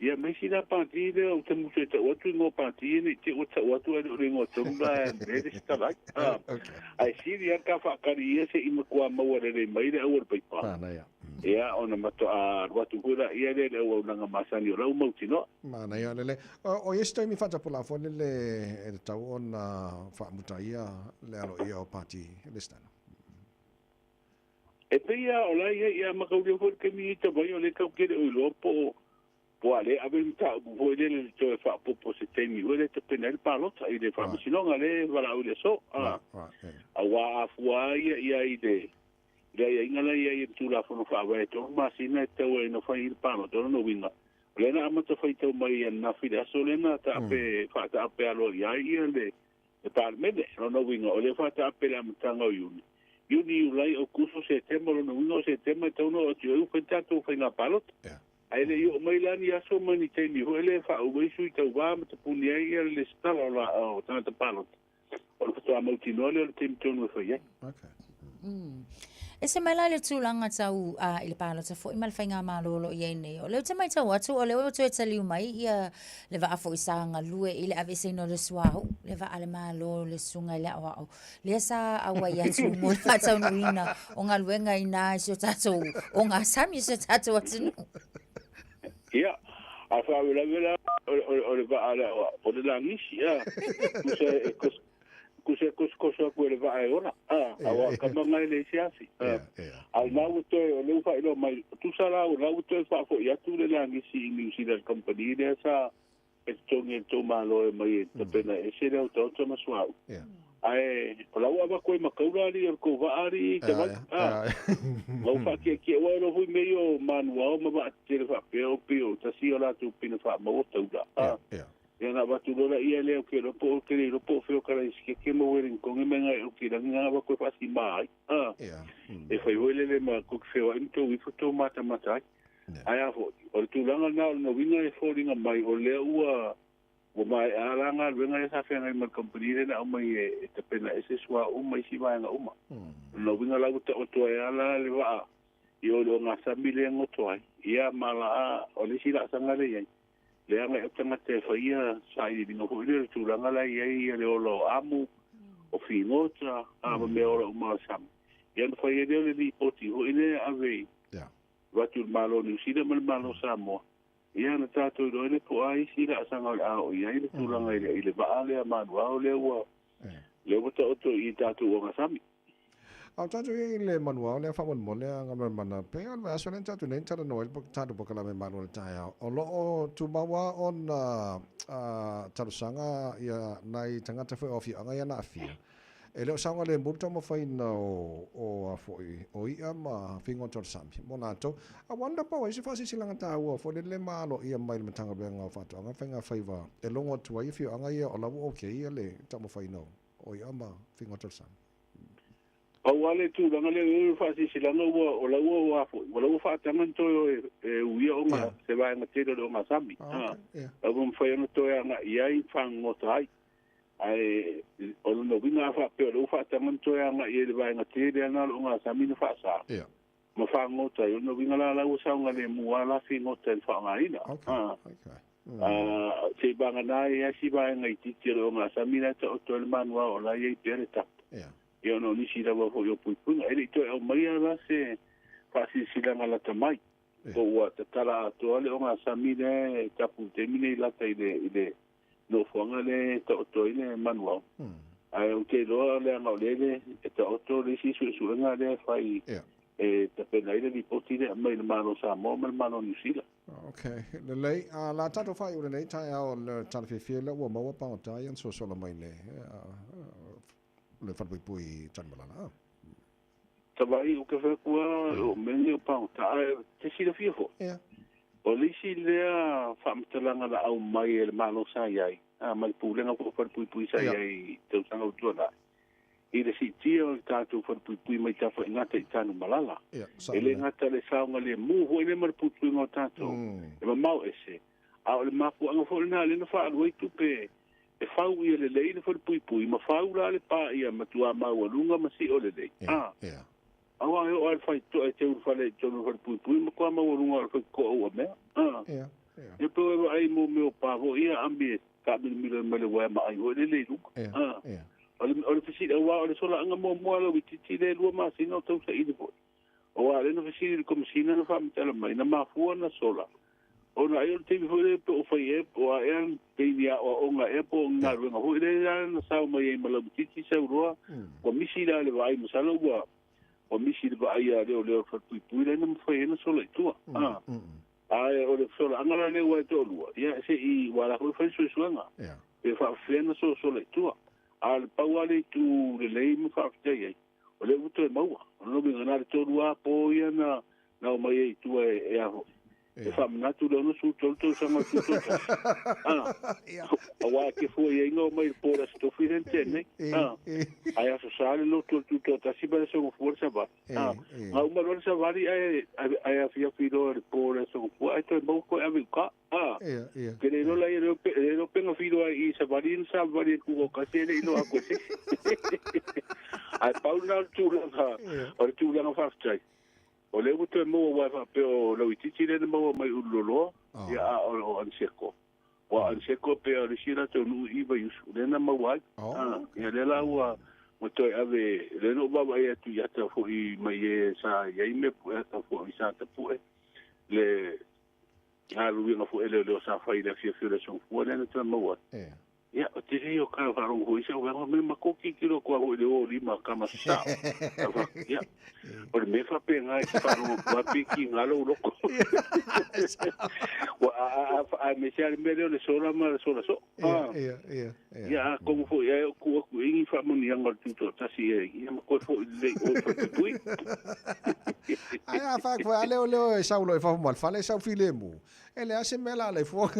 Ia, ma isi la pati lea ou te musu e tau atu igoa pati ia ne i te i ua tau atu ae le o le igoa tonu la e le resitala ai. Ae sili lava ka faakali ia se i matua maua lelei mai le au o le paipa. Ia, ona matoa alu atu foi laia lea i le auaunaga masani o la ua mautinoa. Manaia lele. O i ai se taimi faatapulaa foi lele e tatau ona faamutaia le aloaia o pati resitala? E pei lava o la e i ai, ia mataulia foi le taimi i Tavaia o lea tatou te le o iloa po o po o a le ave le mataupu foi lele i le toe faaopoopo i se taimi foi lea e tapena ai le palota i le faamasinoga lea e valaau i le aso. A, aua a fua lava ia i ai i le i le aiaiga la e i ai i le Tulafono Faavae e tolu masina e tatau ai ona fai le palota, o lona uiga, o lea na amata faitau mai ananafi i le aso lea na taape faataape aloaia ai ia le le Palemene. O lona uiga, o lea faataape i le amataga o Iuni, Iuni, Iulai, Aokuso, Setema, o lona uiga o Setema e tatau ona oo atu i ai ua fai le tatou faiga palota. Ae le i oo mai la ni aso ma ni taimi foi lea e faaulu ai sui tauva ma tapuni ai ia le lesitala o la o tagata palota, ona faatoa mautinoa lea o le taimi tonu e fai ai. Ese mai la le tulaga tau a, i le palota foi ma le faigamalo o lo o i ai nei. O lea ou te matau atu, o lea ua toe taliu mai ia le vaa foi sa galue i le aveeseina o le suauu, le vaa a le Malo, le susuga i le aoao, lea sa auai atu mo le faataunuuina o galuega i ina i si o tatou ogasami i si o tatou atunuu. Ia, a faalavelave la o le vaa a le aoao, o le lagisi, a, tusa e Tusa e kosokoso atu e le vaa e ola, a, aua o tama na e leai se afi. A, a o lena ua toe, o lea ua faailoa mai, tusa la o la ua toe faafoi atu le lagisi i New Zealand Company lea sa e totogi e le tou Malo e omai e tapena ese le otaota ma suauu. Ae o la ua avatu ai ma taula alii o le tou vaa alii i Savaii, a, ma ua faatietie, aua e iloa foi mea ia o manuao ma vaa tetele faapea o pei o tasi ia o latou pina faamaua taula, a. Ia ona avatu loa laia lea ou te iloa po ou te le iloa po o fea o Karaisikieke ma Ueligitone ma nai Aukilani na avatu e faasima ai. A, e fai foi lele ma tou te feoai ma tou ifo tou matamata ai. Ae a foi, o le tulaga lena o lona uiga e foliga mai o lea ua ua maea la galuega ia sa feagai ma le kamupani lea na aumai e tapena ese suauu ma isi vaega uma. O lona uiga la ua taoto ai lava la le vaa i o i le ogasami lea e goto ai. Ia ma la o le isi laasaga lea e i ai, Leaga o tagata e faia sailiiliga foi lea o le tulaga la e i ai le ola o amu, o figota, a ma mea ola uma o le sami. Ia ona fai ai lea o le lipoti foi lea e ave i avatu i le Malo o Niu Sila ma le Malo o Samoa, ia ona tatou iloa ai lea po o a isi laasaga o le a oo i ai le tulaga i le vaa lea manuao lea ua lea ua taoto i tatou ogasami. A o tatou i ai i le manuao lea faamolemole a Galuemana, pei o le vaiaso lea na tatou nei na talanoa ai le tatou polokalame malu o le taeao, o lo o tumau lava ona talosaga ia nai tagata foi o afioaga ia na aafia, e le o saogalemu le taumafaiina o a foi o i'a ma figota o le sami mo latou. I wonder po o ai se faasilasilaga taua foi lele ma aloaia mai le Matagaluega o Faatoaga ma Faigafaiva e logo atu ai afioaga ia o la ua okay le taumafaiina o i'a ma figota o le sami. Pau lava le tulaga lea o le faasilasilaga ua o la ua ua foi, ua la ua faataga ona toe o e uia ona se vaega tele o le ogasami. La ua mafai ona toe agai i ai ma fagogota ai. Ae o lona uiga a faapea o lea ua faataga ona toe agai i ai i le vaega tele lava lena o le ogasami na faasa ma fagogota ai, o lona uiga la la ua saogalemu lava la figota i le faaaogaina. Se i vagana ai lava si vaega itiiti o le ogasami la e taoto ai le manuao o la e i ai pea le tapu. Ia ona o nisi lava foi o puipuiga. E le i toe aumaia la se faasilasilaga lata mai, po ua tatala atoa le ogasami lea e tapu i le taimi nei lata i le i le nofoaga lea e taoto ai le manuao. Ae ou te iloa leaga o lea e taoto le isi suesuega lea e fai e tapena ai le lipoti lea e aumai i le Malo o Samoa ma le Malo o Niu Sila. Ok, lelei. A la tatou faaiu lenei taeao o le tala fiafia lea ua maua pagota ia na sosola mai le le falepuipui i Tanumalala. Tavaai ou te fai atu a o mea nei o pagota ae te silafia foi. O le isi lea faamatalaga na aumai e le Malo sa i ai, a ma le Pulega foi o Falepuipui sa i ai i tausaga ua tuanai, i le siitia o le tatou falepuipui mai Tafaigata i Tanumalala. E le gata i le saogalemu foi lea ma le puipuiga o tatou, e mamao ese, a o le mafuaaga foi lena lea na faaalu ai tupe e fau ia lelei le falepuipui ma fau la le pa ia matua maualuga ma sio lelei. A, aua e oo lava i le faitotoa e teu i le fale i totonu o le falepuipui, matua maualuga o le faitotoa ua mea. A, ia pei e vaai mo mea o pa foi ia ami e taamilomilo ai ma le uaea maai foi lele i luga. A, o le fesili, aua o le solaaga muamua a Lauitiiti lea e lua masina o tausaili foi. Aua o lea na fesili i le Komesina na faamatala mai, na mafua ona sola, ona ai o le taimi foi lea pe o fai ea po o a ea pei ni aoaoga ea po o ni galuega foi lea na sao mai ai ma Lauitiiti sau loa, ua misi la le vaai masalo ua. Ua misi le vaai a leoleo o le falepuipui lea na mafai ai ona sola i tua. A, ae o le fesolaaga la lea ua e toalua, ia se i, ua la foi fai le suesuega. Pe faapefea ona sosola i tua. A o le pau lava le itu lelei ma faafetai ai, o lea ua toe maua. O lona uiga, na o le tolu lava po ia na na omai ai i tua e a foi, e faamanatu le 63 tausaga o le Tutoatasi, a, aua e kefu ai ai na omai i le po o le Aso Tofi lea na tea nei, a, ae Aso Sa le lotu o le Tutoatasi ma le Aso Gafua le savali, a, na uma loa le savali ae ae afiafi loa i le po o le Aso Gafua ae toe maua toe ave i uka, a, ke le iloa la ia le iloa pe na filo ai i savali na savali e Tutoatasi e le i iloa atu e se isi. Ae pau lena o le tulaga, o le tulaga faafetai. O lea ua toe maua aua e faapea o Lauitiiti lea na maua mai Ululoloa, ia a o Aniseko. Aua o Aniseko pei o le isi latou nuu i Vaiusu lea na maua ai. Ia lea la ua ua toe ave, lea na ou vaavaai atu i ata foi mai e sa i ai mea pue ata foi sa tapue le galuega foi a leoleo sa fai i le afiafi o le Aso Gafua lea na toe maua ai. Ia, o tele ia o ka faalogo foi i sau vaega me ma ko kikilo atu lava foi i le o lima ka ma sao. Ia, o le mea faapena e te faalogo atu lava pe tiga lou loto. Ua a a a aemaise lava le mea lea o le sola ma le sola soo. Ia, atonu foi ae o tuu atu i ai ni faamanuiaga o le Tutoatasi ia ma toe foi lelei i o i Falepuipui. Ae a fai atu foi, a leo leo e sau loa i fafo ma le fale, e sau filemu. E leai se mea la alai fua,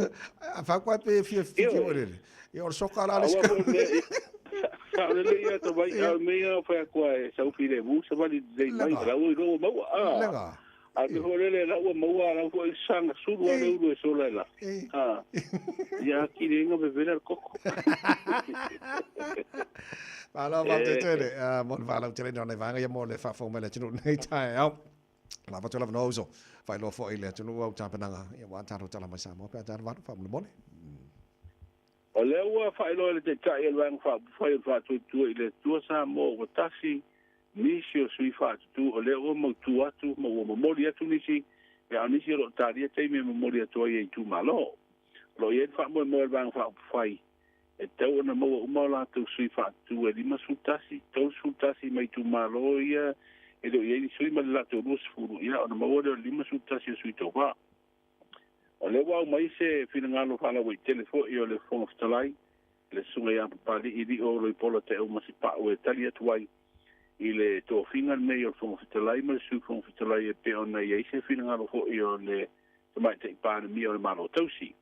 a fai atu ai pe fia fia Ioe. lele. Ia o le soka la le Aua foi le mea, sao lelei ia ta vai, a o le mea ia fai atu ai e sau filemu, savali lelei mai, Lega. la ua iloa ua maua. A, Lega. a le mea foi lele, la ua maua, la foi saga sulu lava le ulu e sola e la. A, ia atili ai na vevela le koko. Malo faafetai tele mo le faalauteleina o nai vaega ia mo le faafofoga mai a le atunuu i lenei taeao. Lava atu lava no uso. Faailoa foi i le atunuu au tapenaga ia aua tatou tala mai Samoa pe a tatou valu faamolemole. O lea ua faailoa e le Taitai o le Vaega Faaupufai o le Faatuatua i le Atua Samoa ua tasi nisi o sui faatutu o lea ua mautu atu ma ua momoli atu nisi, a o nisi o lo o talia taimi e momoli atu ai e itumalo. O lo o i ai le faamoemoe o le Vaega Faaupufai e tatau ona maua uma o latou sui faatutu e 51, 31 mai itumalo ia e le o i ai ni sui ma le latou 20, ia ona maua lea o le 51 o sui tauva. O lea ua aumai se finagalo faalauaitele foi o le Fofoga Fetalai, le Susuga ia Papali'i Lio Loipola Te Aumasipa'u e tali atu ai i le tofiga lenei o le Fofoga Fetalai ma le Sui Fofoga Fetalai e pei ona i ai se finagalo foi o le Tamaitai Palemia o le Malo Tausi.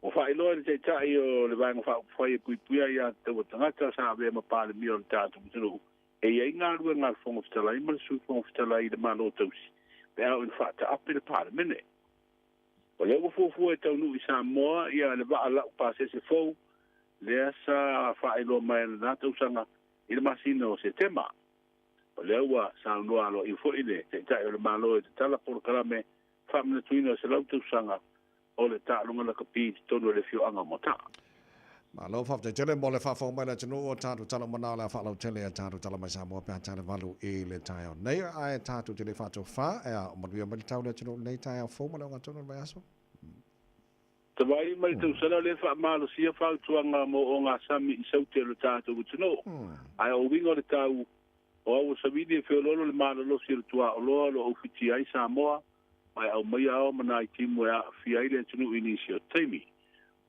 Ua faailoa e le Taitai o le Vaega Faaupufai e Puipuia Aia Tatau a Tagata sa avea ma Palemia o le tatou atunuu, e i ai galuega a le Fofoga Fetalai ma le Sui Fofoga Fetalai i le Malo Tausi pe a oo ina faataape le Palemene. O lea ua fuafua e taunuu i Samoa ia le vaa lau pasese fou lea sa faailoa mai lena tausaga i le masina o Setema. O lea ua saunoa aloaia foi le Taitai o le Malo e tatala polokalame faamanatuina o 100 tausaga o le taaloga lakapi i totonu o le afioaga o Moataa. Malo faafetai tele mo le faafofoga mai le atunuu o tatou tala uma na o le a faalautele a tatou tala mai Samoa pe a tale valu i le taeao nei ae tatou te le faatofa e a o manuia mai le tau le atunuu lenei taeao fou ma le ogatotonu o le vaiaso. Tavaili mai le tausala lea faamalosia fautuaga mo ogasami i saute o le tatou atunuu. Ae o uiga o le tau, o au o Savili e feoloolo le malolosi o le tuaoloa o lo o ufitia ai Samoa ma e aumaia ao ma nai timu e aafia ai le atunuu i nisi o taimi.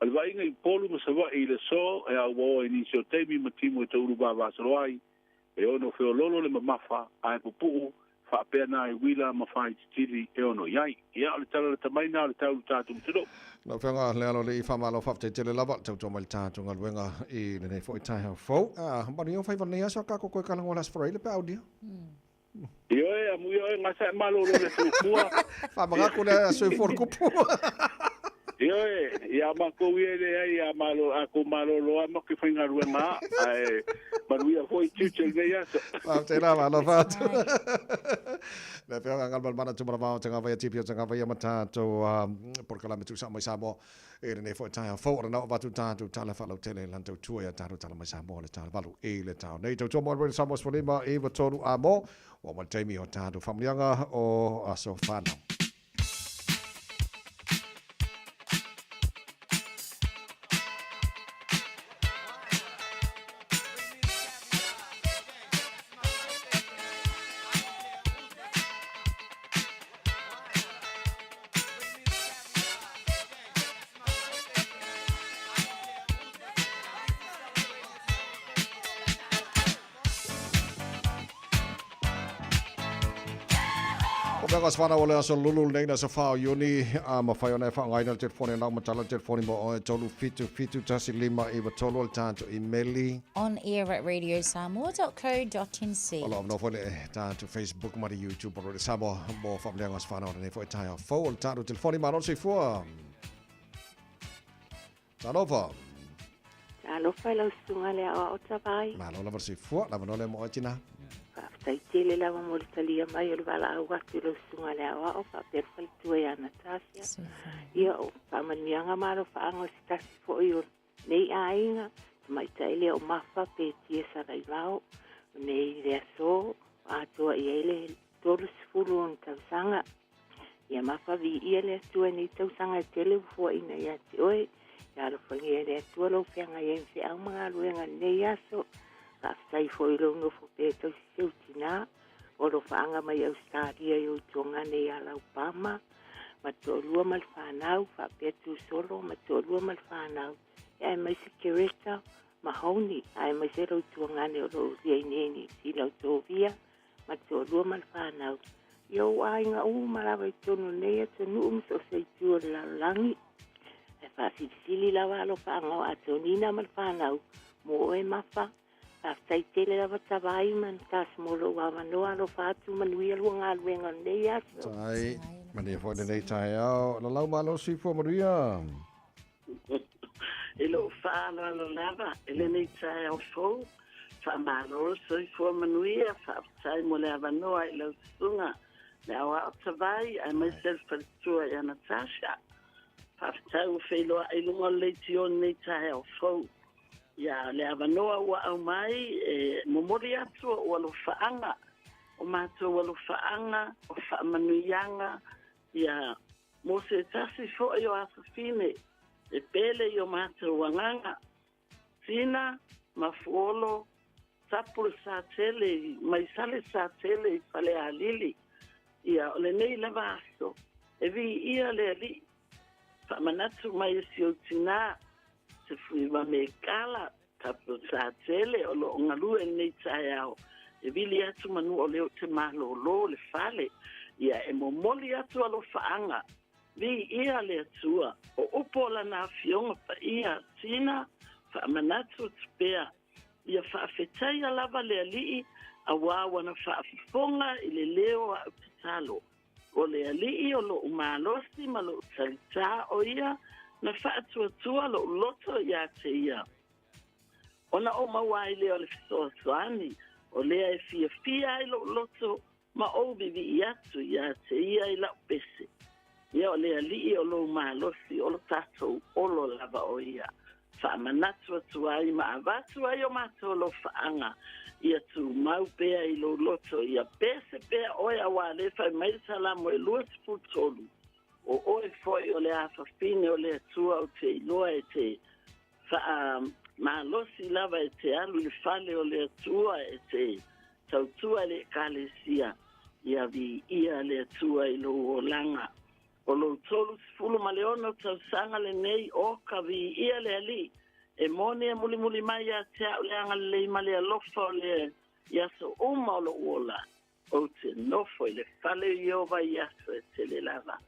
O le vaaiga i Upolu ma Savaii i le aso e auaoa i nisi o taimi ma timu e toulu vavasolo ai, e ono feololo le mamafa ae pupuu faapea nai uila ma faititili e ono i ai. Ia, o le tala lata mai na o le tau i le tatou atunuu. Lau Afioga Lealolii, faamalo faafetai tele lava le tautua mai le tatou galuega i lenei foi taeao fou. Manuia o faiva lenei aso a kako koe kalagoa le Aso Faraile pe a aulia. Ioe, amuia oe gasa e malolo le soifua. Faamagako le soifua o le kupu. Ioe, ia matou ia e leai a malo a kou malolo lava matou te faigaluega a, ae manuia foi tiute o lenei aso. Faafetai lava, alofa atu. Le Afioga Galumalemana Tumalavao Tagavaia TPO Tagavaia ma tatou polokalame tuusa mai Samoa I lenei foi taeao fou, o lena ua avatu tatou tala faalautele i lana tautua ia tatou tala mai Samoa le tala valu i le tao nei. Tautua mo le Samoa 15 93 a mo, ua oo mai le taimi o tatou faamanuiaga o aso fanau. Faamanuiaga o se fanau o le aso lulu lenei le aso 4 o Iuni, a mafai ona e faaaogaina le telefoni lau matala le telefoni mo oe 3771593 o le tatou imeli. On air at radiosamoa.co.nz. O lo o avanoa foi le tatou Facebook ma le YouTube o Radio Samoa mo faamanuiaga o se fanau o lenei foi taeao fou o le tatou telefoni. Malo le soifua. Talofa. Talofa i lau susuga le aoao Tavai. Malo lava le soifua, le avanoa lea mo oe tina. Faafetai tele lava mo le talia mai o le valaau atu i lau susuga le aoao faapea le faletua ia Natasha. Ia o faamanuiaga ma alofaaga o se tasi foi o nei aiga, tamaitai lea o Mafa pe Tia Salaivao, o nei le aso atoa i ai le 30 ona tausaga. Ia mafa viia le Atua i nei tausaga e tele ua fuaina ia te oe. Ia alofagia e le Atua lou feagai ai ma feau ma galuega i lenei aso. Faafetai foi i lou nofo pea e tausi si ou tinā o alofaaga mai Ausetalia i ou tuagane ia Laupama ma le toalua ma le fanau, faapea Tusolo ma le toalua ma le fanau, ia aemaise Kereta ma Honi, aemaise lou tuagane o lo o ulia i nei Niu Sila o Tovia ma le toalua ma le fanau, i ou aiga uma lava i totonu o lenei atunuu ma so o se itu o le lalolagi. Ae faasilisili lava alofaaga o Atonina ma le fanau mo oe Mafa. Faafetai tele lava Tavai ma Natas mo lou avanoa. Alofa atu, manuia lua galuega o lenei aso. Tai, manuia foi lenei taeao. Lalau malo soifua manuia. I lou faaaloalo lava i lenei taeao fou, faamalo le soifua manuia, faafetai mo le avanoa i lau susuga le aoao Tavai aemaise le faletua ia Natasha. Faafetai ua feiloai i luga o le leitio i lenei taeao fou. Ia, le avanoa ua aumai e momoli atu o alofaaga, o matou alofaaga, o faamanuiaga, ia, mo se tasi foi o afafine e pele i o matou agaga, Sina ma Fuolo, tapu le Satele i mai sale Satele i Falealili, ia, o lenei lava aso, e viia le Alii, faamanatu mai e si ou tinā, se fuiva me kala, tapu le Satele o lo o galue i lenei taeao, e vili atu manu o lea ou te malōlō le fale, ia, e momoli atu alofaaga, Viia le Atua, o upu o Lana Afioga Paia, Tina, faamanatu atu pea, ia faafetaia lava le Alii, auā ua na faafofoga i le leo o a'u tatalo. O le Alii o lo'u malosi ma lo'u talitā o Ia na faatuatua lo'u loto iā te Ia. Ona ou maua ai lea o le fesoasoani, o lea e fiafia ai lo'u loto ma ou vivii atu iā te Ia i la'u pese. Ia o le Alii o lou malosi o lo tatou olo lava o Ia. Faamanatu atu ai ma avatu ai o matou alofaaga ia tumau pea i lou loto ia pese pea oe auā lea fai mai le Salamo e 23, O oe foi o le afafine o le Atua ou te iloa e te faamalosi lava e te alu i le fale o le Atua e te tautua i le Ekalesia, ia viia le Atua i lou olaga. O lou 36 tausaga lenei, o ka viia le Alii, e moni e mulimuli mai ia te au le agalelei ma le alofa o le i aso uma o lou ola. Ou te nofo i le fale o Ieova i aso e tele lava.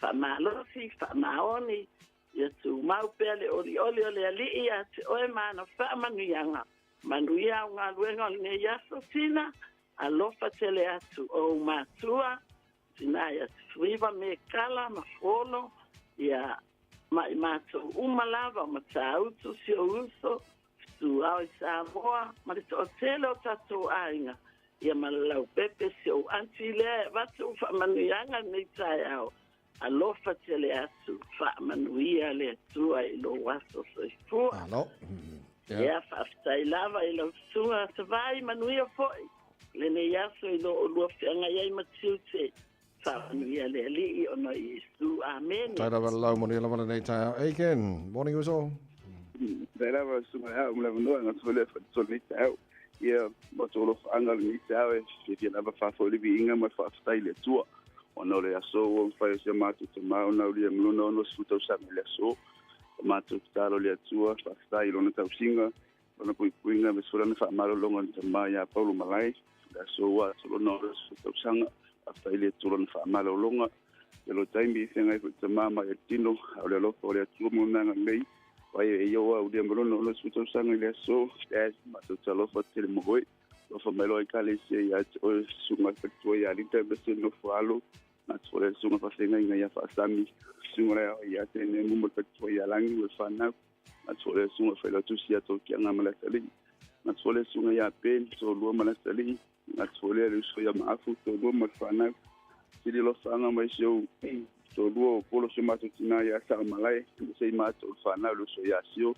Faamalosi, faamaoni, ia tumau pea le olioli o le Alii ia te oe ma ana faamanuiaga. Manuia au galuega o lenei aso, Tina. Alofa tele atu ou matua, tina ia Tutuiva me Kala ma Folo, ia ma i matou uma lava o Matautu, si ou uso, fetuao i Samoa, ma le toatele o tatou aiga, ia ma le Laupepe, si ou aunty lea e avatu faamanuiaga lenei taeao. Alofa tele atu, faamanuia le Atua i lou aso soifua. Malo. Ia, faafetai lava i lau susuga Savai, manuia foi lenei aso i lo oulua feagai ai ma tiute. Faamanuia le Alii ona o Iesu. Amene. Tai lava le lau, manuia lava lenei taeao. Aiken, morning uso. Tai lava susuga e au ma le avanoa, gata foi lea faatitoa lenei taeao. Ia, matou alofaaga lenei taeao e fiafia lava faafoe le viiga ma le faafetai i le Atua. Ona o le aso ua mafai e si a matou tamā ona aulia ma lona 60 tausaga i le aso. O matou tatalo i le Atua, faafetai i lona tausiga, lona puipuiga aemaise foi lana faamalologa i le tamā ia Paulo Malae. I le aso ua atoa lona 60 tausaga. Faafetai i le Atua i Lona faamalologa i lo taimi e feagai foi tama ma le tino, a o le alofa o le Atua ma Lona agalelei, vai e ia ua aulia ma lona 60 tausaga i le aso. Dad, matou te alofa tele mo oe. Alofa mai loa Ekalesia ia te oe, susuga i le faletua ia Lita aemaise le nofo a alo, gata foi le susuga faafeagaiga ia Faasami, susuga le ao ia te Nemu ma le faletua ia Lagi ma le fanau, gata foi le susuga failautusi ia Tokiaga ma le atalii, gata foi le susuga ia Ben, toalua ma le atalii, gata foi le uso ia Maafu, toalua ma le fanau. Sili alofaaga mai si ou toalua o Polo si o matou tinā ia Saomalae, aemaise i matou le fanau le uso ia Sio,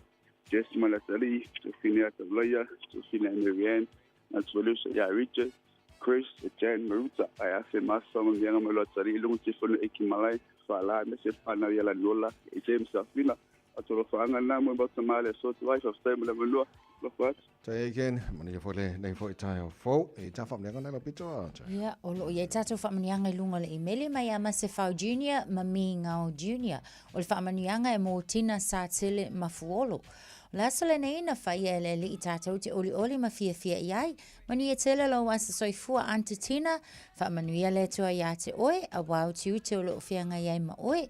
Jess ma le atalii, Tofine ia Taulaia, Tofine ia Mary Ann, gata foi le uso ia Richard, Chris, Jan, Maruta, ae afe Masa ma Miaga mai lo atalii, i luga Tiffany Eki Malae, Faala, aemaise le fanau ia Laniola, James Safina, Atolofaaga lena mo e maota ma le aso atu ai, faafetai mo le avanoa, alofa atu. Tai ai Ken, manuia foi lenei foi taeao fou. E tā whaamanianga nei lau pito a. Ia, o loo i ai tātou whaamanianga i lunga o le imeli mai ia Masefau Junior ma Mingao Junior. O le whaamanianga e mō Tina Satele Mafuolo. O le aso lenei na whaia e le Alii tātou te olioli ma fiafia i ai. Manuia tele lou aso soifua Aunty Tina, faamanuia le Atua iā te oe, auā utiuti o loo feagai ai ma oe.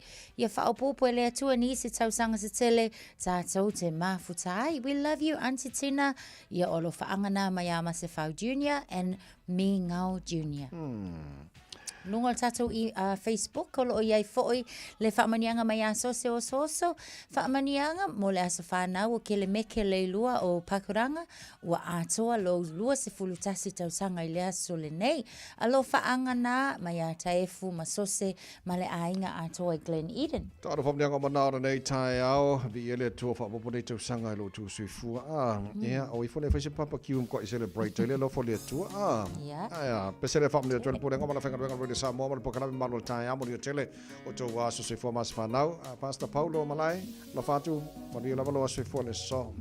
Ia faaopoopo e le Atua nisi tausaga se tele, tātou te mafuta ai. We love you Aunty Tina, ia o alofaaga nā mai a Masefau Junior and Mingao Junior. Luga o le tatou i, Facebook o loo iai foi le faamanuiaga mai ia Sose Osooso. Faamanuiaga mo le aso fanau o Kelemeke Leilua o Pakuranga ua atoa lou 21 tausaga i le aso lenei. Alofaaga na mai ia Taefu ma Sose ma le aiga atoa i Glen Eden. Taoto faamanuiaga o manao lenei taeao, viia le Atua faaopoopo nei tausaga i lo outou soifua. A, ia, o ifo nei fai se barbecue ma koai celebrate ai le alofa o le Atua. A, ae a, pese le faamanuia atu ai le Pulega ma le Faigaluega o le Radio Samoa ma le Polokalame Malu o le Taeao, manuia tele o outou aso soifua ma aso fanau. Pastor Paulo Malae, alofa atu, manuia lava lou aso soifua le aso.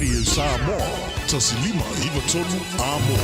Radio Samoa, 1593 Amo.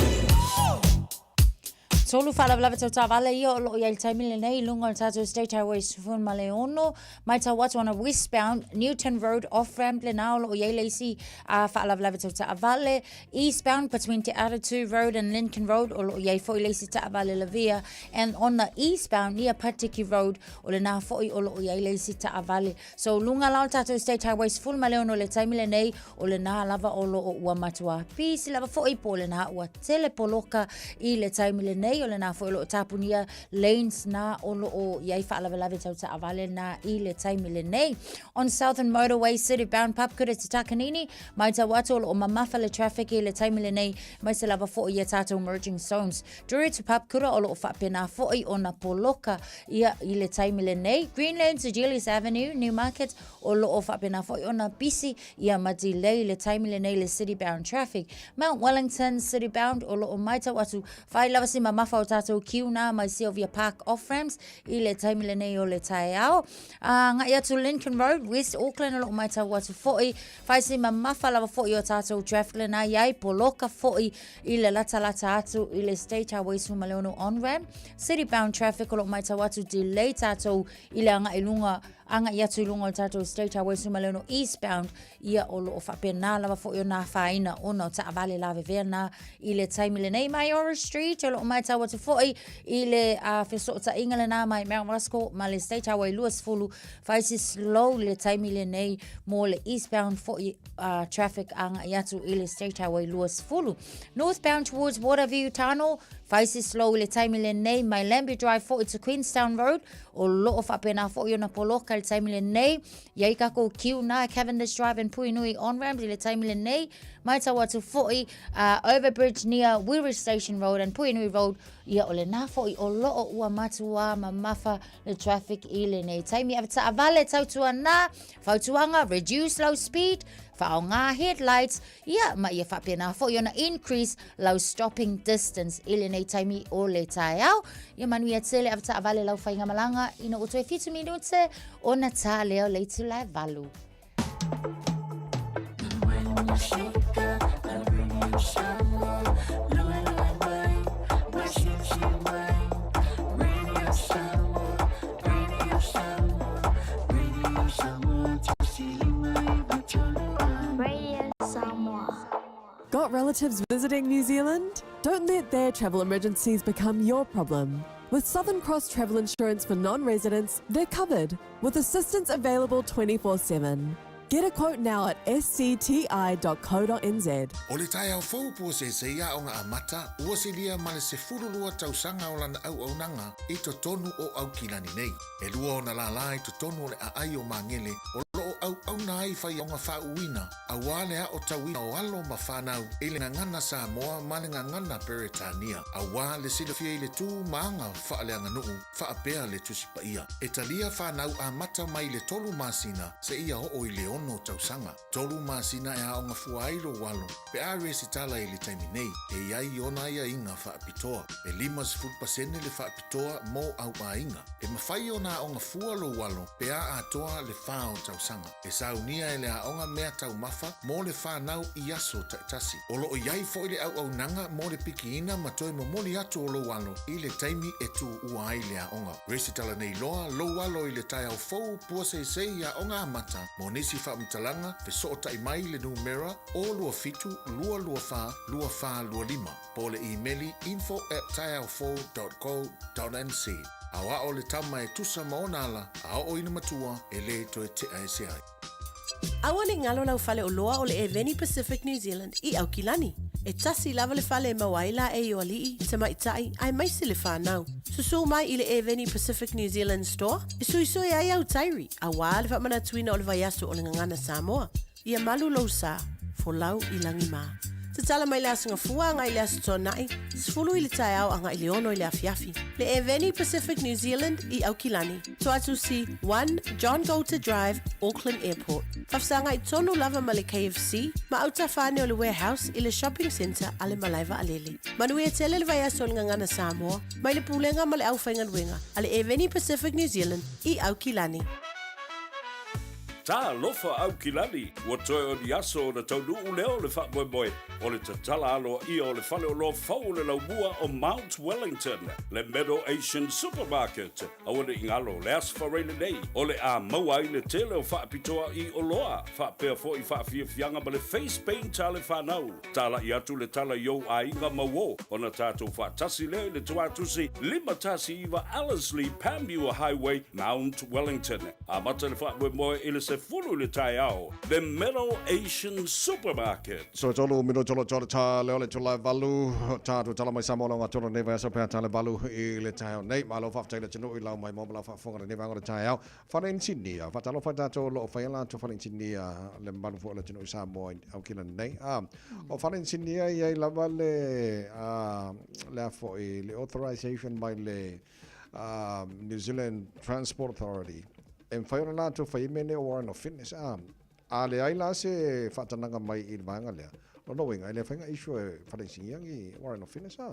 Tolu faalavelave tau taavale ia o loo i ai le taimi lenei i luga o le tatou State Highway 16, matau atu ona westbound Newton Road off ramp lena o loo i ai le isi faalavelave tau taavale eastbound between Te Atatū Road and Lincoln Road o loo i ai foi le isi taavale lavea and on the eastbound near Patiki Road o lena foi o loo i ai le isi taavale. So luga la o le tatou State Highway 16 i le taimi lenei, o lena lava o loo ua matua pisi lava foi po o lena ua tele poloka i le taimi lenei, o lena foi o loo tapunia lanes na o loo i ai faalavelave tau taavale na i le taimi lenei. On Southern Motorway City bound Papakura to Takanini, matau atu o loo mamafa le traffic i le taimi lenei, aemaise lava foi ia tatou merging zones. Drury to Papakura o loo faapena foi ona poloka ia i le taimi lenei. Greenlands to Julius Avenue, Newmarket, o loo faapena foi ona pisi ia ma delay le taimi lenei le city bound traffic. Mount Wellington city bound o loo maitau atu fai lava si mamafa o tatou queue na mai Sylvia Park off ramps i le taimi lenei o le taeao. Agai atu Lincoln Road, West Auckland o loo maitau atu foi fai si mamafa lava foi o tatou traffic lena iai poloka foi i le latalata atu i le State Highway 16 on-ramp. City bound traffic o lo o matau atu delay tatou i le agai luga agai atu i luga o le tatou State Highway 16 eastbound ia o lo o faapena lava foi ona afaina ona o taavale lavevea na i le taimi lenei. Maiora Street o lo o matau atu foi i le fesootaiga lena mai Mount Roskill ma le State Highway 20 fai si slow le taimi lenei mo le eastbound foi traffic agai atu i le State Highway 20. Northbound towards Waterview Tunnel, fai si slow i le taimi lenei mai Lambie Drive foi to Queenstown Road, o loo faapena foi ona poloka i le taimi lenei. I ai kakou queue na Cavendish Drive and Puhinui on-ramp i le taimi lenei. Matau atu foi Overbridge near Wiri Station Road and Puhinui Road, ia o lena foi o loo ua matua mamafa le traffic i lenei taimi. Avetaavale tautuana, Fautuaga, Reduce lau speed, faaaoga headlights, ia ma ia faapena foi ona increase lau stopping distance i lenei taimi o le taeao. Ia manuia tele avetaavale lau faigamalaga ina ua toe 7 minute ona tā lea o le itula e 8. Got relatives visiting New Zealand? Don't let their travel emergencies become your problem. With Southern Cross Travel Insurance for non residents, they're covered with assistance available 24 7. Get a quote now at scti.co.nz. O le taeao fou pua seisei aoga amata, ua silia ma le 12 tausaga o lana auaunaga i totonu o Aukilani nei. E lua ona lālā i totonu o le aai o Magele o lo o auauna ai faiaoga faauuina auā le aotauina o alo ma fanau i le gagana Samoa ma le gagana Peretania, auā le silafia i le tū ma aga faaleaganuu faapea le Tusi Paia. E talia fanau amata mai le tolu masina seia oo i le ono tausaga. Tolu masina e aoga fua ai lou alo pe a resitala i le taimi nei, e i ai ona aiaiga faapitoa. E 50% le faapitoa mo au aiga. E mafai ona aoga fua lou alo pe a atoa le fa o tausaga. E saunia e le aoga mea taumafa mo le fanau i aso taitasi. O lo o i ai foi le auaunaga mo le pikiina ma toe momoli atu o lou alo i le taimi e tuua ai le aoga. Resitala nei loa lou alo i le taeao fou puaseisei i Aoga Amata mo nisi faamatalaga fesootai mai i le numera 027 224 2425 po o le imeli info at taeaofou dot co dot nz. Aoao le tama e tusa ma ona ala a oo ina matua e lē toe tea ese ai. Aua ne i galo lau fale oloa o le Eveni Pacific New Zealand i Aukilani. E tasi lava le fale e maua ai laei o alii, tamaitai, aemaise le fanau. Susū mai i le Eveni Pacific New Zealand Store e suisui ai au tairi, auā le faamanatuina o le vaiaso o le Gagana Samoa. Ia malu lou sa, folau i lagi mā. Tatala mai le Aso Gafua agai i le Aso Toonai, 10 i le taeao agai i le 6 i le afiafi. Le Eveni Pacific New Zealand i Aukilani. Toatusi, 1 John Goulter Drive, Auckland Airport. Faafesagai tonu lava ma le KFC ma autafa ane o le Warehouse i le Shopping Centre a le Malae Vaalele. Manuia tele le vaiaso o le Gagana Samoa mai le Pulega ma le Aufaigaluega a le Eveni Pacific New Zealand i Aukilani. Talofa Aukilani! Ua toe o ni aso ona taunuu lea o le faamoemoe o le tatala aloaia o le faleoloa fou o le laumua o Mount Wellington, le Meadow Asian Supermarket. Aua ne i galo, le Aso Faraile nei, o le a maua ai le tele o faapitoa i oloa, faapea foi faafiafiaga ma le face paint a le fanau. Talai atu le tala i ou aiga ma uo, ona tatou faatasi lea i le tuatusi 519 Ellerslie Panmure Highway, Mount Wellington. Amata le faamoemoe i le 10 i le taeao. The Meadow Asian Supermarket. So tolu minuta lo tolu ta le ole tula valu ta tu tala mai Samoa longa tolu nei vaiaso pea ta le valu i le taeao nei. Malo faafetai le atunuu i lau mai mo ma lau faafofoga lenei vaega o le taeao. Fale inisinia, faatalofa i tatou o lo o faia latou fale inisinia le mamalu foi o le atunuu i Samoa i Aukilani nei. Ah, o fale inisinia e i ai lava le, ah, le a foi, le authorization mai le ah, New Zealand Transport Authority e mafai ona latou fai ai mea nei o warrant of fitness. Ah, a leai la se faatanaga mai i le vaega lea, lona uiga e le mafai ona issue e fale inisinia ni warrant of fitness. Ah,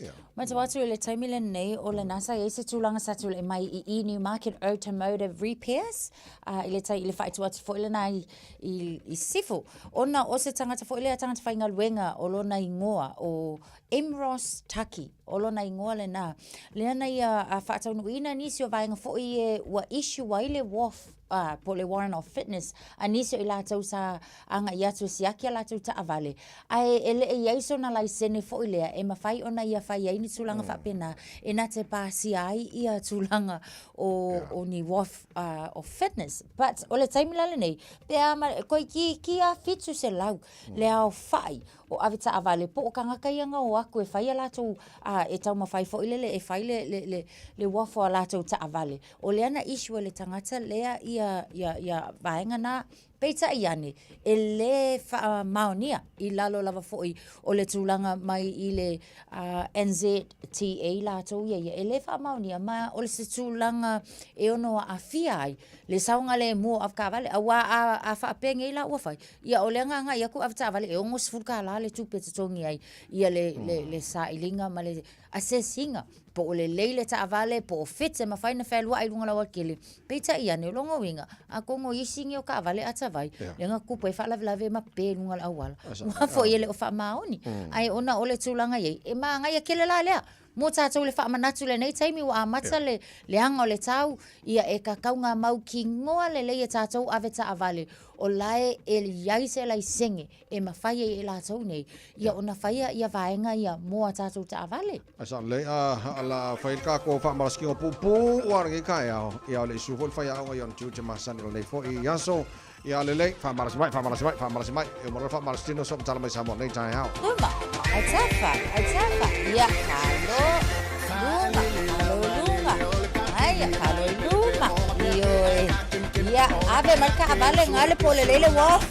yeah. Matau atu i le taimi lenei o lena sa i ai se tulaga sa tulai mai i i Newmarket Automotive Repairs uh, i le tai i le whaetu atu foi lena i, i, i Sifo. Ona o se tangata foi lea tangata whaingaluenga o lona ingoa o Emros Taki o lona ingoa lena. Lea na ia a whaataunuuina nisi o vaenga foi e ua issue ai le WOF uh, po le Warrant of Fitness a nisi o i latou sa agai atu e siaki a latou taavale, ae e le i ai sona laisene foi lea e mafai ona ia fai ai ni tulaga faapena e na te pasia ai ia tulaga o, yeah. o ni WOF uh, of Fitness. But o le taimi la lenei, pe a ma, koi ki, ki a 700 le aofai o ave taavale po o kangaka ia nga o aku e fai a latou uh, e taumafai foi lele e fai le, le, le, le WOF o a latou taavale. O lea na issue e le tagata lea ia, ia, ia vaega na, peitai ane, e lē faamaonia i lalo lava foi o le tulaga mai i le uh, NZTA latou ia ia, e lē faamaonia, ma o le se tulaga e ono aafia ai le saogalemu o avetaavale, auā a, a faapea nei la ua fai, ia o lea na agai atu avetaavale e 60 kālā le tupe e totogi ai ia le, le, le sailiga ma le assess ina po o lelei le taavale, po o fit e mafai ona fealuai i luga o le aualatele. Peitai ane, o lona uiga, atonu o isi nei o taavale atavai, yeah. lea na tupu ai faalavelave ma pe i luga o le auala. Ua foi e le o faamaoni. Ae ona o le tulaga i ai, e manaia tele la lea. Mo tatou le faamanatu i lenei taimi ua amata yeah. le leaga o le tau, ia e tatau ona mautinoa lelei e tatou ave taavale, o la e e i ai se laisene e mafai ai e latou nei ia ona faia ia vaega ia mo a tatou taavale. Ai sa lelei a la fai le tatou faamalasikina puupuu ua lenei taeao ia o le isu foi le faiaoga i ona tiute masani o lenei foi aso ia lelei faamalasi mai faamalasi mai faamalasi mai e uma loa le faamalasitino so matala mai Samoa lenei taeao. Luma, ai tafa, ai tafa, ia kalo, luma, kalo luma, aia kalo luma, ioe, ia ave mai taavale nga le po lelei le uof.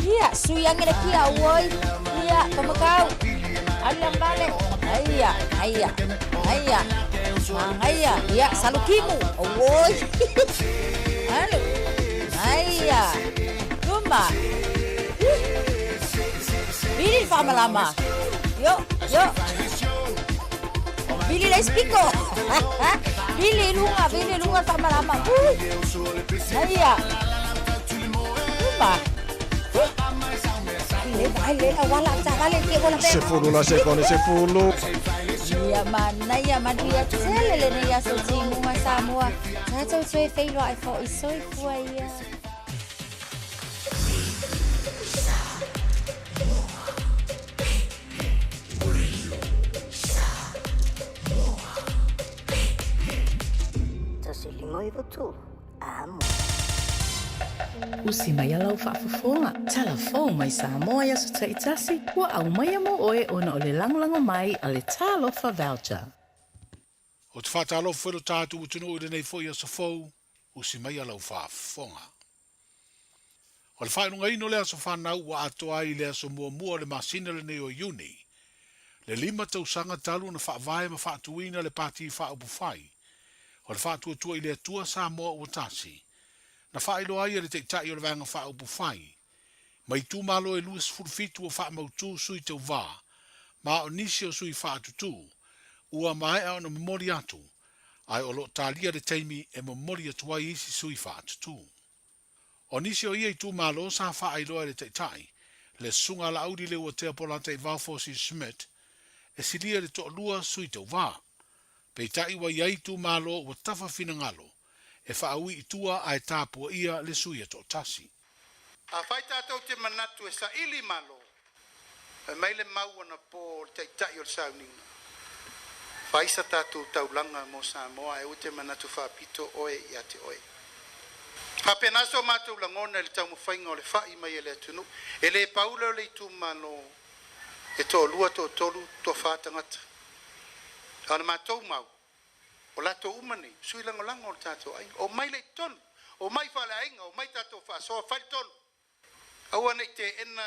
Ia, sui ange le kia oi. Ia, kamakau. Alu lang vale. Aia, aia, aia. Mangaia. Ia, salukimu. Oi. Alu. Aia. Luma. Vili le faamalama. Yo, yo. Vili le spiko. Vili i luga, vili i luga le faamalama. Ui. Aia. Luma. Le vai le auala taavale ke ola pe. Sefulu la sekone sefulu. Ia manaia manuia tele lenei aso timuga Samoa. Tatou toe feiloai foi soifua ia. Usi mai a lau faafofoga, tala fou mai Samoa i aso taitasi, ua aumaia mo oe ona o le lagolago mai a le Talofa Voucher. Ou te faatalofa foi lo tatou atunuu i lenei foi aso fou, usi mai a lau faafofoga. O le faailogaina o le aso fanau ua atoa ai i le aso muamua o le masina lenei o Iuni, le lima tausaga talu ona faavae ma faatuina le Pati Faaupufai o le Faatuatua i le Atua Samoa Ua Tasi, na faailoa ai e le Taitai o le Vaega Faaupufai ma itumalo e 27 ua faamautū sui tauva ma o nisi o sui faatutū ua maea ona momoli atu. Ae o lo o talia le taimi e momoli atu ai isi sui faatutū. O nisi o ia itumalo sa faailoa e le Taitai, le Susuga a Laauli Leuatea Polataivao Fosi Schmidt, e silia i le toalua sui tauva. Peitai ua i ai itumalo ua tafa finagalo e faaui i tua ae tapuaia le sui e toatasi. Afai tatou te manatu e saili Malo, fai mai le mau anapo o le Taitai o le sauniga, fai sa tatou taulaga mo Samoa ae aua e te manatu faapito oe ia te oe. Faapena so matou lagona i le taumafaiga o le fa'i mai e le atunuu, e le pau lea o le itumalo e toalua, toatolu, toafa tagata. A o le matou mau, o latou uma nei, sui lagolago o le tatou aiga. Omai lea i totonu, omai faaleaiga, omai tatou faasoa, fai le tonu. Aua ne i teena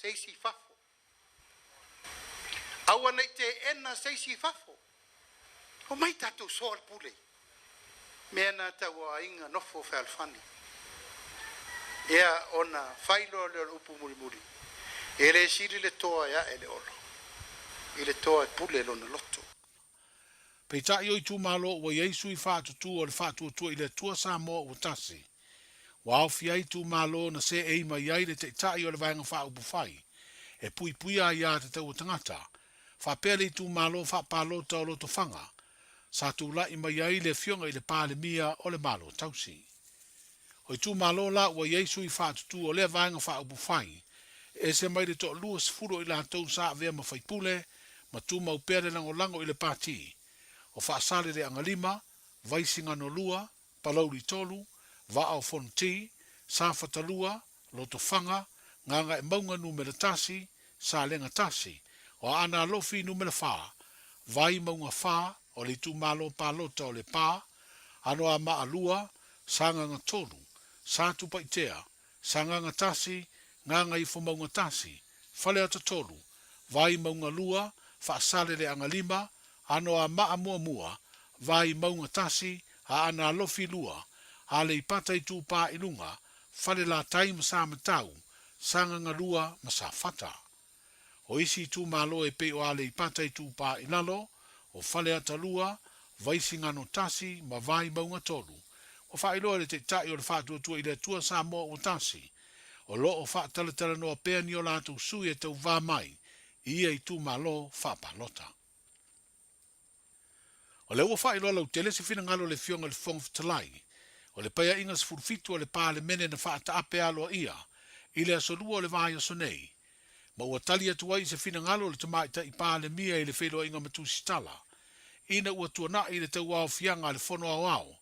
se isi i fafo. Aua ne i teena se isi i fafo. Omai tatou soa le pule. Mea na tau o aiga nofo fealofani. Ia ona fai loa lea o le upu mulimuli, e le sili le toa e ae le olo, i le toa e pule lona loto. Peitai o itumalo ua i ai sui faatutū o le Faatuatua i le Atua Samoa ua tasi, ua aofia ai itumalo na seei mai ai le Taitai o le Vaega Faaupufai e puipuia aiā tatau a tagata, faapea le itumalo faapalota o Lotofaga, sa tulai mai ai le Afioga i le Palemia o le Malo Tausi. O itumalo la ua i ai sui faatutū o lea Vaega Faaupufai, e ese mai le toa-20 o i latou sa avea ma faipule ma tumau pea le lagolago i le Pati o Faasaleleaga 5, Vaisigano 2, Palauli 3, Vaa o Fonoti, Safata 2, Lotofaga, Gagaemauga Numera 1, Salega 1, o Aana Alofi Numera 4, Vaimauga 4, o le itumalo palota o Lepa, Anoamaa 2, Sagaga 3, Satupaitea, Sagaga 1, Gagaifomauga 1, Faleata 3, Vaimauga 2, Faasaleleaga 5, Anoamaa 1, Vaimauga 1, Aana Alofi 2, Aleipata Itupa i Luga, Falelatai ma Samatau, Sagaga 2 ma Safata. O isi itumalo e pei o Aleipata Itupa i Lalo, o Faleata 2, Vaisigano 1 ma Vaimauga 3, ua faailoa e le Taitai o le Faatuatua i le Atua Samoa ua tasi, o lo o faatalatalanoa pea ni o latou sui e tauva mai i ia itumalo faapalota. O lea ua faailoa lautele se finagalo o le Afioga i le Fofoga Fetalai, o le Paeaiga 17 a le Palemene na faataape aloaia i le aso Lua o le vaiaso nei, ma ua tali atu ai i se finagalo o le Tamaitai Palemia i le feiloaiga ma Tusitala, ina ua tuanai le tauaofiaga a le Fono Aoao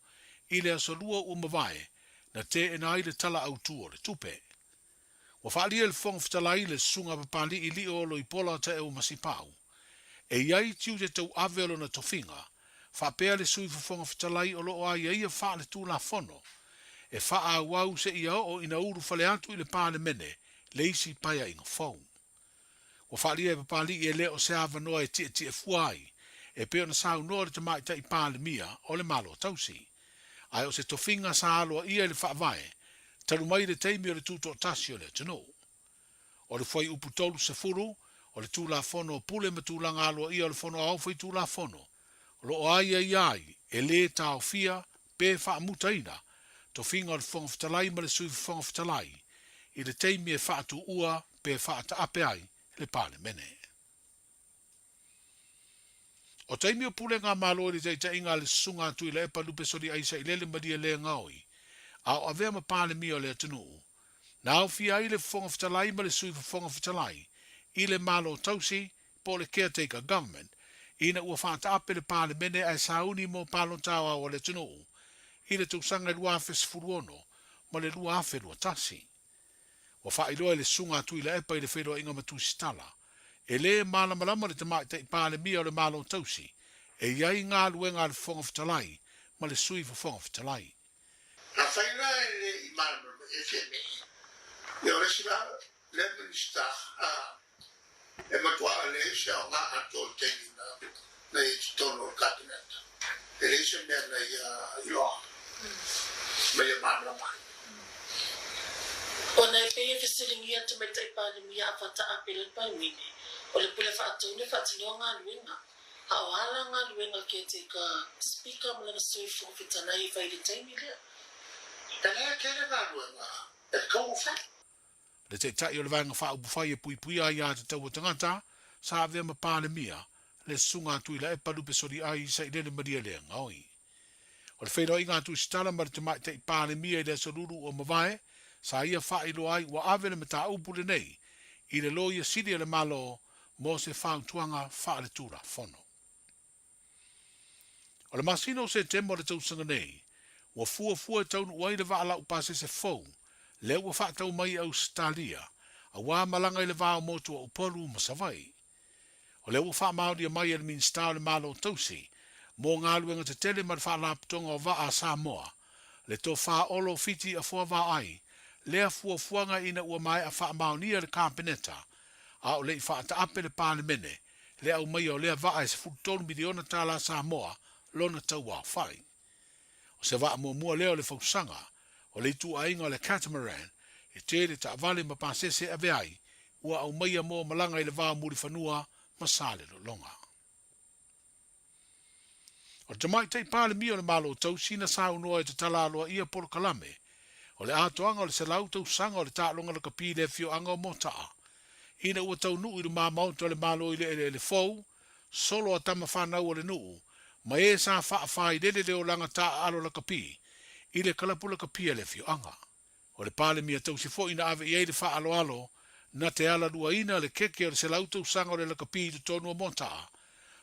i le aso Lua ua mavae na teena ai le Tala Autu o le Tupe. Ua faaalia e le Fofoga Fetalai le Susuga Papali'i Lio Loipola Taeu Masipau, e i ai tiute tauave o lona tofiga, faapea le Sui Fofoga Fetalai o lo o aiaia faale-Tulafono, e faaauau seia oo ina ulufale atu i le Palemene le isi paeaiga fou. Ua faaalia e Papali'i e le o se avanoa e tietie fua ai, e pei ona saunoa le Tamaitai Palemia o le Malo Tausi. Ae o se tofiga sa aloaia i le Faavae, talu mai le taimi o le tutoatasi o le atunuu. O le fuaiupu 30 o le Tulafono o Pule ma Tulaga Aloaia o le Fono Aoao Faitulafono, o lo o aiaia ai e lē taofia pe faamutaina tofiga o le Fofoga Fetalai ma le Sui Fofoga Fetalai i le taimi e faatuua pe faataape ai le Palemene. O taimi o pulega a Malo i le taitaiga a le Susuga a Tuilaepa Lupesoliai Sailele Malielegaoi, a o avea ma Palemia o le atunuu, na aofia ai le Fofoga Fetalai ma le Sui Fofoga Fetalai i le Malo Tausi po o le Caretaker Government, ina ua faataape le Palemene ae sauni mo palota aoao a le atunuu i le tausaga e 2016 ma le 2021. Ua faailoa e le Susuga a Tuilaepa i le feiloaiga ma Tusitala, e lē malamalama le Tamaitai Palemia o le Malo Tausi e i ai galuega a le Fofoga Fetalai ma le Sui Fofoga Fetalai. Afai la e le i malamalama e Fiamē, ia o le isi la lea Minisita a e matua leai se aoga atoa i le taimi na na i ai i totonu o le Kapeneta. E leai se mea na ia iloa ma ia malamalama ai. Ona e pei e fesiligia Tamaitai Palemia a Fata Apele Paewini, o le pule faatonu e faatinoa galuega. A o a la galuega a le Caretaker Speaker ma lana Sui Fofoga Fetalai e fai i le taimi lea? E le tele galuega e tatau ona fai. Le Taitai o le Vaega Faaupufai e Puipuia Aiā Tatau a Tagata, sa avea ma Palemia, le Susuga a Tuilaepa Lupe Soliai Sailele Malielegaoi. O le feiloaiga a Tusitala ma le Tamaitai Palemia i le Aso Lulu ua mavae, sa ia faailoa ai ua ave le mataupu lenei i le Loia Sili a le Malo mo se fautuaga faaletulafono. O le masina o Setema o le tausaga nei, ua fuafua e taunuu ai le vaa laupasese fou lea ua faatau mai i Ausetalia, aua malaga i le va o motu o Upolu ma Savaii. O lea ua faamaonia mai e le Minisita o le Malo Tausi mo Galuega Tetele ma le Faalapotopotoga o Vaa a Samoa, le Tofa Olo Fiti Afoa Vaai, lea fuafuaga ina ua maea faamaonia e le Kapeneta, a o le i faataape le Palemene le aumaia o lea vaa e $13 miliona tala Samoa lona tauaofai. O se vaa muamua lea o le fausaga o le ituaiga o le catamaran e tele taavale ma pasese e ave ai ua aumaia mo malaga i le va o Mulifanua ma Salelologa. O le Tamaitai Palemia o le Malo Tausi na saunoa e tatala aloaia polokalame o le atoaga o le 100 tausaga o le taaloga lakapi i le afioaga o Mota'a ina ua taunuu i lumamaota o le Malo i le eleele fou solo a tama fanau a le nuu ma e sa faafailele le olaga taaalo lakapi i le kalapu lakapi a le afioaga. O le Palemia tausi foi na ave i ai le faaaloalo na te alaluaina le keke o le 100 tausaga o le lakapi i totonu o Mota'a,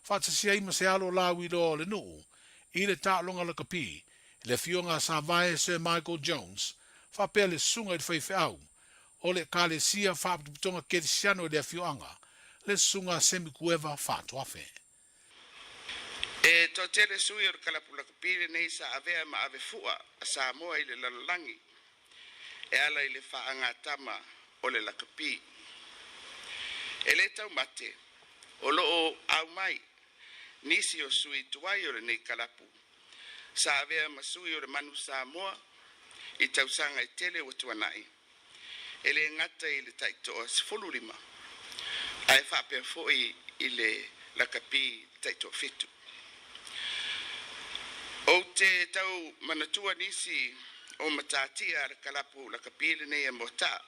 faatasi ai ma se alo lauiloa o le nuu i le taaloga lakapi, le afioga a Savae Sir Michael Jones, faapea le susuga i le faifeau o le Ekalesia Faapotopotoga Kerisiano i le afioaga, le Susuga a Semi Kueva Faatoafe. E toatele sui o le kalapu lakapi lenei sa avea ma ave fua a Samoa i le lalolagi e ala i le faagatama o le lakapi. E le taumate o loo aumai nisi o sui tuai o lenei kalapu sa avea ma sui o le Manu Samoa i tausaga e tele ua tuanai, e le gata i le taitoa 15, ae faapea foi i le lakapi taitoafitu. Ou te tau manatua nisi o matatia a le kalapu lakapi lenei e Moata'a,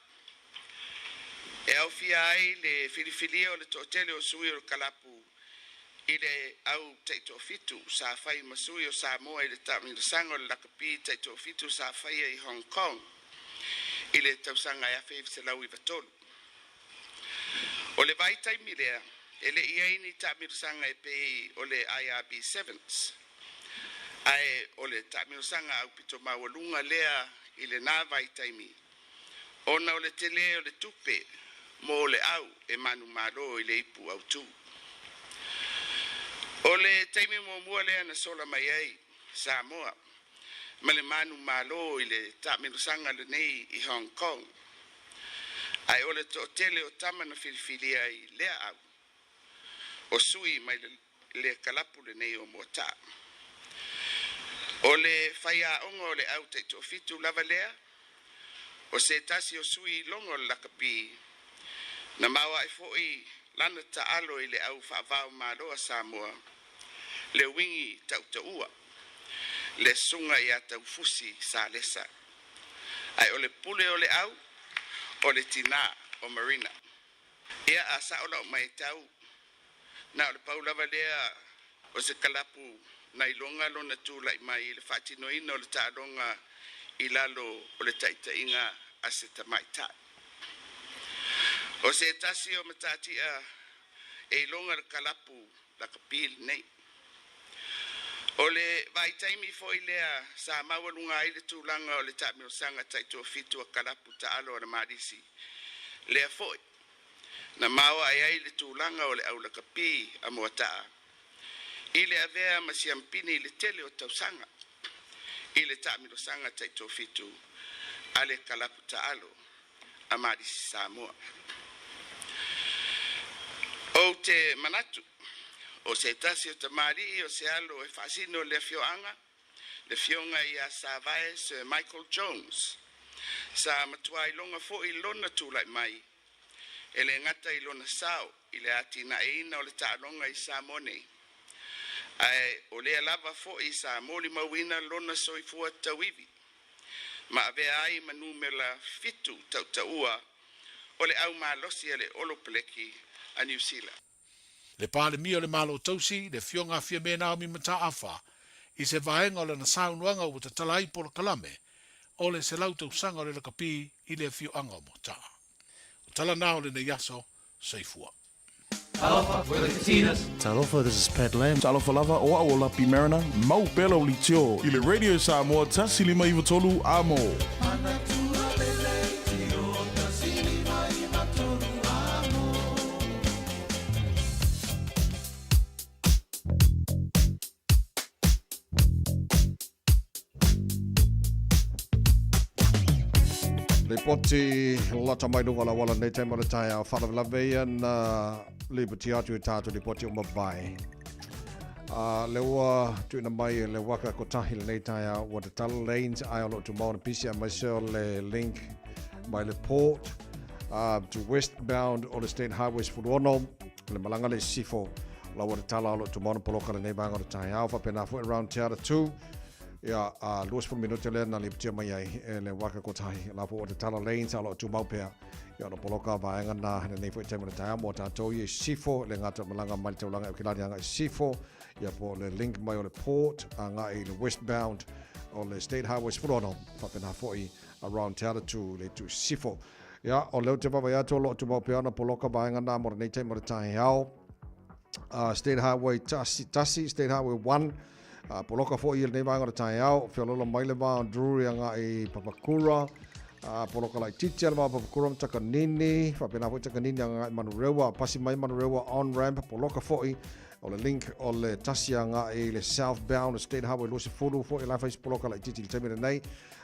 e aofia ai le filifilia o le toatele o sui o le kalapu i le au taitoafitu sa fai ma sui o Samoa i le taamilosaga o le lakapi taitoafitu sa faia i Hong Kong i le tausaga e 1993. O le vaitaimi lea, e le i ai ni taamilosaga e pei o le IRB Sevens, ae o le taamilosaga aupito maualuga lea i lena vaitaimi ona o le tele o le tupe mo le au e manumalo i le ipu autū. O le taimi muamua lea na sola mai ai Samoa ma le manumalo i le taamilosaga lenei i Hong Kong, ae o le toatele o tama na filifilia ai lea au o sui mai le kalapu lenei o Moata'a. O le faiaoga o le au taitoafitu lava lea, o se tasi o sui iloga o le lakapi, na maoae foi lana taalo i le au faavao malo a Samoa, le uigi tautaua, le susuga ia Taufusi Salesa. Ae o le pule o le au, o le tinā o Marina. Ia a sao lau matau, na o le pau lava lea o se kalapu na iloga lona tulai mai i le faatinoina o le taaloga i lalo o le taitaiga a se tamaitai. O se tasi o matatia e iloga le kalapu lakapi lenei. O le vaitaimi foi lea sa maualuga ai le tulaga o le taamilosaga taitoafitu a kalapu taalo a le Malisi. Lea foi na maoae ai le tulaga o le au lakapi a Moata'a i le avea ma siampini i le tele o tausaga i le taamilosaga taitoafitu a le kalapu taalo a Malisi Samoa. Ou te manatu o se tasi o tamalii o se alo e faasino le afioaga, le afioga ia Savae Sir Michael Jones, sa matua iloga foi lona tulai mai e le gata i lona sao i le atinaeina o le taaloga i Samoa nei, Ae o lea lava fo'i sa molimauina lona soifua tauivi ma avea ai ma numera 7 tautaua o le aumalosi a le Olopeleki a Niu Sila. Le Palemia o le Malo Tausi, le Afioga a Fiame Naomi Mataafa, i se vaega o lana saunoaga ua tatala ai polokalame o le 100 tausaga o le lakapi i le afioaga o Moataa. O tala na o lenei aso, soifua. Talofa, we're the Katinas. Talofa, this is Pat Lam. Talofa lava, o au o Lapi Mariner, mau pea lau leitio i le Radio Samoa 153 Amo. Lipoti lata mai luga la wala nei taima le taeao faalavelave ia na lipoti atu i tātou lipoti o mavae. Le ua tuuina mai e le waka kotahi lenei taeao ua tatala lanes ai o loo tumau na pisi aemaise o le link mai le port to westbound o le State Highway 16 le malaga le sifo la ua tatala o loo tumau na poloka lenei vaega o le taeao faapena foi around Te Ara 2 ia a 20 minute lea na lipotia mai ai e le waka kotahi la po o tatala lanes a o loo tumau pea ia ona poloka vaega na lenei foi taimi o le taeao mo tātou i Sifo le gata malaga mai le taulaga e Aukilani agai Sifo ia po o le link mai o le port agai i le westbound o le State Highway 16 faapena foi around Te Aratū le itu Sifo. Ia o lea ou te vaavaai atu o lo o tumau pea ona poloka vaega na mo lenei taimi o le taeao. State Highway tasi, tasi, State Highway 1 poloka foi i lenei vaega o le taeao, feoloolo mai le va o Drury agai i Papakura, poloka laitiiti a le va o Papakura ma Takanini, faapena foi Takanini agai i Manurewa, pasi mai Manurewa on ramp, poloka foi o le link o le tasi agai i le southbound State Highway 20 foi la fai poloka laitiiti i le taimi lenei.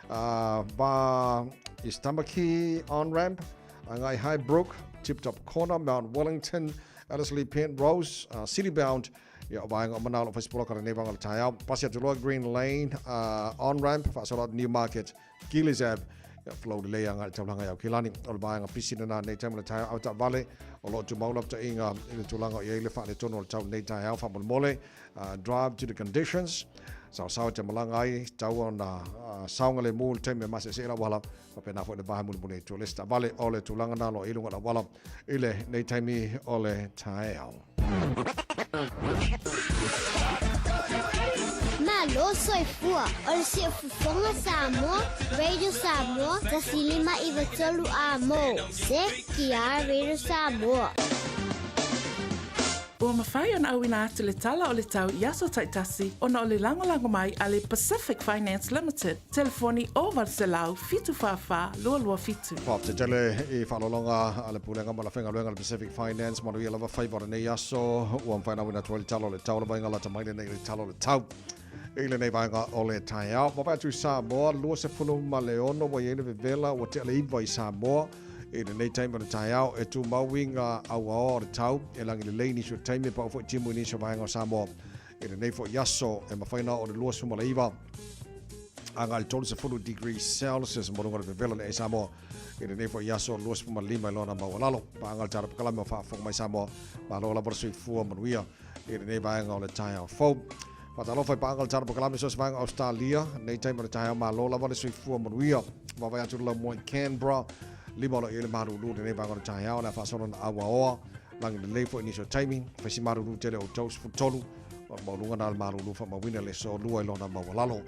Va East Tamaki on ramp, agai Highbrook, Tip Top Corner, Mount Wellington, Ellerslie Penrose, City Bound, ia o vaega o Manalo fai poloka lenei vaega o le taeao. Pasi atu loa Green Lane, on ramp, faasolo atu Newmarket, Gillies Ave, ia flow lelei agai i le taulaga i Aukilani. O le vaega pisi lena nei taimi o le taeao au taavale o lo o tumau lapataiga i le tulaga o i ai le faaletonu o le tau nei taeao faamolemole. Drive to the conditions. Saosaoa te malaga ai, tau ona saogalemu i le taimi e maseese i le auala, faapena foi le vae mulimuli atu o le isi taavale. O le tulaga na o lo o i luga o le auala i lenei taimi o le taeao. Malo soifua, o le Siufofoga Samoa, Radio Samoa, 153 A mo, CKR Radio Samoa. Ua mafai ona auina atu le tala o le tau i aso taitasi ona o le lagolago mai a le Pacific Finance Limited, telefoni 0800 744 227. Faafetai tele i faaaloaloga a le Pulega ma le Faigaluega a le Pacific Finance. Manuia lava faiva o lenei aso. Ua mafai ona auina atu ai le tala o le tau o le vaega lata mai lenei i le tala o le tau i lenei vaega o le taeao. Vaavaai atu i Samoa, 26 ua i ai le vevela ua tea le 9 i Samoa. I lenei taimi o le taeao, e tumau i ngā auaoa o le tau, e lagi lelei nisi o taimi e pau foi timu i nisi o vaega o Samoa. I lenei foi aso, e mafai ona oo i le 29 agai i le 30 degrees Celsius mo luga o le vevela le Samoa. I lenei foi aso, 25 i lona maualalo. Paga le tala pakalame o faafofoga mai Samoa, malo lava le soifua manuia i lenei vaega o le taeao fou. Faatalofa i paaga le tala pakalame so se vaega Australia, nei taimi o le taeao malo lava le soifua manuia. Vaavaai atu le laumua i Canberra, lima o lo o i ai le malulu i lenei vaega o le taeao, le a faasolo na auaoa, lagi lelei foi nisi o taimi, fai si malulu tele o outou 13, o le maualuga na le malulu faamauina le soalua i lona maualalo.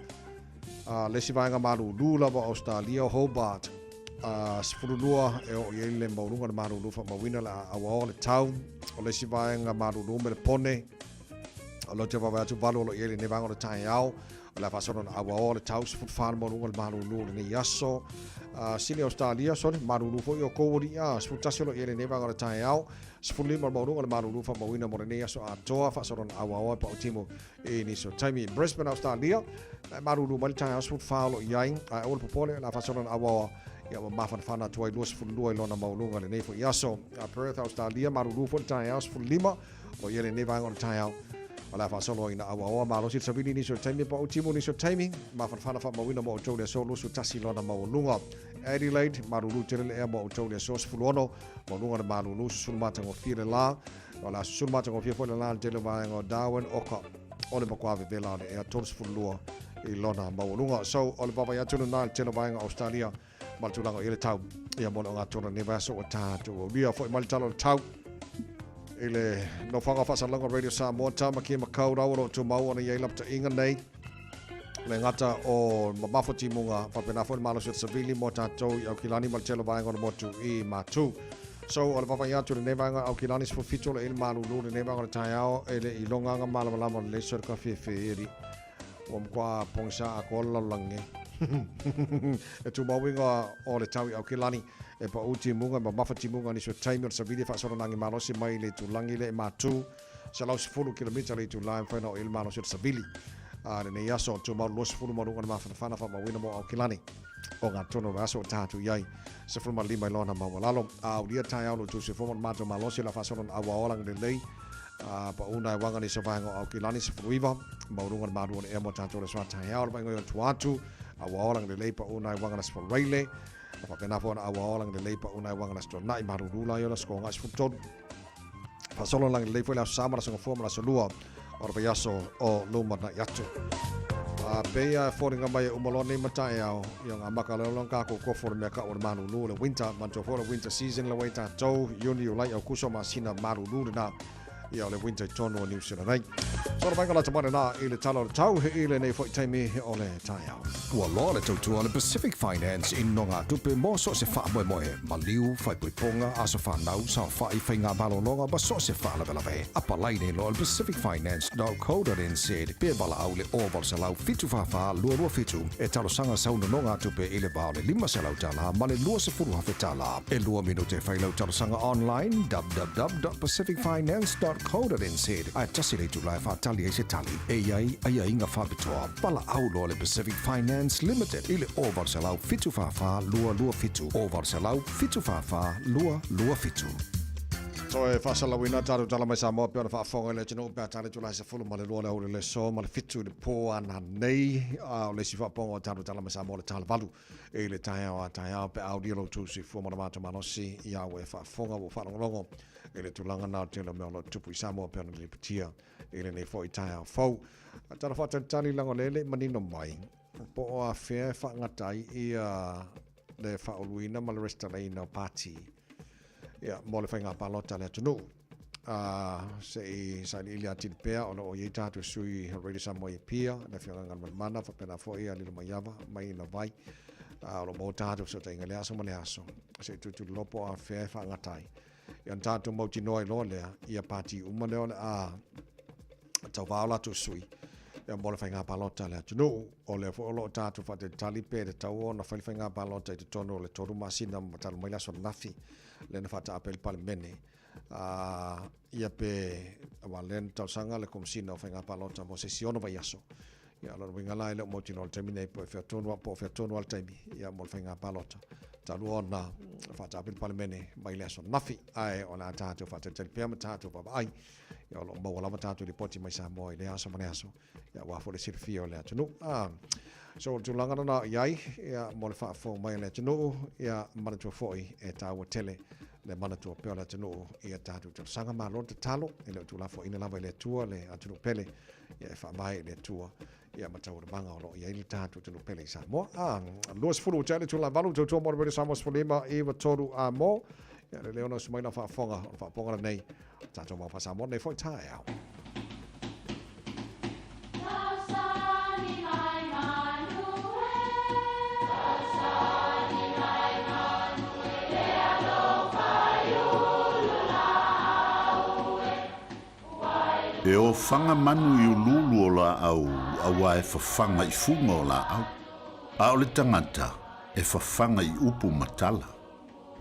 Le isi vaega malulu lava o Australia, Hobart, 12 e oo i ai le maualuga o le malulu faamauina le a auaoa le tau. O le isi vaega malulu me le pone, O lea ou te vaavaai atu valu o lo o i ai lenei vaega o le taeao. O le a faasolo ona auaoa le tau 14 le maualuga o le malulu o lenei aso. Sini Australia, sorry, malulu foi o kou alii a 11 o lo o i ai lenei vaega o le taeao. 15 le maualuga o le malulu faamauina mo lenei aso atoa faasolo ona auaoa e pautimu i nisi o taimi. Brisbane, Australia, e malulu mai le taeao 14 o lo o i ai. Ae aua le popole, o le a faasolo ona auaoa ia ua mafanafana atu ai 22 i lona maualuga lenei foi aso. Perth, Australia, malulu foi le taeao 15 O ia lenei vaega o le taeao. O le a faasolo ina auaoa malosi le savili nisi o taimi pa o timu nisi o taimi. Mafanafana faamauina mo outou le aso 21 lona maualuga. Adelaide, malulu tele le ea mo outou le aso 16. Maualuga le malulu susulu matagofie le la. O le a susulu matagofie foi le la le tele o vaega o Darwin, Oka. O le matua vevela o le ea 32 i lona maualuga. So, o le vaavaai atu lena i le tele o vaega o Australia ma le tulaga o i ai le tau ia mo le ogatotonu o lenei vaiaso ua tatou aulia. Foi mai le tala o le tau i le nofoaga faasalalauga Radio Samoa, Tāmaki Makaurau, o lo o tumau ona i ai lapataiga nei le gata o mamafo timuga faapena foi le malosi o le savili mo tatou i Aukilani ma le tele o vaega o le motu i Matu. So, o le vaavaai atu i lenei vaega Aukilani 17 o le ili malulu lenei vaega o le taeao e le i logaga malamalama o le leiso le kafefe Ua matua pogisa atoa le lalolagi nei. E tumau igoa o le tau i Aukilani, e paʻu timuga, e mamafa timuga nisi o taimi o le savili e faasololagi malosi mai le itulagi lea e matu 110 kilomita le itula e mafai ona oo i ai le malosi o le savili. A lenei aso, tumau le 20 ma luga o le mafanafana faamauina mo Aukilani. O ngā tonu o le aso o tātou i ai, 15 i lona maualalo. A aulia taeao lo tusi fo mo le mātou malosi o le a faasolo na auaola lelei a pauna e wanga ni sa vaenga o Aukilani 19 mauruga le malu o le ea mo tātou le soa taeao le vainga i o tua atu auaola lelei pauna e wanga na sefuraile a faapena fo na auaola lelei pauna e wanga na setuanai malulu la i o la sekonga 13 faasolo lagi lelei foi le aso sa ma le aso gafua ma le aso lua o le vaiaso o luma naʻi atu. A pēia e foliga mai e uma loa nei mataeao, ia ngā maka leo long kākou kofo le mea ka'u o le malūlū o le winter, manatua foi o le winter season le wai tātou, Iuni, Iulai, Aukuso, masina malūlū lenā, ia o le winter i tonu o Niu Sila nei. So le vaega lata mai lenā i le tala o le tau, i lenei foi taimi o le taeao. Ua loa le tautua a le Pacific Finance i nogatupe mo so o se faamoemoe, maliu, faaipoipoga, aso fanau, saofai, faiga malologa ma so o se faalavelave. Apalai nei loa le Pacific Finance dot co dot nz pe valaau le 0800 744 227 e talosaga sau nonogatupe i le va o le $500 ma le $20,000. E lua minute e fai lau talosaga online www.pacificfinance.co.nz ae tasi le itula e faatali ai se tali e i ai aiaiga faapitoa. Valaau loa le Pacific Finance Limited i le 0800 744 227, 0800 744 227. Toe faasalauina tatou tala mai Samoa pei ona faafofoga i le atunuu pe a tali atu le 12 le aoauli o le aso ma le 7 i le po ananei. A o le isi faapopoga o tatou tala mai Samoa o le tala valu i le taeao a taeao pe a aulia lo outou soifua ma le matou malosi ia ua e faafofoga ua faalogologo i le tulaga na o le tele o mea o lo o tutupu i Samoa pei ona lipotia i lenei foi taeao fou. Tala faatalitali leaga o lea e le i manino mai po o afea e faagata ai ia le faauluina ma le resitalaina o pati ia, mo le faiga palota a le atunuu. Se i sailiili atili pea o lo o i ai tātou sui Radio Samoa i Apia, le Afioga Galumalemana, faapena foi a Lilo Maiava mai i Lavai. O lo o maua tātou fesootaiga i le aso ma le aso. Se i tutulolo po o afea e faagata ai. Ia ona tātou mautinoa ai loa lea, ia pati uma lea o le a tauvā o latou sui ia mo le faiga palota a le atunuu. O lea foi o lo o tātou faatalitali pe tatau ona fai le faiga palota i totonu o le 3 masina ma talu mai le aso ananafi lea na faataape ai le Palemene. Ia pe aua lea na talosaga le Komesina o Faiga Palota mo se isi 6 vaiaso. Ia, o lona uiga la e le o mautinoa i le taimi nei po o fea tonu, po o fea tonu lava le taimi ia mo le faiga palota. Talu ona faataape le Palemene mai le aso ananafi, ae o le a tatou faatalitali pea ma tatou vaavaai. Ia, o lo o maua lava tatou lipoti mai Samoa i lea aso ma lea aso, ia aua foi le silafia o le atunuu. So, o le tulaga lena o i ai, ia, mo le faafofoga mai a le atunuu, ia, manatua foi e taua tele le manatua pea o le atunuu i a tatou talosaga. Malo le tatalo, e le o tuulafoaiina lava i le Atua le atunuu pele, ia e faavae i le Atua ia ma taualumaga o lo o i ai le tatou atunuu pele i Samoa. 20 ua tea le itula 8, tautua mo le Radio Samoa 15 9 3 a mo. Ia le leo na usu mai lau faafofoga, o le faafofoga lenei, o tatou mau faa-Samoa lenei foi taeao. E ofaga manu i uluulu o laau auā e fafaga i fuga o laau, a o le tagata e fafaga i upu ma tala.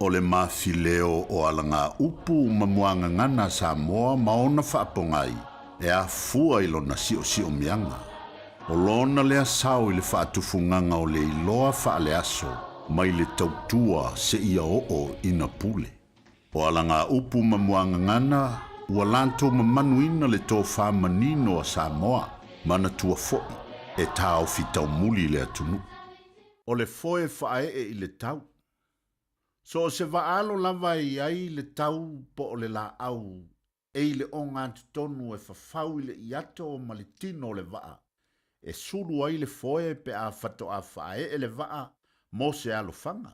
O le mafileo o alagaupu ma muagagana a Samoa ma ona faapogai e afua i lona siosiomiaga. O lona lea sao i le faatufugaga o le iloa faaleaso mai le tautua seia oo ina pule. O alagaupu ma muagagana ua latou mamanuina le tofa manino a Samoa, manatua foi e taofi taumuli le atunuu. O le foe faaee i le tau. So o se vaalo lava e i ai le tau po o le laau e i le ogatotonu e fafau i le iato ma le tino o le vaa, e sulu ai le foe pe a faatoa faaee le vaa mo se alofaga,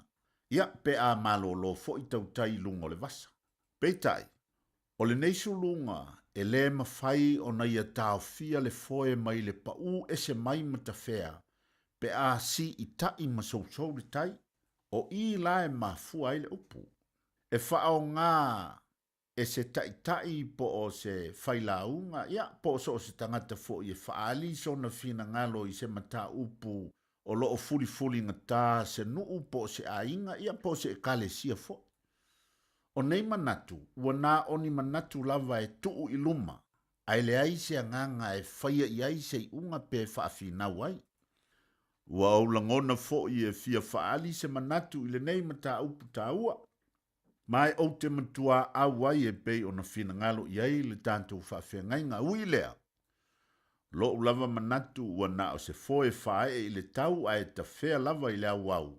ia pe a malōlō foi tautai i luga o le vasa. Peitai, o lenei suluga e lē mafai ona ia taofia le foe mai le paū ese mai matafea pe a siitai ma sousou le tai, o i la e mafua ai le upu. E faaaoga e se taitai po o se failauga, ia, po o so o se tagata foi e faaali sona finagalo i se mataupu o lo o fulifuligatā se nuu po o se aiga, ia, po o se ekalesia foi. O nei manatu, ua na o ni manatu lava e tuu i luma, ae leai se agaga e faia i ai se iuga pe faafinau ai. Ua ou lagona foi e fia faaali se manatu i lenei mataupu taua, Ma e ou te matuā au ai e pei ona finagalo i ai le tatou faafeagaiga. Ui i lea, loʻu lava manatu ua na o se foe faaee i le tau ae tafea lava i le auau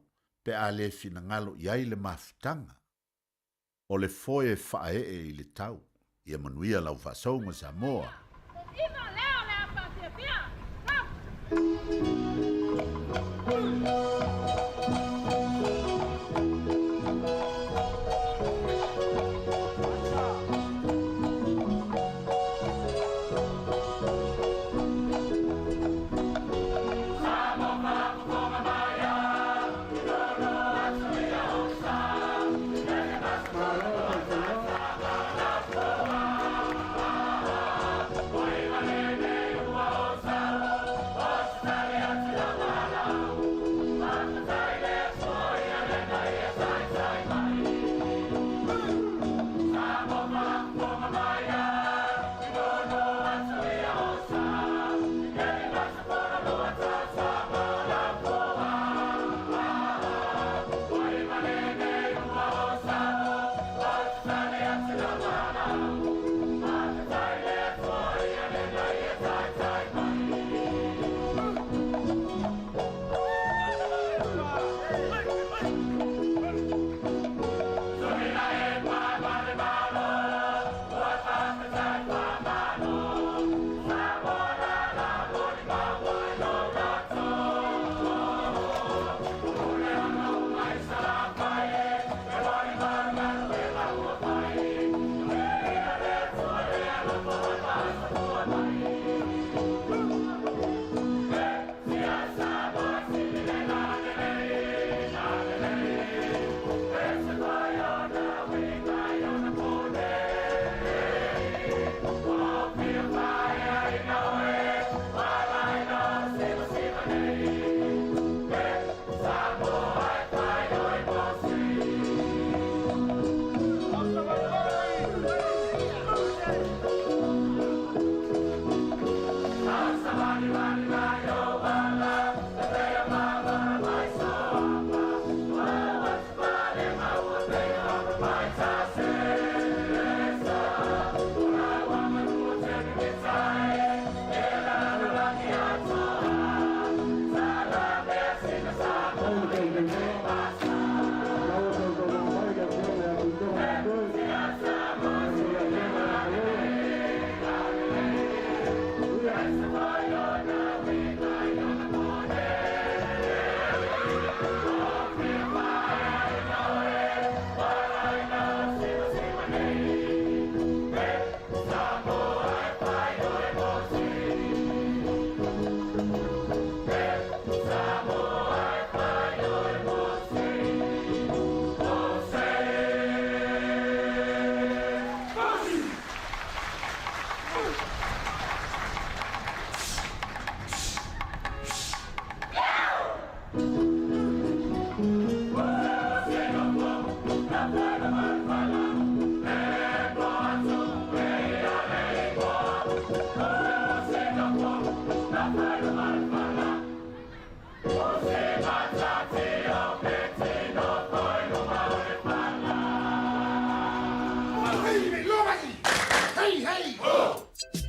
pe a le finagalo i ai le mafutaga. O le foe faaee i le tau. Ia manuia lau faasouga Samoa.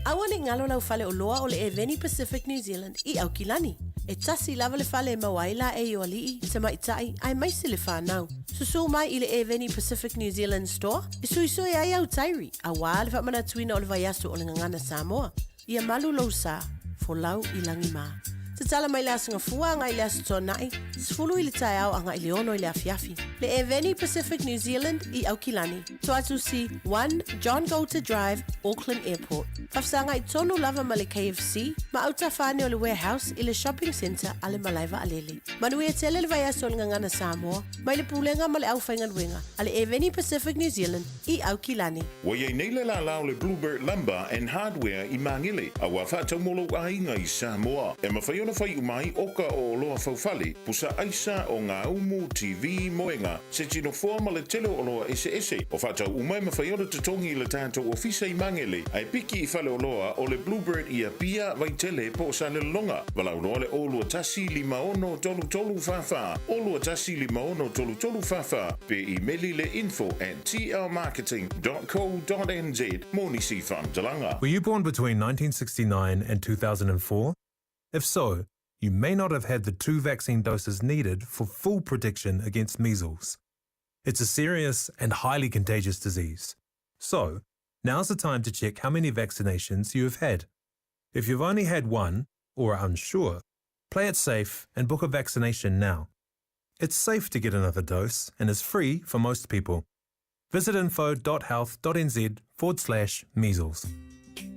Aua ne i galo lau faleoloa o le Eveni Pacific New Zealand i Aukilani. E tasi lava le fale e maua ai laei o alii, tamaitai, aemaise le fanau. Susū mai i le Eveni Pacific New Zealand Store e suisui ai au tairi, auā le faamanatuina o le vaiaso o le Gagana Samoa. Ia malu lou sa, folau i lagi mā. Tatala mai le Aso Gafua agai i le Aso Toonai, 10 i le taeao agai i le 6 i le afiafi. Le Eveni Pacific New Zealand i Aukilani, Toatusi 1 John Goulter Drive, Auckland Airport. Faafesagai tonu lava ma le KFC ma autafa ane o le Warehouse i le Shopping Centre a le Malae Vaalele. Manuia tele le vaiaso o le Gagana Samoa, mai le Pulega ma le Aufaigaluega a le Eveni Pacific New Zealand i Aukilani. Ua i ai nei le lālā o le Bluebird Lumber and Hardware i Māgele, a ua faatau mo lou aiga i Samoa. E mafai ona fai uma ai oka o oloa faufale, pusa aisa, ogaumu, TV, moega, se tinofoa ma le tele o oloa eseese. O faatau uma e mafai ona totogi i le tatou ofisa i Māgele, ae piki i faleoloa o le Bluebird i Apia, Vaitele po o Salelologa. Valaau loa le 021 56 33 44, 021 56 33 44, pe imeli le info at tlmarketing.co.nz mo nisi faamatalaga. Were you born between 1969 and 2004? If so, you may not have had the two vaccine doses needed for full protection against measles. It's a serious and highly contagious disease. So, now's the time to check how many vaccinations you have had. If you've only had one, or are unsure, play it safe and book a vaccination now. It's safe to get another dose and is free for most people. Visit info.health.nz forward slash measles.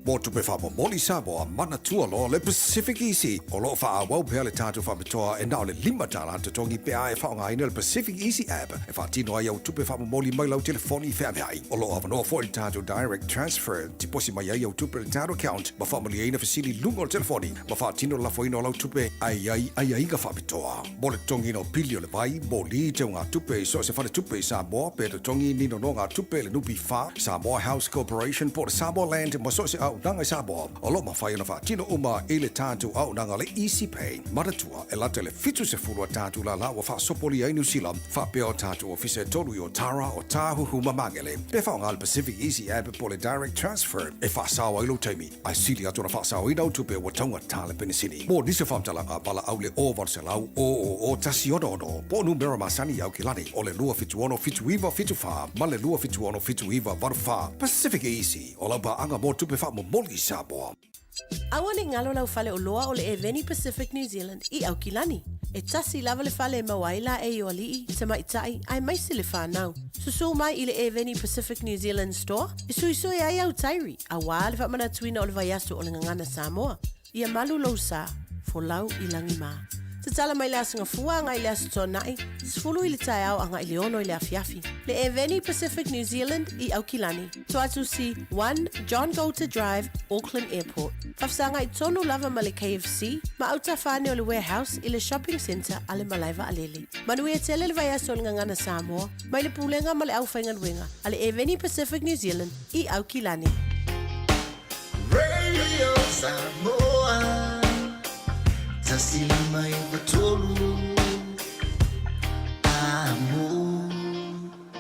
Mo tupe faamomoli Samoa, manatua loa le Pacific Easy. O lo o faaauau pea le tatou faapitoa e na o le $5 totogi pe a e faaaogaina le Pacific Easy app e faatino ai au tupe faamomoli mai lau telefoni feaveai. O lo o avanoa foi le tatou Direct Transfer, tiposi mai ai au tupe i le tatou account ma faamalieina fesili i luga o le telefoni ma faatino le lafoina o lau tupe ae i ai aiaiga faapitoa. Mo le totogiina o pili o le vai, moli, teugatupe i so o se faletupe i Samoa pe totogi ni nonogatupe i le NPF, Samoa House Corporation po o le Samoa Land ma so o se auaunaga i Samoa, o lo o mafai ona faatino uma i le tatou auaunaga le Easy Pay. Manatua, e lata i le 70 a tatou lālā ua faasopolia i Niu Sila, faapea o tatou ofisa e tolu i Otara, Otāhuhu ma Māngere. Pe faaaoga le Pacific Easy App po o le Direct Transfer e faasao ai lou taimi, ae sili atu ona faasaoina au tupe ua taugata le penisini. Mo nisi o faamatalaga, valaau le 0800 000 166 po o numera masani i Aukilani o le 276 7974 ma le 276 7984. Pacific Easy, o lau paaga mo tupe faamomoli i Samoa. Aua ne i galo lau fale oloa o le Eveni Pacific New Zealand i Aukilani. E tasi lava le fale e maua ai laei o alii, tamaitai, aemaise le fanau. Susū mai i le Eveni Pacific New Zealand Store e suisui ai au tairi, auā le faamanatuina o le vaiaso o le Gagana Samoa. Ia malu lou sa, folau i lagi mā. Tatala mai le Aso Gafua agai i le Aso Toonai, 10 i le taeao agai i le 6 i le afiafi. Le Eveni Pacific New Zealand i Aukilani, Toatusi 1 John Goulter Drive, Auckland Airport. Faafesagai tonu lava ma le KFC ma autafa ane o le Warehouse i le Shopping Centre a le Malae Vaalele. Manuia tele le vaiaso o le Gagana Samoa, mai le Pulega ma le Aufaigaluega a le Eveni Pacific New Zealand i Aukilani. Radio Samoa 153 Amo.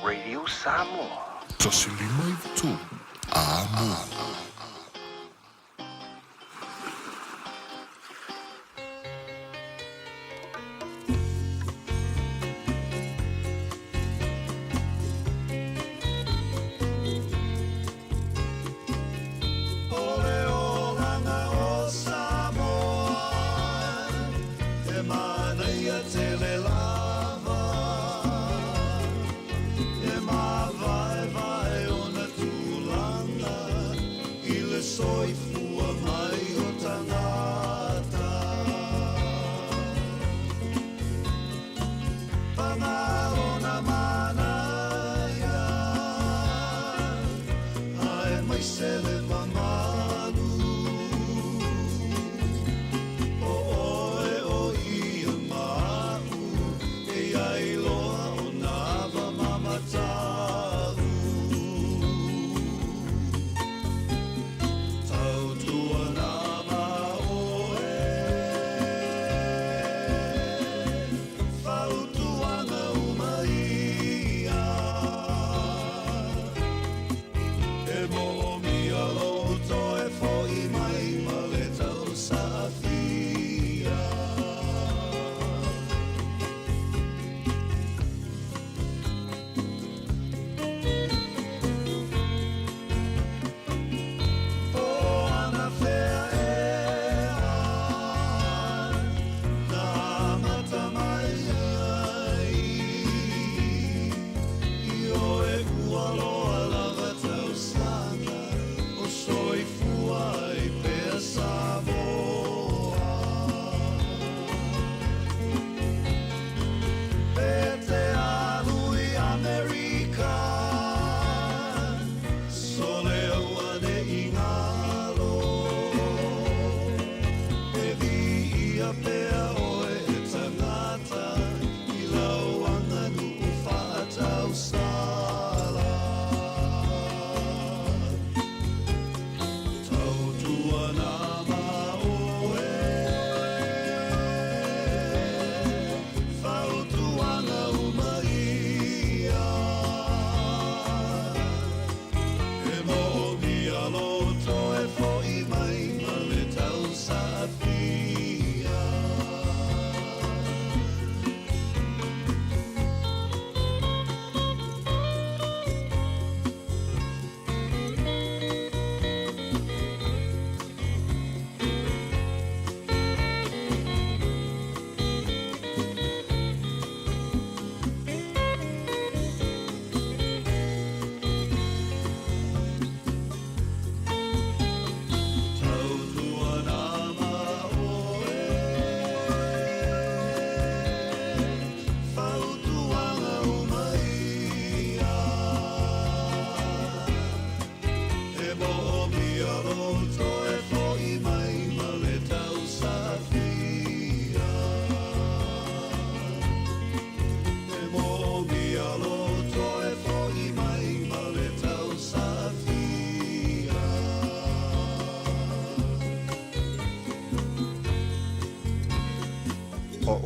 Radio Samoa. 153 Amo. O le olaga o Samoa, he manaia tele lava. E māvaevae ona tulaga,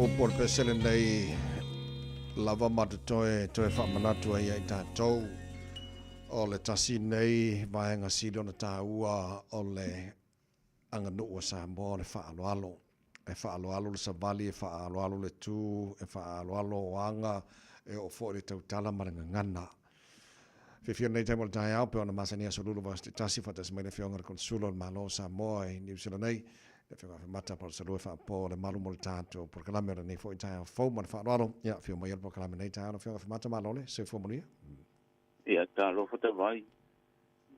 upu o le pese lenei lava ma te toe, toe faamanatu ai ia i tatou. O le tasi nei vaega sili ona taua o le aganuu a Samoa o le faaaloalo. E faaaloalo le savali, e faaaloalo le tu, e faaaloalo o aga, e oo foi i le tautala ma le gagana. Fiafia lenei taimi o le taeao pei ona masani aso lulu vaiaso taitasi faatasi mai le Afioga i le Konesula o le Malo o Samoa i Niu Sila nei, le Afioga Afemata Palusalua e faapoa le malu mo le tatou polokalame o lenei foi taeao fou ma le faaaloalo. Ia, afio mai le polokalame nei taeao lau Afioga Afemata, malo le soifua manuia. Ia, talofa tavai,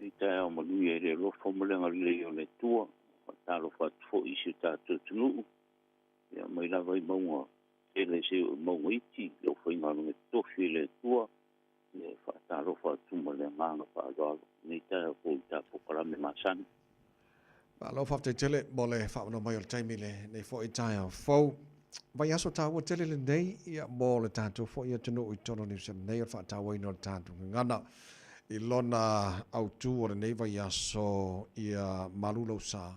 i taeao manuia i le alofa ma le agalelei o le Atua. Faatalofa atu foi i si o tatou atunuu, ia mai lava i mauga tele seia oo i mauga iti, le aufaigaluega totofi e le Atua. Ia e faatalofa atu ma le agaga faaaloalo i lenei taeao fou i ta polokalame masani. Malo faafetai tele mo le faaavanoa mai o le taimi i lenei foi taeao fou. Vaiaso taua tele lenei ia mo le tatou foi atunuu i totonu o Niu Sila nei o le faatauaina o le tatou gagana i lona autu o lenei vaiaso ia malu lou sa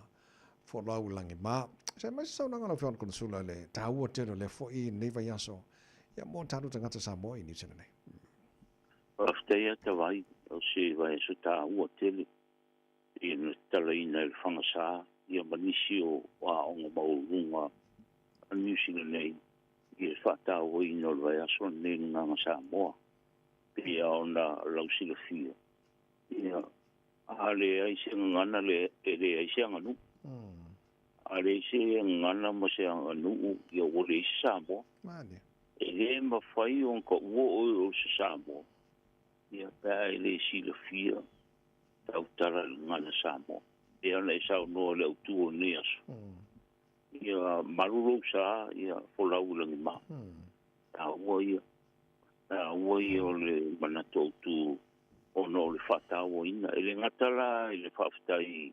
folau i lagi ma. Se aumai se saunoaga lau Afioga i le Konesula i le taua tele o lea foi lenei vaiaso ia mo tatou tagata Samoa i Niu Sila nei. Faafetai a Tavai, o se vaiaso taua tele ia na tatalaina e le Fagasā ia ma nisi o aoga maualuluga a Niu Sila nei i le faatauaina o le vaiaso lenei i le Gagaga Samoa. Pei lava ona lausilafia, ia, a leai se gagana, e leai se aganuu. A leai se gagana ma se aganuu, ia ua leai se Samoa. E le mafai ona taua oe o se Samoa, ia pe a e le silafia tautala i le gagana Samoa. Pei ona e saunoa i le autu o lenei aso, ia malu lou sa, ia folau i lagima. Taua ia. Taua ia o le manatu autu ona o le faatauaina. E le gata la i le faafetai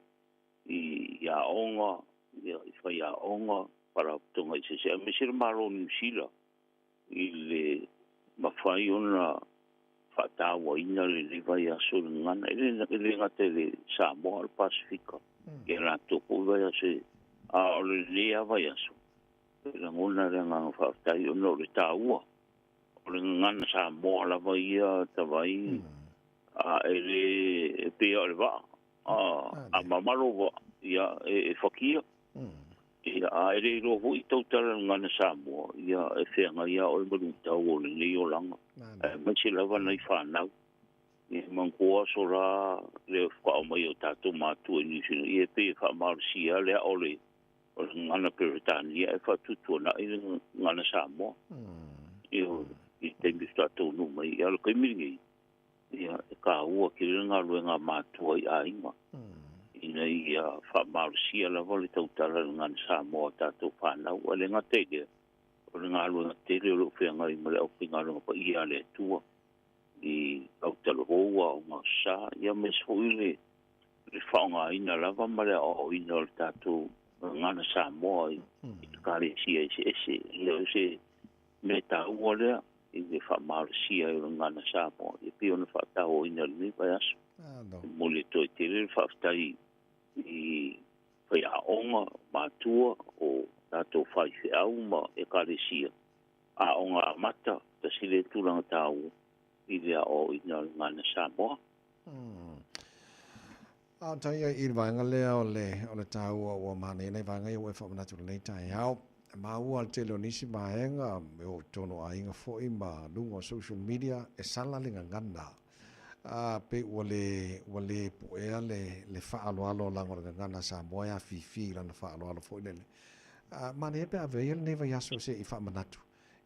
i aoga, ia, i faiaoga, faalapotopotoga eseese, aemaise le Malo o Niu Sila i le mafai ona faatauaina lenei vaiaso i le gagana. E le gata i le Samoa, o le Pasefika, ia latou foi vaiaso, a o lenei lava vaiaso, e lagona le agaga faafetai ona o le taua o le gagana Samoa lava ia tavai, a e le e pei o le vaa, a mamalo vaa, ia e fakia. Ia, a e le iloa foi tautala le gagana Samoa, ia e feagai lava oe ma luitau o lenei olaga, aemaise lava nai fanau. Ia manatua aso la le faatoa mai o tatou matua i Niu Sila, ia e pei e faamalosia le ao o le gagana Peretania e faatuatuanai le gagana Samoa. Ia, i le taimi faatoa taunuu mai. Ia, o le taimi lenei, ia, e taua tele le galuega a matua i aiga, ina ia faamalosia lava le tautala i le gagana Samoa a tatou fanau. Ae le gata i lea, o le galuega tele o lo o feagai ma le aufaigaluega paia a le Atua i autalavou, aoga sa, ia aemaise foi le faaaogaina lava ma le aoaoina o le tatou gagana Samoa i ekalesia eseese. Ia, o se mea taua lea i le faamalosia ai o le gagana Samoa, ia pei ona faatauaina i lenei vaiaso. E momoli atu ai tele le faafetai i faiaoga, matua o tatou faifeau ma ekalesia, aoga amata, tasi lea tulaga taua i le aoaoina o le gagana Samoa. A o tai ai i le vaega lea o le, o le taua ua manaia nai vaega ia ua e faamanatu i lenei taeao. E maua le tele o nisi vaega e oo i totonu o aiga foi ma luga o social media e sala le gagana. A pei ua le, ua le puea le, le faaaloalo laga o le gagana Samoa e afifi i lana faaaloalo foi lele. A manaia pe ave ia lenei vaiaso se i faamanatu.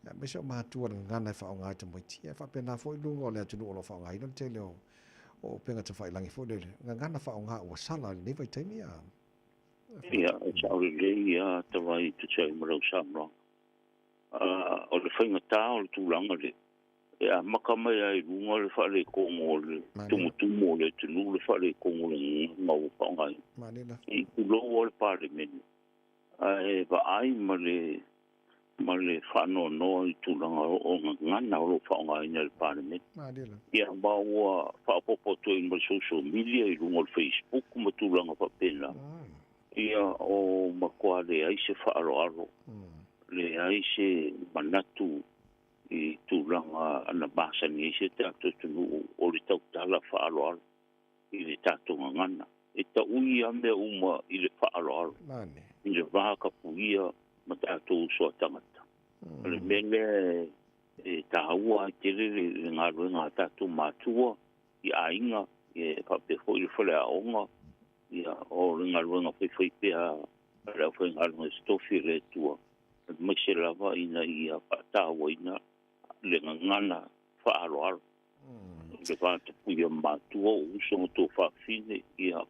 Aemaise o matua le gagana e faaaoga ai tamaiti. Ia e faapena foi luga o le atunuu o lo o faaaogaina le tele o o upega tafailagi foi lele. Gagana faaaoga ua sala i lenei vaitaimi a. Ia, e sao lelei ia Tavai e tusa ai ma lau saunoaga. O le faigata o le tulaga lea, e amata mai lava i luga le faaletonu o le tumutumu o le atunuu, le faaletonu o le gagana ua faaaogaina. I tulou lava le Palemene, ae vaai ma le ma le faanoanoa i tulaga o gagana o lo o faaaogaina e le Palemene. Ia, ma ua faaopoopo atu ai ma le social media i luga o le Facebook ma tulaga faapena. Ia, o matua leai se faaaloalo. Leai se manatu i tulaga ana masani ai se tatou atunuu o le tautala faaaloalo i le tatou gagana. E taui lava mea uma i le faaaloalo, i le va tapuia ma tatou uso a tagata. O le mea lea e taua ai tele le galuega a tatou matua i aiga, e faapea foi le faleaoga, ia, o le galuega faifaipea a le aufaigaluega totofi a le Atua, aemaise lava ina ia faatauaina le gagana faaaloalo. Le vatapuia matua o uso ma tuafafine, ia,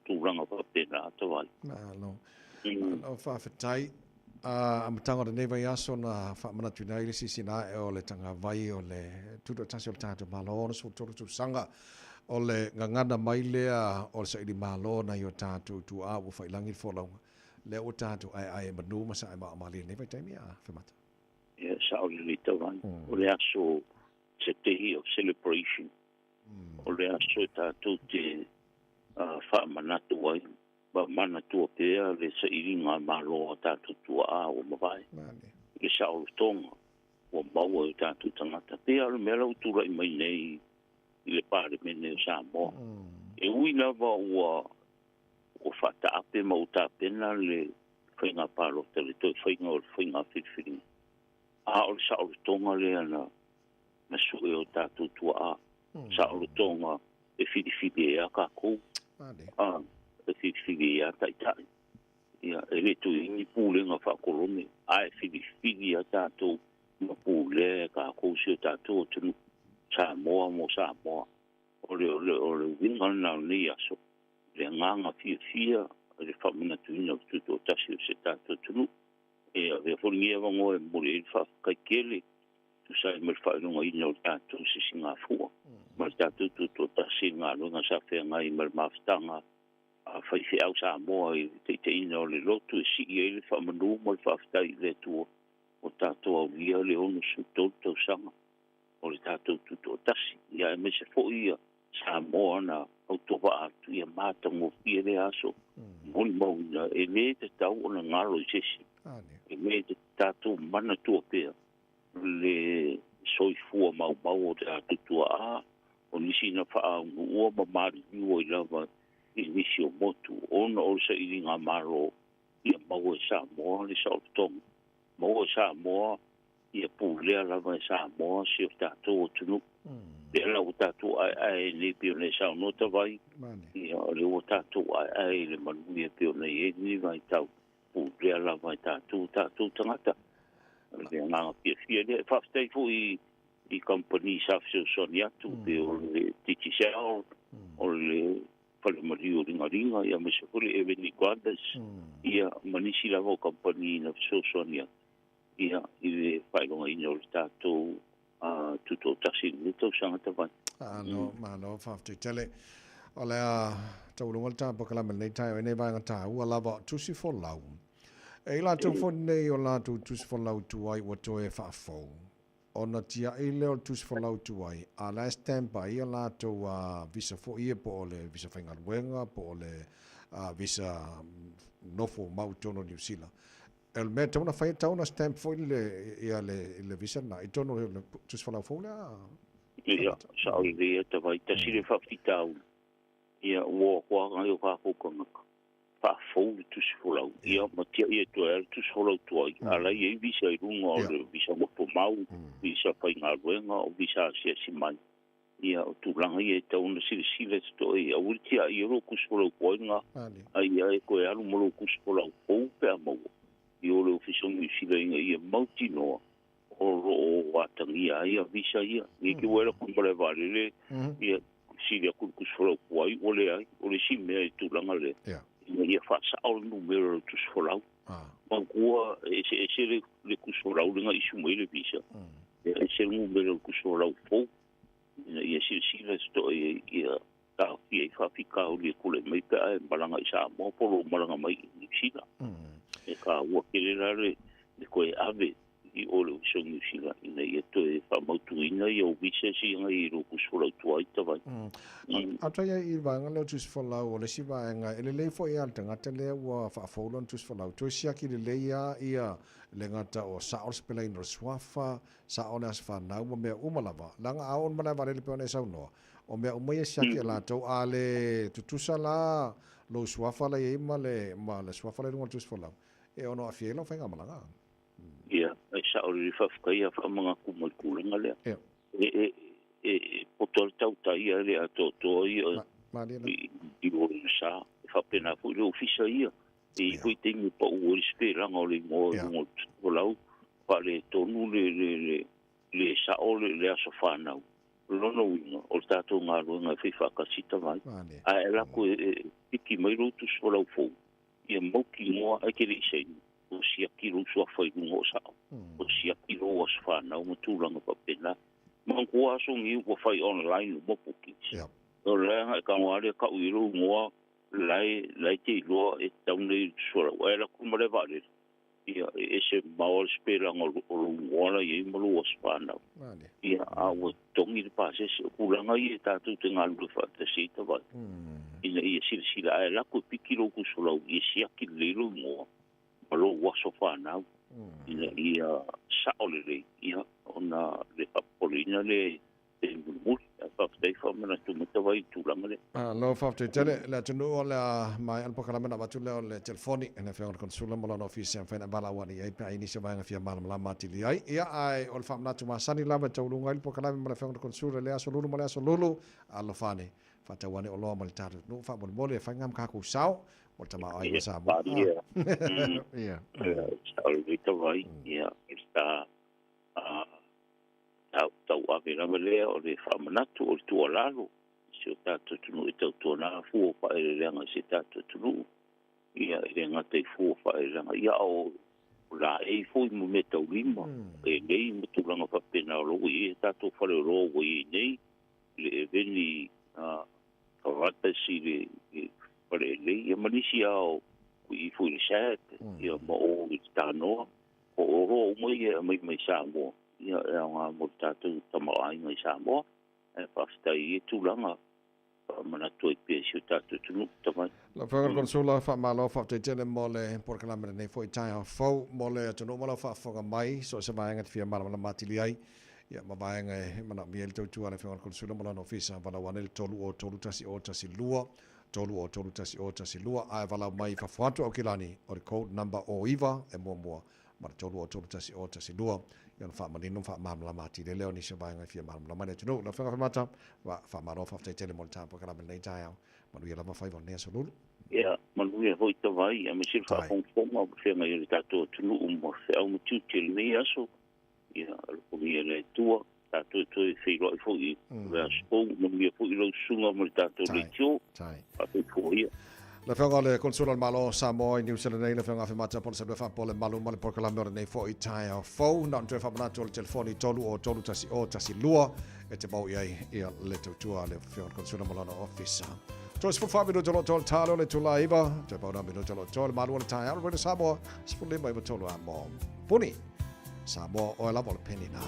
tulaga faapena ata vai. Malo. Malo faafetai. Amataga o lenei vaiaso na faamanatuina ai le silasila ae o le tagavai o le tutoatasi o le tatou Malo 63 tausaga o le gagana mai lea o le saili malo nai o tatou tuaa ua failagi le folauga lea ua tatou aeae manu ma sae maomalie i lenei vaitaimi a Afemata. Ia, sao lelei tavai. O le aso, it's a day of celebration. O le aso e tatou te faamanatu ai, ma manatua pea le sailiga malo a tatou tuaa ua mavae. Le saolotoga ua maua e o tatou tagata. Pei lava o le mea la ua tulai mai nei i le Palemene o Samoa. E ui lava ua faataape ma ua tapena le faiga palota, le toe faiga o le faiga filifiliga, a o le saolotoga lea na sue o tatou tuaa. Saolotoga e filifili ai a tatou, e filifili ai a taitai. Ia, e le toe i ai ni pulega faakolone, ae filifili a tatou ma pulea e tatou si o tatou atunuu, Samoa mo Samoa. O le uiga lena o lenei aso, le agaga fiafia i le faamanatuina o le tutoatasi o se tatou atunuu. E avea foi lenei avanoa e momoli ai le faafetai tele tusa ai ma le faailogaina o le tatou sisigafua ma le tatou tutoatasi i le galuega sa feagai ma le mafutaga a faifeau Samoa i le taitaiina o le lotu e sii ai le faamanu ma le faafetai i le Atua o tatou aulia le 63 tausaga o le tatou tutoatasi. Ia, aemaise foi ia Samoa na autovaa atu ia matagofie lea aso molimauina e lē tatau ona galo i se isi. E lē tatou manatua pea le soifua maumau o tatou tuaa o nisi na faaunuua ma maliliu ai lava i nisi o motu ona o le sailiga malo ia maua e Samoa le saolotoga, maua e Samoa ia pulea lava e Samoa si o tatou atunuu. Lea la ua tatou aeae nei pei ona e saunoa tavai, ia o le ua tatou aeae i le manuia pei ona i ai lenei vaitau, pulea lava e tatou tatou tagata. O le agaga fiafia lea. E faafetai foi i kamupani sa fesoasoani atu, pei o le Digicel, o le Falemaliu o Ligaliga, ia aemaise foi le Ebony Brothers, ia ma nisi lava o kamupani na fesoasoani atu ia i le faailogaina o le tatou tutoatasi i lenei tausaga tavai. Malo, malo, faafetai tele. O le a tauluga le tapokalamu i lenei taeao i nei vaega taua lava o tusi folau. E i latou foi nei o latou tusi folau tuai ua toe faafou. Ona tiai lea o le tusi folau tuai, a la e stamp ai ia latou visa foi ia po o le visa faigaluega po o le visa nofo mau i totonu o Niu Sila. O le mea e tatau ona fai, e tatau ona stamp foi le, ia le, le visa lena i totonu o le tusi folau fou lea. Ia, sao lelei ata vai, tasi le faafitauli, ia ua o atu lava nai o tatou tagata faafou le tusi folau, ia ma tiai atu ai lava le tusi folau tuai, a la e i ai visa i luga o le visa nofo mau, visa faigaluega, o visa asiasi mai. Ia, o tulaga ia e tatau ona silasila totoa i ai. Aua le tiai o lou tusi folau tuai lena, a ia e toe alu ma lou tusi folau fou pe a maua i o le Ofisa o Niu Sila ina ia mautinoa o lo o atagia ai visa ia. Nei te ua ela ku malae vaalele, ia sili atu le tusi folau tuai ua leai. O le isi mea i tulaga lea, ina ia faasao le numera o le tusi folau. Manatua e eseese le tusi folau lea na issue mai le visa, e ese le numera o le tusi folau fou, ina ia silasila totoa i ai ia taofia ai faafitauli e tulai mai pe a e malaga i Samoa po o lou malaga mai i Niu Sila. E taua tele la le toe ave i o le Ofisa o Niu Sila ina ia toe faamautuina faatinoina ia o visas ia ngai i lou tusifolau tuai tavai. A tou i ai i le vaega lea o tusifolau, o le isi vaega, e lelei foi lava le tagata lea ua faafou lona tusifolau, toe siaki lelei lava ia le gata o sao le sipelaina o le suafa, sao le aso fanau ma mea uma lava, leaga a oo i le malae vaalele pei ona e saunoa, o mea uma ia e siaki e latou, a le tutusa la lou suafa la i ai ma le ma le suafa la i luga o le tusifolau, e ono aafia ai lau faigamalaga. Ia, e sao lelei faafetai a faamanatu mai le tulaga lea. E e e poto le tautai ia le atoatoa ia i o le sa. E faapena foi le ofisa ia. E i foi taimi e pau ai le sipelaga o le igoa i luga o le tusifolau, faaletonu le le le le sao le le aso fanau. O lona uiga, o le tatou galuega e fai faatasi tavai. Ae alu atu e piki mai lou tusifolau fou, ia mautinoa ae te le i saini, ua siaki lou suafa i luga o sao, ua siaki lou aso fanau ma tulaga faapena. Manatua aso nei ua fai online uma bookings. O le aga e tago lava lea tau i ai lou igoa la e la e te iloa e tatau nei i le tusifolau. Ae alu atu i le malae vaalele, ia e ese mamao lava le sipelaga o lou igoa la i ai ma lou aso fanau. Ia a ua totogi le pasese. O tulaga ia tatou te galulue faatasi ai tavai ina ia silasila ae alu atu e piki lou tusifolau ia siaki lelei lou igoa ma lou aso fanau ina ia sao lelei ia ona le faapopoleina lea i taimi mulimuli. Ae faafetai faamanatu mai tavai i le tulaga lea. Malo faafetai tele. Le atunuu o le a maea le polokalame ona avatu lea o le telefoni i le Afioga i le Konesula ma lona Ofisa e mafai ona e valaau ane i ai pe a i ai nisi o vaega e fia malamalama atili ai. Ia, ae o le faamanatu masani lava e tauluga ai le polokalame ma le Afioga i le Konesula i lea aso lulu ma le aso lulu. Alofa ane, faatau ane oloa ma le tatou atunuu faamolemole e fai ngā ma kākou sao mo le tamaoaiga o Samoa. Ia, Ia. Sao lelei tavai, ia, o le ta tauave lava lea o le faamanatu o le tuualalo i si o tatou atunuu e tautuana fua o faaeleeleaga i si o tatou atunuu. Ia, e le gata i fua o faaeleeleaga, ia a o laei foi ma meataulima, elei ma tulaga faapena o lo o ua i ai a tatou faleoloa ua i ai nei, le eveni Carruthers i le fale elei, ia ma nisi lava o i foi i le SAD, ia ma o i le Tanoa. O oloa uma ia e aumai mai Samoa, ia e aoga mo le tatou tamaoaiga i Samoa. Ae faafetai i ia tulaga, faamanatu ai pea i si o tatou atunuu. Tamai. Lau Afioga i le Konesula, faamalo faafetai tele mo le polokalame lenei foi taeao fou mo le atunuu ma lau faafofoga mai, so o se vaega e te fia malamalama atili ai, ia ma vaega e manaomia ai le tautua a le Afioga i le Konesula ma lona Ofisa, valaau ane i le 303 1012, 303 1012, ae valaau mai i fafo atu Aukilani, o le code number 09 e muamua ma le 303 1012, ia ona faamanino ma faamalamalama atili ai lea o nisi o vaega e fia malamalama ai le atunuu. Lau Afioga Afemata, faamalo faafetai tele mo le polokalame lenei taeao. Manuia lava faiva o lenei aso lulu. Ia, manuia foi tavai, aemaise le faafogafoga o feagai ai le tatou atunuu ma feau ma tiute i lenei aso. Ia, alofagia e le Atua, tatou e toe feiloai foi i le aso fou. Manuia foi lau susuga ma le tatou leitio. Faasoifua ia. Le Afioga o le Konesula o le Malo o Samoa i Niu Sila nei, le Afioga Afemata Poloselu e faapole malu ma le polokalame o lenei foi taeao fou. Na ona toe faamanatu o le telefoni 303 1012 e te mau i ai ia le tautua a le Afioga o le Konesula ma lona ofisa. Toe 14 minuta o lo o toa le talo le itula 9, toe pau nā minuta o lo o toa le malu o le taeao o le Radio Samoa, 15 i 3 a mo Puni. Samoa oe lava o le penina.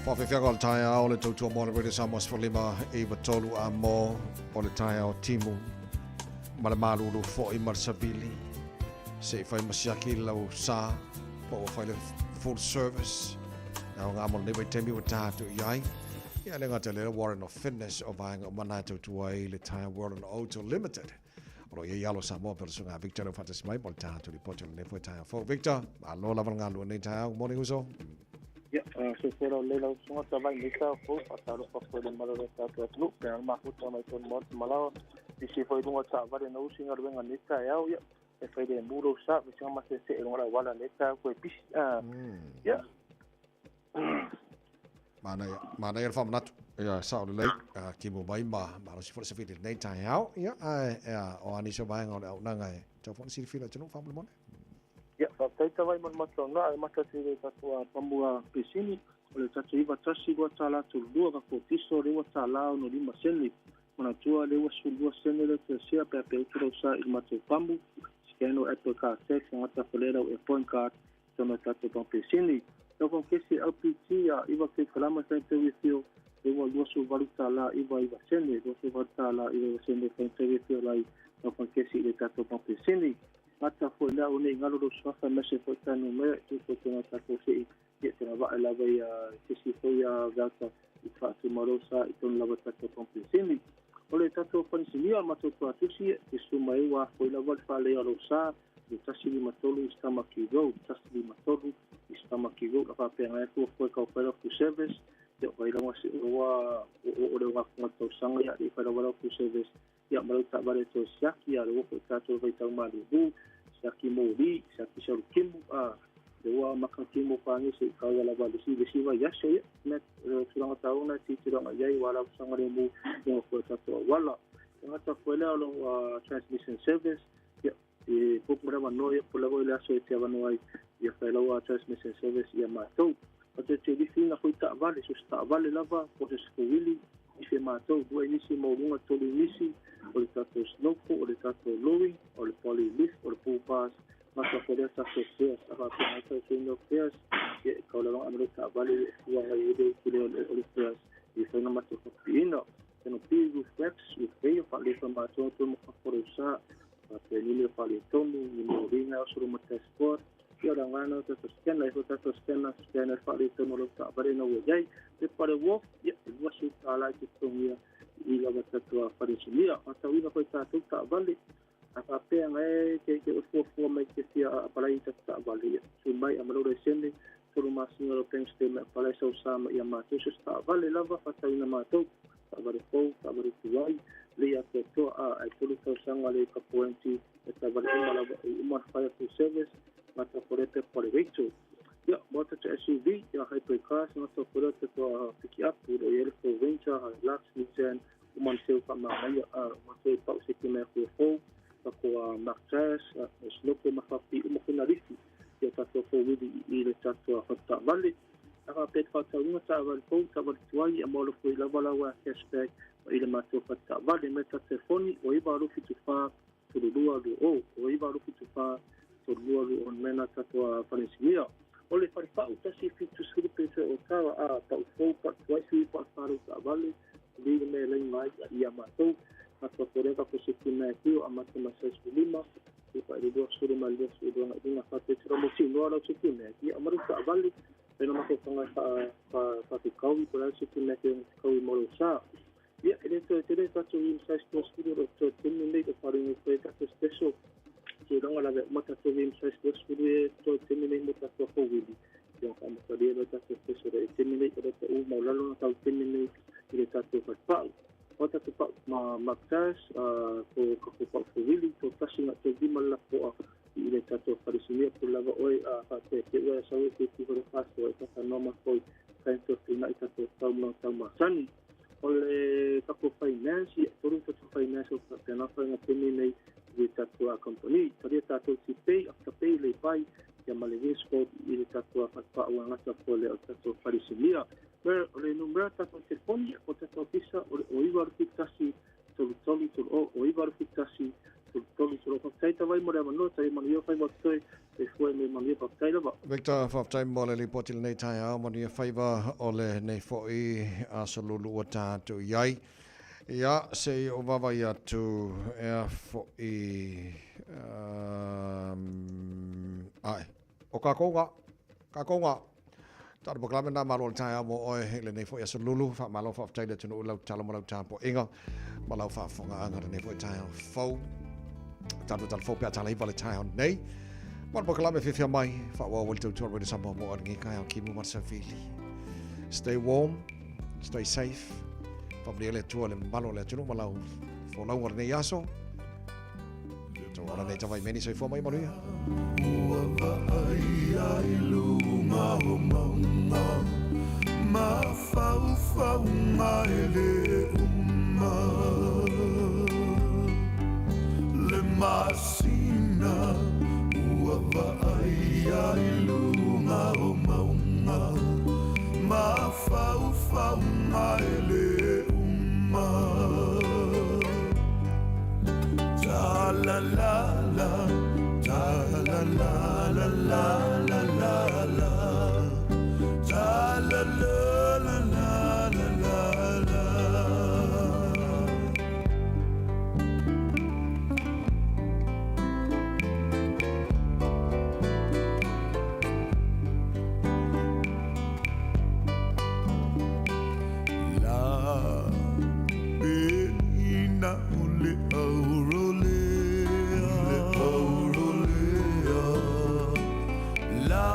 Whawhiwhianga o le taeao le tautua mo le Radio Samoa 15 i tolu a mo o le taeao timu ma le malulu fo'i ma le savili se i fai masiaki lau sa po ua fai le full service na o ngā mo lenei vaitaimi ua tatou i ai ia le gata le Warren of Fitness o vaega uma na e tautua ai le Tire World and Auto Limited o lo o i ai alo Samoa pe o le susuga Victor leo faatasi mai mo le tatou lipoti o lenei foi taeao fou. Victor, malo lava le galulue nei taeao. Good morning uso. Ia, soifua laulelei lau susuga Tavai i lenei taeao fou, faatalofa foi i le mamalu o le tatou atunuu, pei ona mafuta mai totonu Maota Malawa, nisi foi i luga o taavale na usi galuega i lenei taeao, ia, e fai lemu lou sa, vesiga ma seesee i luga o le auala i lenei taeao koe pisi. Ia. Manaia, manaia le faamanatu. Ia, sao lelei, timu mai ma malosi foi le savili i lenei taeao. Ia, ae, ea, o a nisi o vaega o le auaunaga e tatau foi ona silafila e le atunuu faamolemole. Ia, faafetai Tavai mo le matou aoga, ae mata atu i le tatou pamu a Pesini, o le tatou $91.32 ka kotiso le $9.65 sene. Manatua le 22 sene le toesea pe a pe utu lau sa i le matou pamu, scan o Apple Car Tax gata fole lau Airpoint Card tonu e tatou pamu Pesini. Lau pamu kesi LPT a iva ke kalama sai te withio le ua $28 iva iva sene, $28 iva iva sene sai te withio lai lau pamu kesi i le tatou pamu Pesini. Gata foi lea o nei ngalo lo suafa mese foi tanu mea tu foi tona tatou sei ia te ngava e lava ia tisi foi ia gata i whaatu marosa i tonu lava tatou pampesini. O le tatou panisinia matou tuatusi e suma e ua foi lava le whalea lo sa le 153 i Stamaki Road, 153 i Stamaki Road, a whapea ngai fua foi kau whaila full service, ia whai lawa se ua o le wā tausaga ia i whaila wala full service, ia malau taavale toe siaki ia le ua foi tatou vaitau malulu, siaki moli, siaki salukimu, a le ua makakimu whangi se i kau lava le si le siwa iaso ia, me le tulaga tauna ti tulaga iai wa lau saga le mu ia foi tatou auala. Tagata foi lea o lo transmission service, ia e pupu mara no ia pula le aso e te avanoa ai ia whailaua transmission service ia mātou. O te te lifi na foi taavale, so se taavale lava, po se sekuwili, ife mātou, dua inisi maulunga tolu inisi, o le tatou snowfall, o le tatou lowing, o le poly lift, o le pool bars, mata ko lea tatou fairs, a whapea ngai tau tēnei o fairs, ia e kaulawanga amalo taavale e fua ngai e le kule o le fairs, i whainga matou whapiina. Teno pi roof racks, roof rail, whaalefa mātou tō mo whakoro sa, whapea nile o whaale tonu, ni mo ringa o suru mata sport, ia ora ngana o tatou scanner, e ho tatou scanner, scanner whaale tonu lau taavale na ua iai, te pare wharf, ia, e lua seu tālai te tongia i lava tatou a wharesunia. Whatauina koe tātou taavale, a whapea ngai te te o fuafua mai te fia a palai tatou taavale, ia, tū mai a maloro e sene, tolu masinga lo bank statement a palai sau sa ma ia mātou, se taavale lava, whatauina mātou, taavale fou, taavale tuai, le ia toa a ai tolu tausaga le ka poenti, e taavale uma lava e uma fire full service, mata kore pe pare reito. Ia, mo tatou SUV, ia hybrid cars, mata kore tatou pick up, o ia le Ford Ranger, Hilux, Nissan, uma ni seu whamangaia, a matou e pau se ki mea koe fou, tako a Mark Jazz, a Snoko ma whapi uma kuna rifi, ia tatou fou wili i le tatou whataavale. Aka pe te whataunga taavale fou, taavale tuai, a maolo foi lava lawa cashback, ma i le matou whataavale, me ta telefoni, o iwa aru fitu wha, tolu lua lu o, o iwa aru fitu wha, tolu lua lu o mena tatou a wharesimia. O le wharewhau tasi fitu suru pe te o tawa a pau fou, pau tuai sui, pau wharu taavale, li le mea lei mai ia mātou, matua kore ka ko se ki mea kio a mātou ma sais lima, i pa i lua suru ma lua suru lua ngai wha te tira mo tino arau se ki mea ki a maru taavale, pena mātou whangai wha te kaui, ko rau se ki mea ki o te kaui moro sa. Ia, e le toe tere tātou i sais tua suru o toe tini nei o wharinga koe tātou special, te ranga lawe uma tātou i sais tua suru e toe tini nei mo tātou houwili. Ia whaamataria lo tātou special e tini nei o te u maulalo na tau tini nei i le tātou whatpau. O tātou pau ma Mark Jazz, ko kako pau houwili, tō tasi ngā te lima la poa i le tātou wharisimia po lava oe a whate te ua e sawe te tihoro whasoa e tata noa matoi kainto whina i tātou tau mga tau masani. O le kako finance, ia toru tātou finance o te nā whainga tēnei nei i le tātou a company. Taria tātou ti pay, after pay le pai, ia ma le risk i le tātou a whatpau a ngata po le o tātou wharisimia. Mer, o le numera tātou telefoni, o tātou visa, o le o iwa rupi tasi, tolu tolu tolu o, o iwa rupi tasi, 3 solo. Faafetai Tavai mo le avanoa, taia manuia faiva o totoe, soifua ma ia manuia, faafetai lava. Victor, faafetai mo le lipoti i lenei taeao, manuia faiva o lenei foi aso lulu ua tatou i ai. Ia, se i ou vaavaai atu ea foi um, ae. O kākou ngā, kākou ngā. Tau polokalame nā malo o le taeao mo oe i lenei foi aso lulu. Faamalo faafetai le atunuu i lau tatalo ma lau tapuaiga ma lau faafofogaaga lenei foi taeao fou. Tatou tala fou pe a tala iva le taeao nei. Ma le polokalame fiafia mai, faaauau ai le tautua Radio Samoa mo oe lenei taeao Kimu Matasavili. Stay warm, stay safe. Faamanuia le Atua i le mamalu o le atunuu ma lau folauga o lenei aso. Tou ola nei Tavaimeni, soifua ma ia manuia. Ua vaaia i luga o mauga Mafaufauga e lē uma Le masina ua vaaia i luga o mauga Mafaufauga e lē uma Ta la la la, ta la la la la la la la, ta la la la la la la la. La peina o le aurolea, le aurolea, la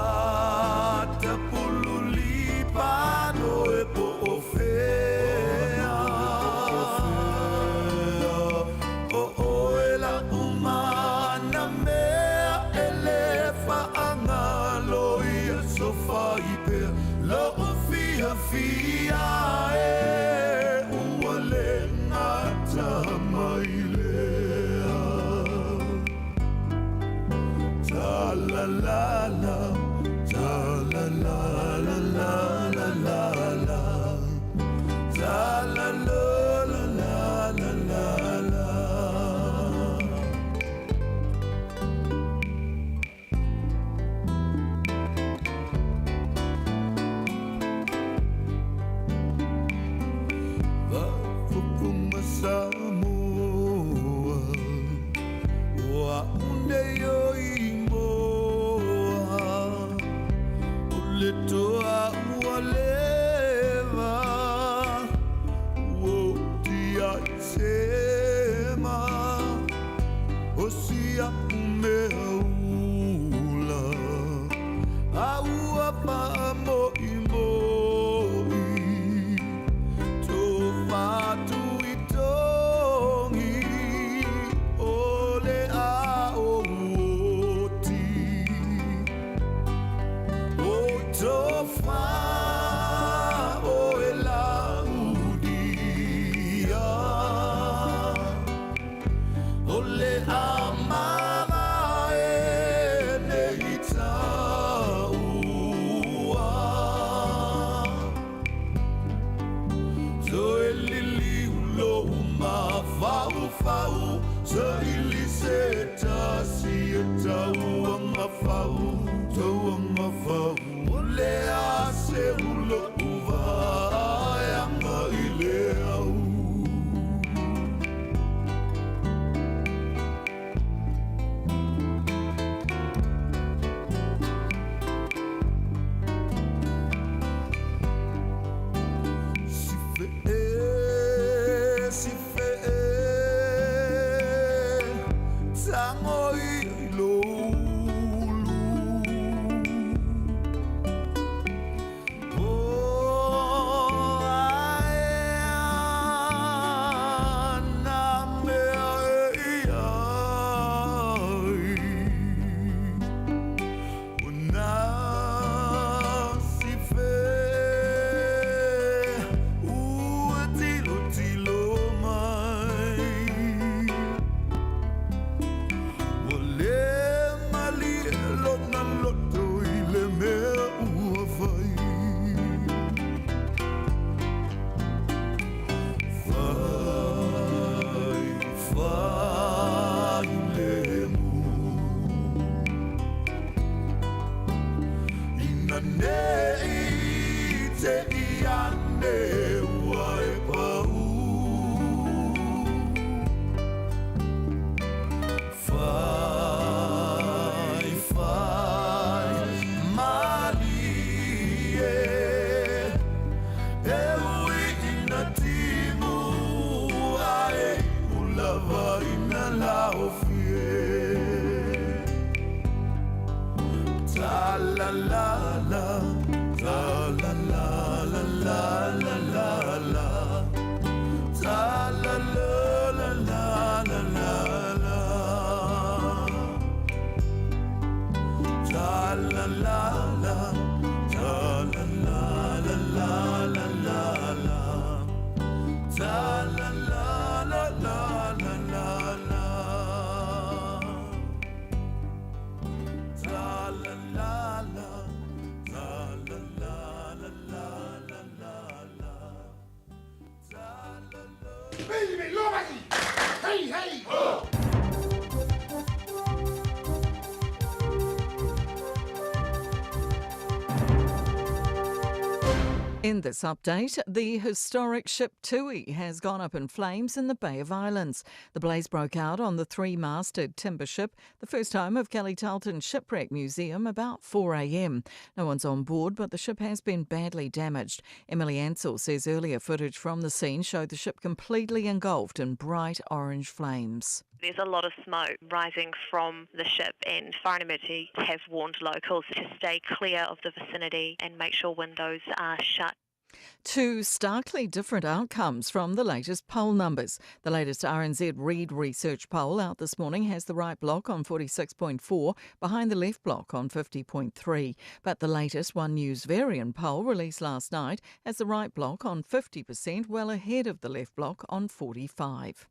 tapululi pano e po o fea, o oe la umana mea e le faagalo ia sofa i pea lo'u fiafia e ua le gata mai lea. Ta la la la, ta la la la la la la la, ta la la la la la la la. Faafofoga Samoa, ua unei o imoa, o le toa ua leva, ua tia i sema, o sia umea ula, a ua faamoʻimoʻi, to fatu i togi, o le ao oti. O tofa o e laudia, o le amava e nei taua. Toe liliu lou mafaufau, sa ili se tasi e tauagafau, tauagafau. O le a se ulo uvaeaga i le au. Si fe e, si fe e, tango i lo ulu. O ae ana mea e iai. O nā si fe, ua tilo tilo mai. Ia nei te i ane ua e pau. Fai, fai, malie, e ui ina timu ae ulava ina laofie. Ta la la la, ta la la la la la la la, ta la la la la la la la, ta la la la, ta la la la la la la la, ta la la la la la la la. Ta la la la, ta la la la la la la la. Hey, hey! Oh! In this update, the historic ship Tui has gone up in flames in the Bay of Islands. The blaze broke out on the three-masted timber ship, the first home of Kelly Tarlton Shipwreck Museum, about 4 a.m. No one's on board, but the ship has been badly damaged. Emily Ansell says earlier footage from the scene showed the ship completely engulfed in bright orange flames. There's a lot of smoke rising from the ship, and Fire and Emergency have warned locals to stay clear of the vicinity and make sure windows are shut. Two starkly different outcomes from the latest poll numbers. The latest RNZ Reid Research poll out this morning has the right bloc on 46.4, behind the left bloc on 50.3. But the latest One News Verian poll released last night has the right bloc on 50%, well ahead of the left bloc on 45.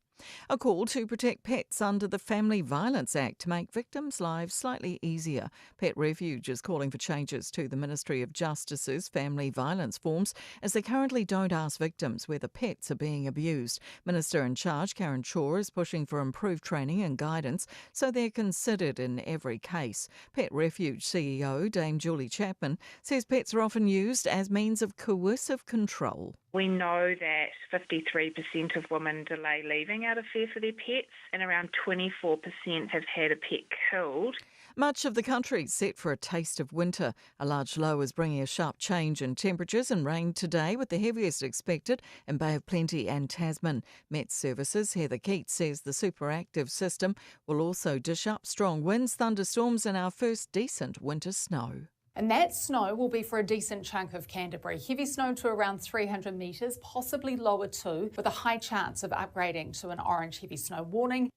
A call to protect pets under the Family Violence Act to make victims' lives slightly easier. Pet Refuge is calling for changes to the Ministry of Justice's family violence forms, as they currently don't ask victims whether pets are being abused. Minister in charge, Karen Chhour, is pushing for improved training and guidance so they're considered in every case. Pet Refuge CEO Dame Julie Chapman says pets are often used as means of coercive control. We know that 53% of women delay leaving out of fear for their pets, and around 24% have had a pet killed. Much of the country is set for a taste of winter. A large low is bringing a sharp change in temperatures and rain today, with the heaviest expected in Bay of Plenty and Tasman. Met Services' Heather Keats says the superactive system will also dish up strong winds, thunderstorms and our first decent winter snow. And that snow will be for a decent chunk of Canterbury. Heavy snow to around 300 metres, possibly lower too, with a high chance of upgrading to an orange heavy snow warning.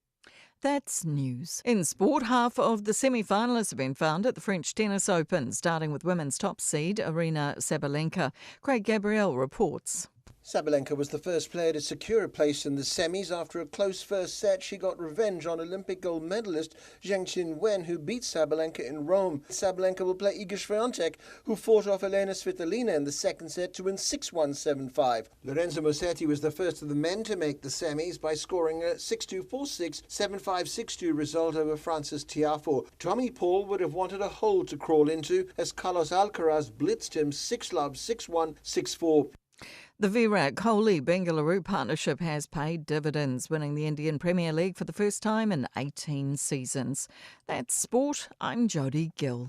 That's news. In sport, half of the semi-finalists have been found at the French Tennis Open, starting with women's top seed Aryna Sabalenka. Craig Gabriel reports. Sabalenka was the first player to secure a place in the semis. After a close first set, she got revenge on Olympic gold medalist Zheng Qinwen, who beat Sabalenka in Rome. Sabalenka will play Iga Swiatek, who fought off Elena Svitolina in the second set to win 6-1, 7-5. Lorenzo Musetti was the first of the men to make the semis by scoring a 6-2, 4-6, 7-5, 6-2 result over Frances Tiafoe. Tommy Paul would have wanted a hole to crawl into as Carlos Alcaraz blitzed him 6-love, 6-1, 6-4. The Virat Kohli-Bengaluru partnership has paid dividends, winning the Indian Premier League for the first time in 18 seasons. That's sport. I'm Jodie Gill.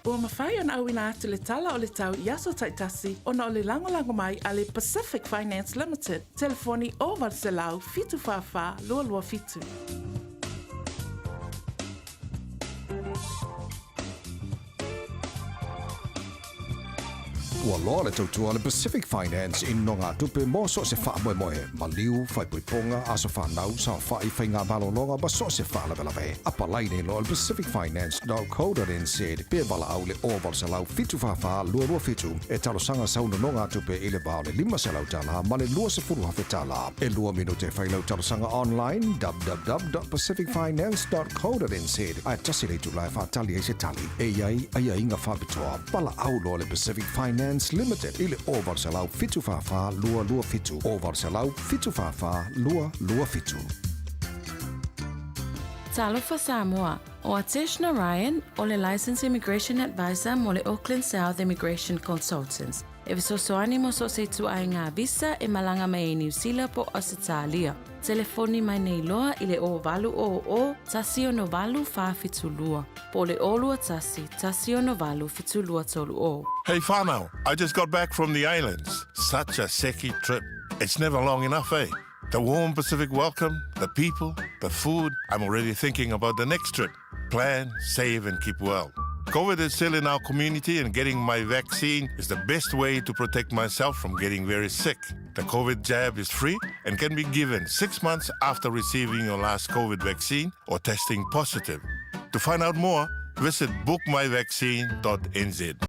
Ua mafai ona auina atu le tala o le tau i aso taitasi ona o le lagolago mai a le Pacific Finance Limited. Telefoni o 800 744 227. Ua loa le tautua a le Pacific Finance i nonogatupe mo so o se faamoemoe, maliu, faaipoipoga, aso fanau, saofa'i, faigamalologa ma so o se faalavelave. Apalai nei loa i le pacificfinance.co.nz pe valaau i le 0800 744 227 e talosaga sau nonogatupe i le va o le $500 ma le $20,000. E 2 minute e fai lau talosaga online www.pacificfinance.co.nz ae tasi le itulā e faatali ai se tali. E i ai aiaiga faapitoa. Valaau loa le Pacific Finance Limited i le 0800 744 227 0800 744 227. Talofa Samoa. O Atesh Narayan, o le Licensed Immigration Advisor mo le Auckland South Immigration Consultants, e fesoasoani mo so o se ituaiga visa e malaga mai ai Niu Sila po o Ausetalia. Telefoni mai nei loa i le 0800 168 472 po o le 021 168 7230. Hey whānau, I just got back from the islands. Such a seki trip. It's never long enough, eh? The warm Pacific welcome, the people, the food. I'm already thinking about the next trip. Plan, save, and keep well. COVID is still in our community, and getting my vaccine is the best way to protect myself from getting very sick. The COVID jab is free and can be given six months after receiving your last COVID vaccine or testing positive. To find out more, visit bookmyvaccine.nz.